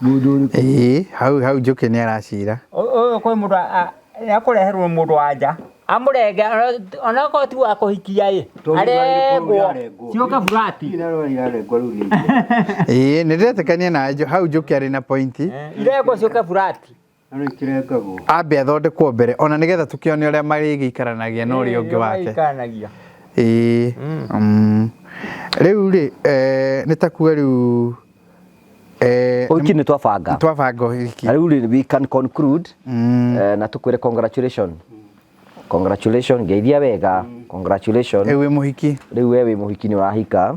Mũndũ ũrĩkũ? Ĩĩ, hau hau Njũkĩ nĩ aracira. Ũyũ kwĩ mũndũ akũreherwo mũndũ wa nja amũrenge onakorwo ti wa kũhikia ĩ arengwo ciũke burati. Ĩĩ, nĩ ndĩretĩkania nawe hau Njũkĩ arĩ na pointi. Irengwo ciũke burati. Ambe athondekwo mbere ona nĩgetha tũkĩone ũrĩa marĩgĩikaranagia na ũrĩa ũngĩ wake. Marĩikaranagia. Ĩĩ. Rĩu rĩ, nĩ ta kuga rĩu Ũhiki nĩ twabanga. Twabanga ũhiki. Na rĩu rĩ we can conclude na tũkwĩre congratulation. Congratulation, ngeithia wega. Congratulation. Rĩu wĩ mũhiki. Rĩu we wĩ mũhiki nĩ ũrahika.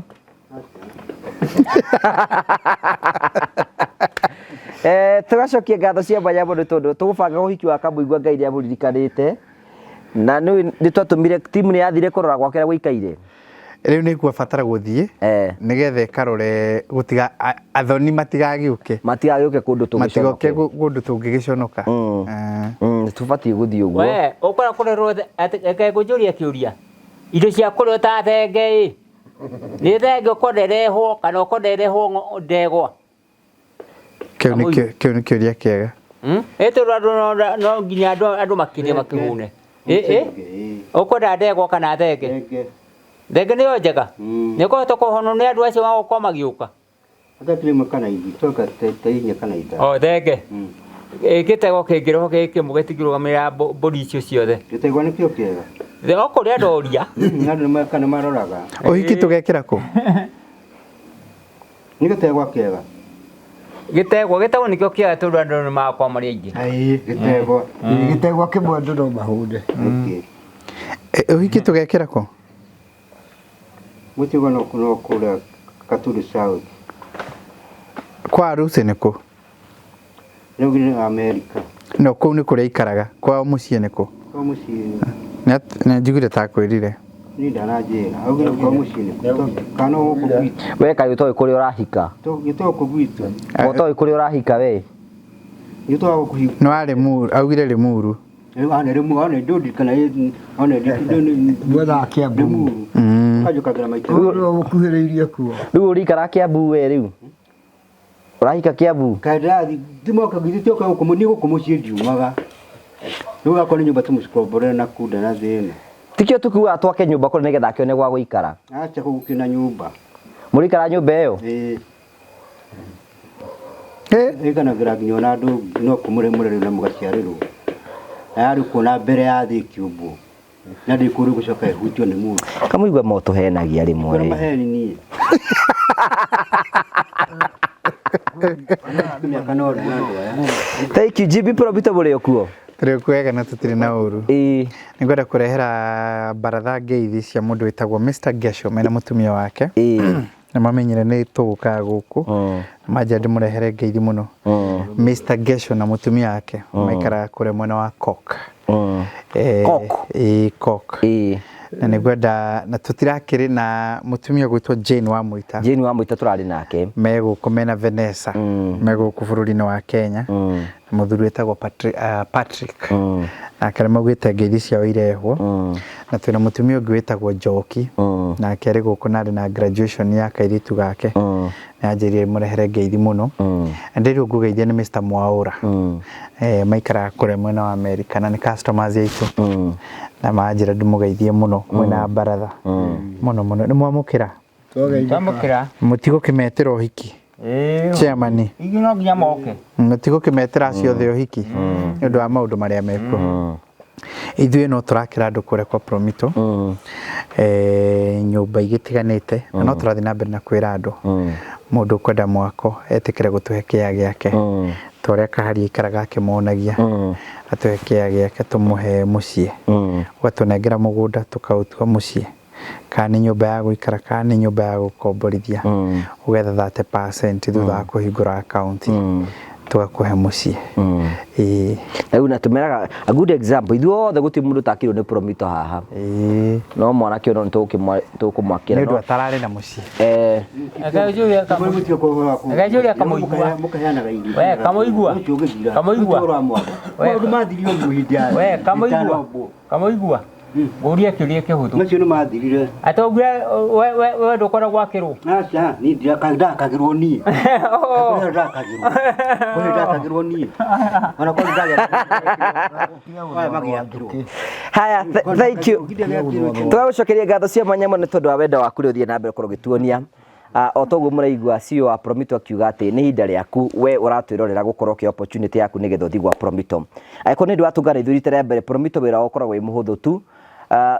Tũgacokia ngatho cia mwanya mũno tondũ tũgũbanga ũhiki wa Kamũigua Ngai nĩ amũririkanĩte. Na nĩ twatũmire timu nĩ yathire kũrora gwake ũrĩa gũikaire. Rĩu nĩ ĩkũbatara gũthiĩ nĩgetha ĩkarore gũtiga athoni matigagĩũke. Matigagĩũke kũndũ tũngĩconoke. Matigoke kũndũ tũngĩgĩconoka. Tũbatiĩ gũthiĩ ũguo. We ũkora kũrerwo reke ngũnjũrie kĩũria. Indo cia kũrĩo ta thenge ĩ nĩ thenge ũkwenda ĩrehwo kana ũkwenda ĩrehwo ndegwa? Kĩu nĩ kĩũria kĩega. Ĩ tondũ andũ no nginya andũ makĩrĩe makĩhũne. Ĩ ũkwenda ndegwa kana thenge? Thenge nĩyo njega. Nĩ ũkũhota kũhonwo nĩ andũ acio magũkorwo magĩũka? Hata kana igĩrĩ, toka ta inya kana ithano. O thenge. Gĩtegwa kĩngĩrehwo gĩ kĩmwe gĩtingĩrũgamĩrĩra mbũri icio ciothe. Gĩtegwa nĩkĩo kĩega. O kũrĩa ndoria. Andũ nĩ maroraga. Ũhiki tũgekĩra kũ? Nĩ gĩtegwa kĩega. Gĩtegwa gĩtegwa nĩkĩo kĩega tondũ andũ nĩ magakorwo marĩ aingĩ. Gĩtegwa. Gĩtegwa kĩmwe andũ no mahũne. Ũhiki tũgekĩra kũ? Mũtigwa no kũrĩa Gatundu South. Kwa Lucy nĩ kũ? Rĩu nĩ Amerika. No kũu nĩ kũrĩa aikaraga. Kwao mũciĩ nĩ kũ? Kwao mũciĩ. Nĩ njiguire ta akwĩrire. Niĩ ndananjĩra. Augire kwao mũciĩ nĩ kũ? Kana no gũkũ gwitũ. We kaĩ ũtoĩ kũrĩa ũrahika? Gĩtoĩ gũkũ gwitũ. Ũtoĩ kũrĩa ũrahika we? Gĩtoĩ gũkũ gwitũ. No arĩ Limuru, augire Limuru. Mwena wa Kiambu. Ũkuhĩrĩirie kuo. Rĩu ũrĩikara Kiambu we rĩu? Ũrahika Kiambu? Kaĩ ndimoka githĩ gũkũ niĩ gũkũ mũciĩ ndiumaga. Rĩu akorwo nĩ nyũmba tũmũcikomborere na kunda na thĩna. Tikĩo tũkiugaga twake nyũmba kũrĩa nĩgetha akĩone gwa gũikara. Acha kũu gũkĩrĩ na nyũmba. Mũrĩikara nyũmba ĩyo? Ĩĩ. Ĩiganagĩra nginya ona andũ no kũmũre mũrere na mũgaciarĩrwo. Na yarĩ kuona mbere ya thĩ ĩkĩũmbwo. Na ndĩkũrĩ gũcoka ĩhutio nĩ mũndũ. Kamũigua mo tũhenagia rĩmwe. Kũrĩ maheni niĩ. Thank you GB Probito mũrĩ o kuo. Tũrĩ o kwega na tũtirĩ na ũru. Ĩĩ. Nĩngwenda kũrehera baratha ngeithi cia mũndũ wĩtagwo Mr Gesho mena mũtumia wake. Ĩĩ. Nĩ mamenyire nĩ tũgũkaga gũkũ. Manjia ndĩmũrehere ngeithi mũno. Mr Gesho na mũtumia wake maikaraga kũrĩa mwena wa Cork. Cork? Ĩĩ Cork. Ĩĩ. Na nĩngwenda na tũtirakĩrĩ na mũtumia ũgwĩtwo Jane wa Mũita. Jane wa Mũita tũrarĩ nake. Me gũkũ mena Vanessa. Me gũkũ bũrũri-inĩ wa Kenya. Mũthuri wĩtagwo Patrick nake nĩ maugĩte ngeithi ciao irehwo. Na twĩna mũtumia ũngĩ wĩtagwo Njoki, nake arĩ gũkũ na arĩ na graduation ya kairĩtu gake, nĩ anjĩrire mũrehere ngeithi mũno. Na ndĩrirwo ngũgeithia nĩ Mr Mwaũra, maikaraga kũrĩa mwena wa America na nĩ customers aitũ, na manjĩra ndĩmũgeithie mũno mwĩna baratha mũno mũno. Nĩ mwamũkĩra? Twamũkĩra. Mũtigũkĩmetĩra ũhiki? Ĩĩ. Chairman. Ithuĩ no nginya moke. Mũtigũkĩmetĩra acio othe ũhiki nĩ ũndũ wa maũndũ marĩa mekuo? Ithuĩ no tũrakĩra andũ kũrĩa kwa Promito nyũmba igĩtiganĩte, na no tũrathiĩ na mbere na kwĩra andũ, mũndũ ũkwenda mwako etĩkĩre gũtũhe kĩea gĩake, ta ũrĩa Kaharia aikaraga akĩmonagia, atũhe kĩea gĩake tũmũhe mũciĩ, ũgatũnengera mũgũnda tũkaũtua mũciĩ, kana nĩ nyũmba ya gũikara kana nĩ nyũmba ya gũkomborithia, ũgetha 30% thutha wa kũhingũra akaunti, tũgakũhe mũciĩ. Ĩĩ. Rĩu na tũmeraga a good example, ithuothe gũtirĩ mũndũ ũtakĩrwo nĩ Promito haha. No mwanake ũyũ no nĩ tũkũmwakĩra. Nĩ ũndũ atararĩ na mũciĩ. Reke Kamũigua. Mũkaheanaga irio. We, Kamũigua. Ũcio ũgĩthira. Kamũigua. Ũcio ũramwaga. Maũndũ mathirio ũguo hĩndĩ ya We, Kamũigua. ĩtanombwo. Kamũigua. Ngũrie kĩũria kĩhũthũ. Macio nĩ mathirire. Atĩ ũguo we ndũkoragwo akĩrwo? Aca, niĩ ndakagĩrwo niĩ. Kũrĩa ndakagĩrwo. Kũrĩa ndakagĩrwo niĩ. Ona korwo ndagĩakĩrwo. Aya magĩakĩrwo. Haya, thank you. Tũgagũcokeria ngatho cia mwanya mũno nĩ tondũ wa wendo waku ũrĩa ũthiĩ na mbere gũkorwo ũgĩtuonia. O toguo mũraigua CEO wa Promito akiuga atĩ nĩ ihinda rĩaku we ũratwĩrorera gũkorwo ũkĩoya opportunity yaku nĩgetha ũthiĩ gwa Promito. Angĩkorwo nĩ ũndũ watũngana ithuĩ rita rĩa mbere, Promito wĩra wao ũkoragwo wĩ mũhũthũ tu,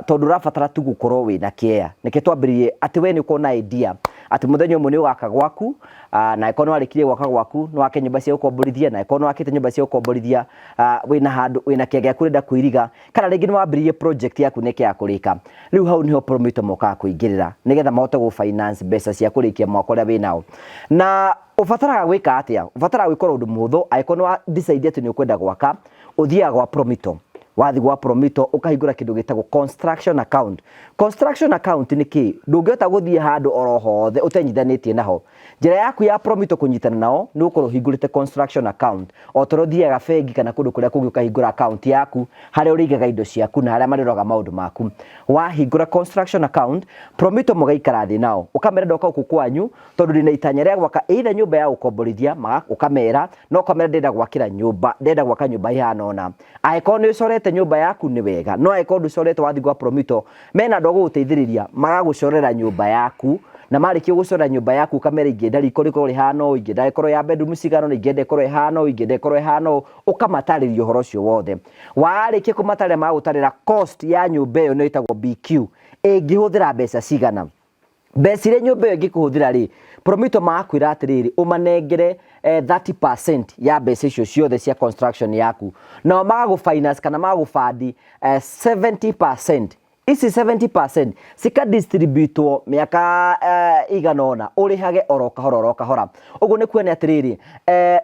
tondũ ũrabatara tu gũkorwo wĩna kĩea. Nĩkĩo twambĩrĩirie atĩ we nĩ ũkorwo na idea atĩ mũthenya ũmwe nĩ ũgaka gwaku, na angĩkorwo nĩ warĩkirie gwaka gwaku, nĩ wake nyũmba cia gũkomborithia, na angĩkorwo nĩ wakĩte nyũmba cia gũkomborithia, wĩna handũ, wĩna kĩea gĩaku ũrenda kũiriga, kana rĩngĩ nĩ wambĩrĩirie project yaku na ĩkĩaga kũrĩka. Rĩu hau nĩho Promito mokaga kũingĩrĩra nĩgetha mahote gũ finance mbeca cia kũrĩkia mwaka ũrĩa wĩnao. Na ũbataraga gwĩka atĩa? Ũbataraga gwĩka ũndũ mũhũthũ. Angĩkorwo nĩ wa decide atĩ nĩ ũkwenda gwaka, ũthiaga gwa Promito. Wathiĩ gwa Promito ũkahingũra kĩndũ gĩtagwo construction account. Construction account nĩ kĩĩ? Ndũngĩhota gũthiĩ handũ oro hothe ũtenyithanĩtie naho. Njĩra yaku ya Promito kũnyitana nao nĩ gũkorwo ũhingũrĩte construction account. O ta ũrĩa ũthiaga bengi kana kũndũ kũrĩa kũngĩ ũkahingũra account yaku harĩa ũrĩigaga indo ciaku na harĩa marĩroraga maũndũ maku. Wahingũra construction account, Promito mũgaikara thĩ nao, ũkamera ndoka gũkũ kwanyu tondũ ndĩna itanya rĩa gwaka either nyũmba ya gũkomborithia, ũkamera, no ũkamera ndĩrenda gwakĩra nyũmba, ndĩrenda gwaka nyũmba ĩhana ũna. Angĩkorwo nĩ ũcorete nyũmba yaku nĩ wega, no angĩkorwo ndũcorete wathiĩ gwa Promito, mena andũ a gũgũteithĩrĩria magagũcorera nyũmba yaku, na marĩkia gũgũcorera nyũmba yaku ũkamera ingĩenda riko rĩkorwo rĩhana ũũ, ingĩenda ĩkorwo ya bedroom cigana ũna, ingĩenda ĩkorwo ĩhana ũũ, ingĩenda ĩkorwo ĩhana ũũ, ũkamatarĩria ũhoro ũcio wothe. Warĩkia kũmatarĩria magagũtarĩra cost ya nyũmba ĩyo nĩyo ĩtagwo BQ, ĩngĩhũthĩra mbeca cigana. Mbeca iria nyũmba ĩyo ĩngĩkũhũthĩra rĩ, Promito magakwĩra atĩrĩrĩ, ũmanengere 30% ya mbeca icio ciothe cia construction yaku. Nao magagũ finance kana magagũ fund 70%. Ici 70% cikadistributwo mĩaka igana ũna, ũrĩhage oro kahora oro kahora. Ũguo nĩ kuonania atĩrĩrĩ,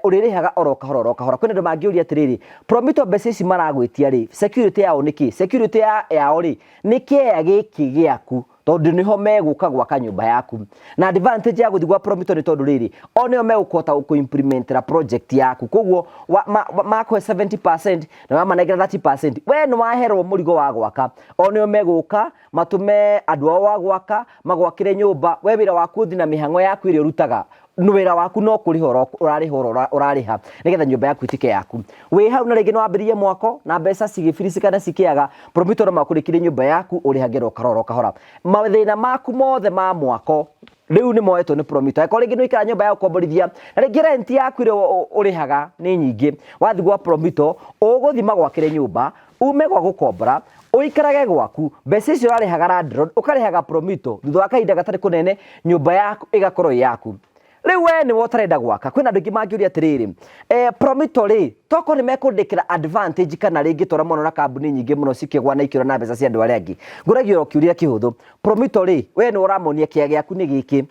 ũrĩrĩhaga oro kahora oro kahora. Kwĩna andũ mangĩũria atĩrĩrĩ, Promito mbeca ici maragwĩtia rĩ, security yao nĩ kĩ? Security yao rĩ, nĩ kĩea gĩkĩ gĩaku, tondũ nĩho megũka gwaka nyũmba yaku. Na advantage ya gũthiĩ gwa Promito nĩ tondũ rĩrĩ, o nĩo megũkũhota gũkũ-implementera project yaku. Koguo makũhe 70% na wamanengera 30%, we nĩ waherwo mũrigo wa gwaka. O nĩo megũka matũme andũ ao a gwaka magwakĩre nyũmba, we wĩra waku ũthiĩ na mĩhang'o yaku ĩrĩa ũrutaga. Wĩra waku no kũrĩha ũrarĩha ũrarĩha nĩgetha nyũmba yaku ĩtuĩke yaku. Wĩ hau na rĩngĩ nĩ wambĩrĩirie mwako na mbeca cigĩbiricika na cikĩaga, Promito no makũrĩkĩrie nyũmba yaku ũrĩhagĩre o kahora o kahora. Mathĩna maku mothe ma mwako rĩu nĩ moetwo nĩ Promito. Angĩkorwo rĩngĩ nĩ ũikara nyũmba ya gũkomborithia na rĩngĩ rent yaku ĩrĩa ũrĩhaga nĩ nyingĩ, wathiĩ gwa Promito ũgũthiĩ magwakĩre nyũmba, ume gwa gũkombora ũikarage gwaku, mbeca icio ũrarĩhaga landlord ũkarĩhaga Promito, thutha wa kahinda gatarĩ kũnene nyũmba yaku ĩgakorwo ĩ yaku. Rĩu we nĩwe ũtarenda gwaka. Kwĩna andũ aingĩ mangĩũria atĩrĩrĩ, Promito rĩ, tokorwo nĩ mekũndĩkĩra advantage kana rĩngĩ tũrĩa mona na kambuni nyingĩ mũno cikĩgwa na ikĩũra na mbeca cia andũ arĩa angĩ. Ngũragia oro kĩũria kĩhũthũ, Promito rĩ, we nĩwe ũramonia kĩea gĩaku nĩ gĩkĩ,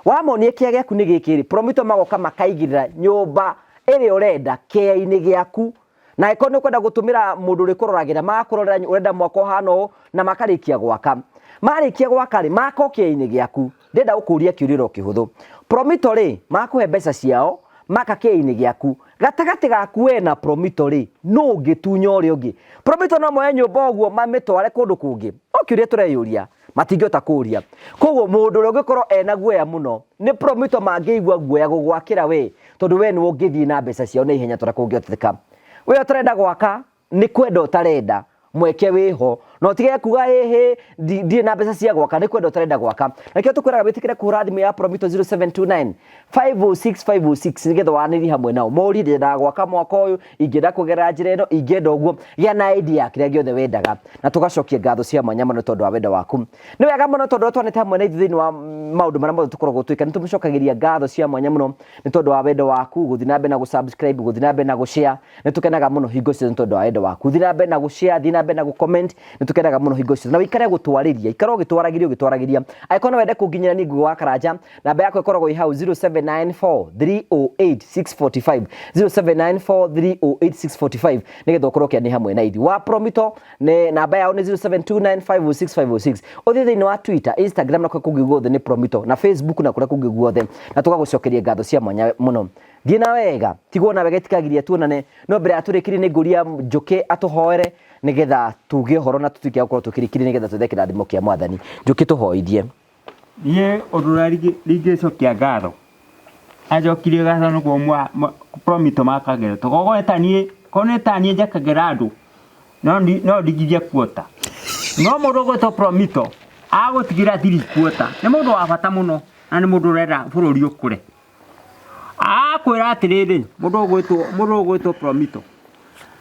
wamonia kĩea gĩaku nĩ gĩkĩ rĩ, Promito magoka makaigĩrĩra nyũmba ĩrĩa ũrenda kĩea-inĩ gĩaku. Na angĩkorwo nĩ ũkwenda gũtũmĩra mũndũ ũrĩkũroragĩra, magakũrorera ũrenda mwako ũhana ũũ, na makarĩkia gwaka. Marĩkia gwaka rĩ, maka o kĩea-inĩ gĩaku. Ndĩrenda gũkũria kĩũria oro kĩhũthũ. Promito rĩ, makũhe mbeca ciao, Maka kĩainĩ gĩaku gatagatĩ gaku we na Promito rĩ, nũ ũngĩtunya ũrĩa ũngĩ? Promito no moe nyũmba ũguo mamĩtware kũndũ kũngĩ? No kĩũria tũreyũria, matingĩhota kũũria. Koguo mũndũ ũrĩa ũngĩkorwo ena guoya mũno nĩ Promito mangĩigua guoya gũgwakĩra we, tondũ we nĩwe ũngĩthiĩ na mbeca ciao na ihenya ta ũrĩa kũngĩhotekeka. We ũtarenda gwaka nĩ kwenda ũtarenda, mweke wĩho na ũtige kuga ĩhĩ ndirĩ na mbeca cia gwaka, nĩ kwenda ũtarenda gwaka. Na nĩkĩo tũkwĩraga wĩtĩkĩre kũhũra thimũ ya Promito 0729 506 506 nĩgetha waranĩrie hamwe nao, morie ndĩrendaga gwaka mwaka ũyũ, ingĩenda kũgerera njĩra ĩno, ingĩenda ũguo, gĩa na idea ya kĩrĩa gĩothe wendaga, na tũgacokia ngatho cia mwanya mũno tondũ wa wendo waku. Nĩ wega mũno tondũ twanĩte hamwe na ithuĩ thĩinĩ wa maũndũ marĩa mothe tũkoragwo twĩka, nĩ tũmũcokagĩria ngatho cia mwanya mũno nĩ tondũ wa wendo waku, gũthiĩ na mbere na gũ-subscribe, gũthiĩ na mbere na gũ-share. Nĩ tũkenaga mũno hingo ciothe nĩ tondũ wa wendo waku. Thiĩ na mbere na gũ-share, thiĩ na mbere na gũ-comment, nĩ tũkenaga mũno hingo ciothe. Na ũikare gũtwarĩria, ikara ũgĩtwaragĩria ũgĩtwaragĩria. Angĩkorwo no wende kũnginyĩra niĩ Ngugi wa Karanja, namba yakwa ĩkoragwo ĩ hau 0794 308 645, 0794 308 645, nĩgetha ũkorwo ũkĩaranĩria hamwe na ithuĩ. Wa Promito nĩ namba yao nĩ 0729 506 506. Ũthiĩ thĩinĩ wa Twitter, Instagram na kũrĩa kũngĩ guothe nĩ Promito, na Facebook na kũrĩa kũngĩ guothe, na tũgagũcokeria ngatho cia mwanya mũno. Thiĩ na wega, tigwo na wega itikagiria tuonane, no mbere ya tũrĩkirie nĩ ngũria Njũkĩ atũhoere nĩgetha tuge ũhoro na tũtuĩke a gũkorwo tũkĩrĩkirie nĩgetha twethe kĩrathimo kĩa Mwathani. Njũkĩ tũhoithie. Niĩ ũndũ ũrĩa ingĩcokia ngatho, anjokirie ngatho nĩguo Promito makagĩra, tondũ korwo nĩ ta niĩ njakagĩra andũ, no ndigithie kuota. No mũndũ ũgwĩtwo Promito agũtigĩra three quarter, nĩ mũndũ wa bata mũno na nĩ mũndũ ũrenda bũrũri ũkũre. Akwĩra atĩrĩrĩ, mũndũ ũgwĩtwo mũndũ ũgwĩtwo Promito,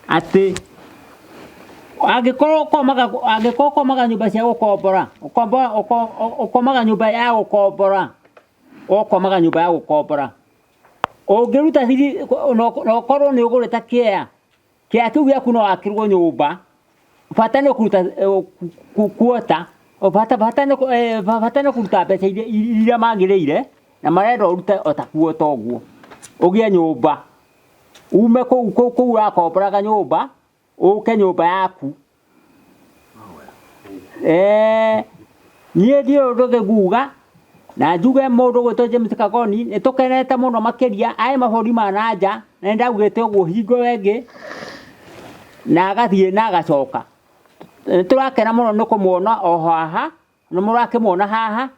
atĩ angĩkorwo ũkomaga angĩkorwo ũkomaga nyũmba cia gũkombora, ũkombora ũkomaga nyũmba ya gũkombora, ũkomaga nyũmba ya gũkombora, ũngĩruta na ũkorwo nĩ ũgũrĩte kĩea, Kĩea kĩu gĩaku no wakĩrwo nyũmba, bata nĩ kũruta kuota, bata bata nĩ bata nĩ kũruta mbeca iria iria magĩrĩire, na marenda ũrute o ta kuota ũguo, ũgĩe nyũmba, ume kũu kũu ũrakomboraga nyũmba, ũke nyũmba yaku. Niĩ ndiũĩ ũndũ ũngĩ nguga, na njuge mũndũ ũgwĩtwo James Kagoni nĩ tũkenete mũno makĩria arĩ mabũrũri ma na nja, na nĩ ndaugĩte ũguo hingo ĩngĩ, na agathiĩ na agacoka. Nĩ tũrakena mũno nĩ kũmuona o haha, nĩ mũrakĩmuona haha,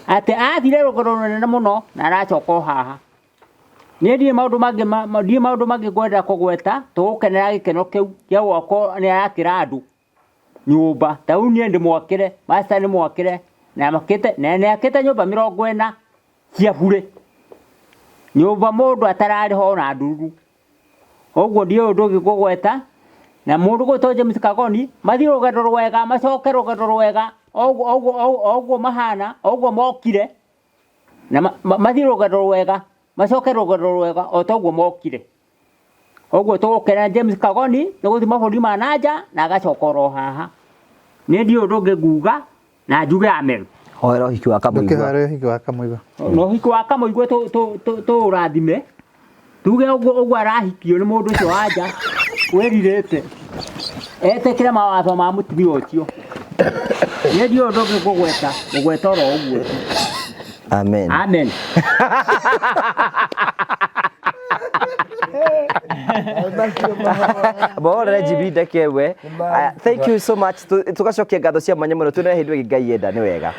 atĩ athire rũgendo rũnene mũno na aracoka o haha. Niĩ ndirĩ maũndũ mangĩ ndirĩ maũndũ mangĩ ngwenda kũgweta, tũgũkenera gĩkeno kĩu kĩa gwakwo nĩ arakĩra andũ nyũmba. Ta rĩu niĩ ndĩmwakĩre, Master nĩ mwakĩre, na nĩ akĩte nyũmba 40 cia burĩ. Nyũmba mũndũ atararĩha ona ndururu. Ũguo ndiũĩ ũndũ ũngĩ ngũgweta, na mũndũ ũgwĩtwo James Kagoni, mathiĩ rũgendo rwega, macoke rũgendo rwega, o ũguo mahana, o ũguo mokire. Na mathiĩ rũgendo rwega, macoke rũgendo rwega o ta ũguo mokire. Ũguo tũgũkena James Kagoni nĩ gũthiĩ mabũrũri ma na nja na agacoka oro haha. Niĩ ndiũĩ ũndũ ũngĩ nguga na njuge amen. Hoera ũhiki wa Kamũigua. Ndũkĩhoere ũhiki wa Kamũigua. Na ũhiki wa Kamũigua tũũrathime. Tuge ũguo ũguo arahikio nĩ mũndũ ũcio wa nja wĩrirĩte etĩkĩre mawatho ma mũtumia ũcio. Niĩ ndiũĩ ũndũ ũngĩ ngũgweta, ngũgweta oro ũguo tu. Amen. Amen. Mahorere Jimmy Ndekewe. Thank you so much. Tugacokia ngatho cia mwanya mũno. Tuonane hĩndĩ ĩngĩ Ngai enda nĩ wega.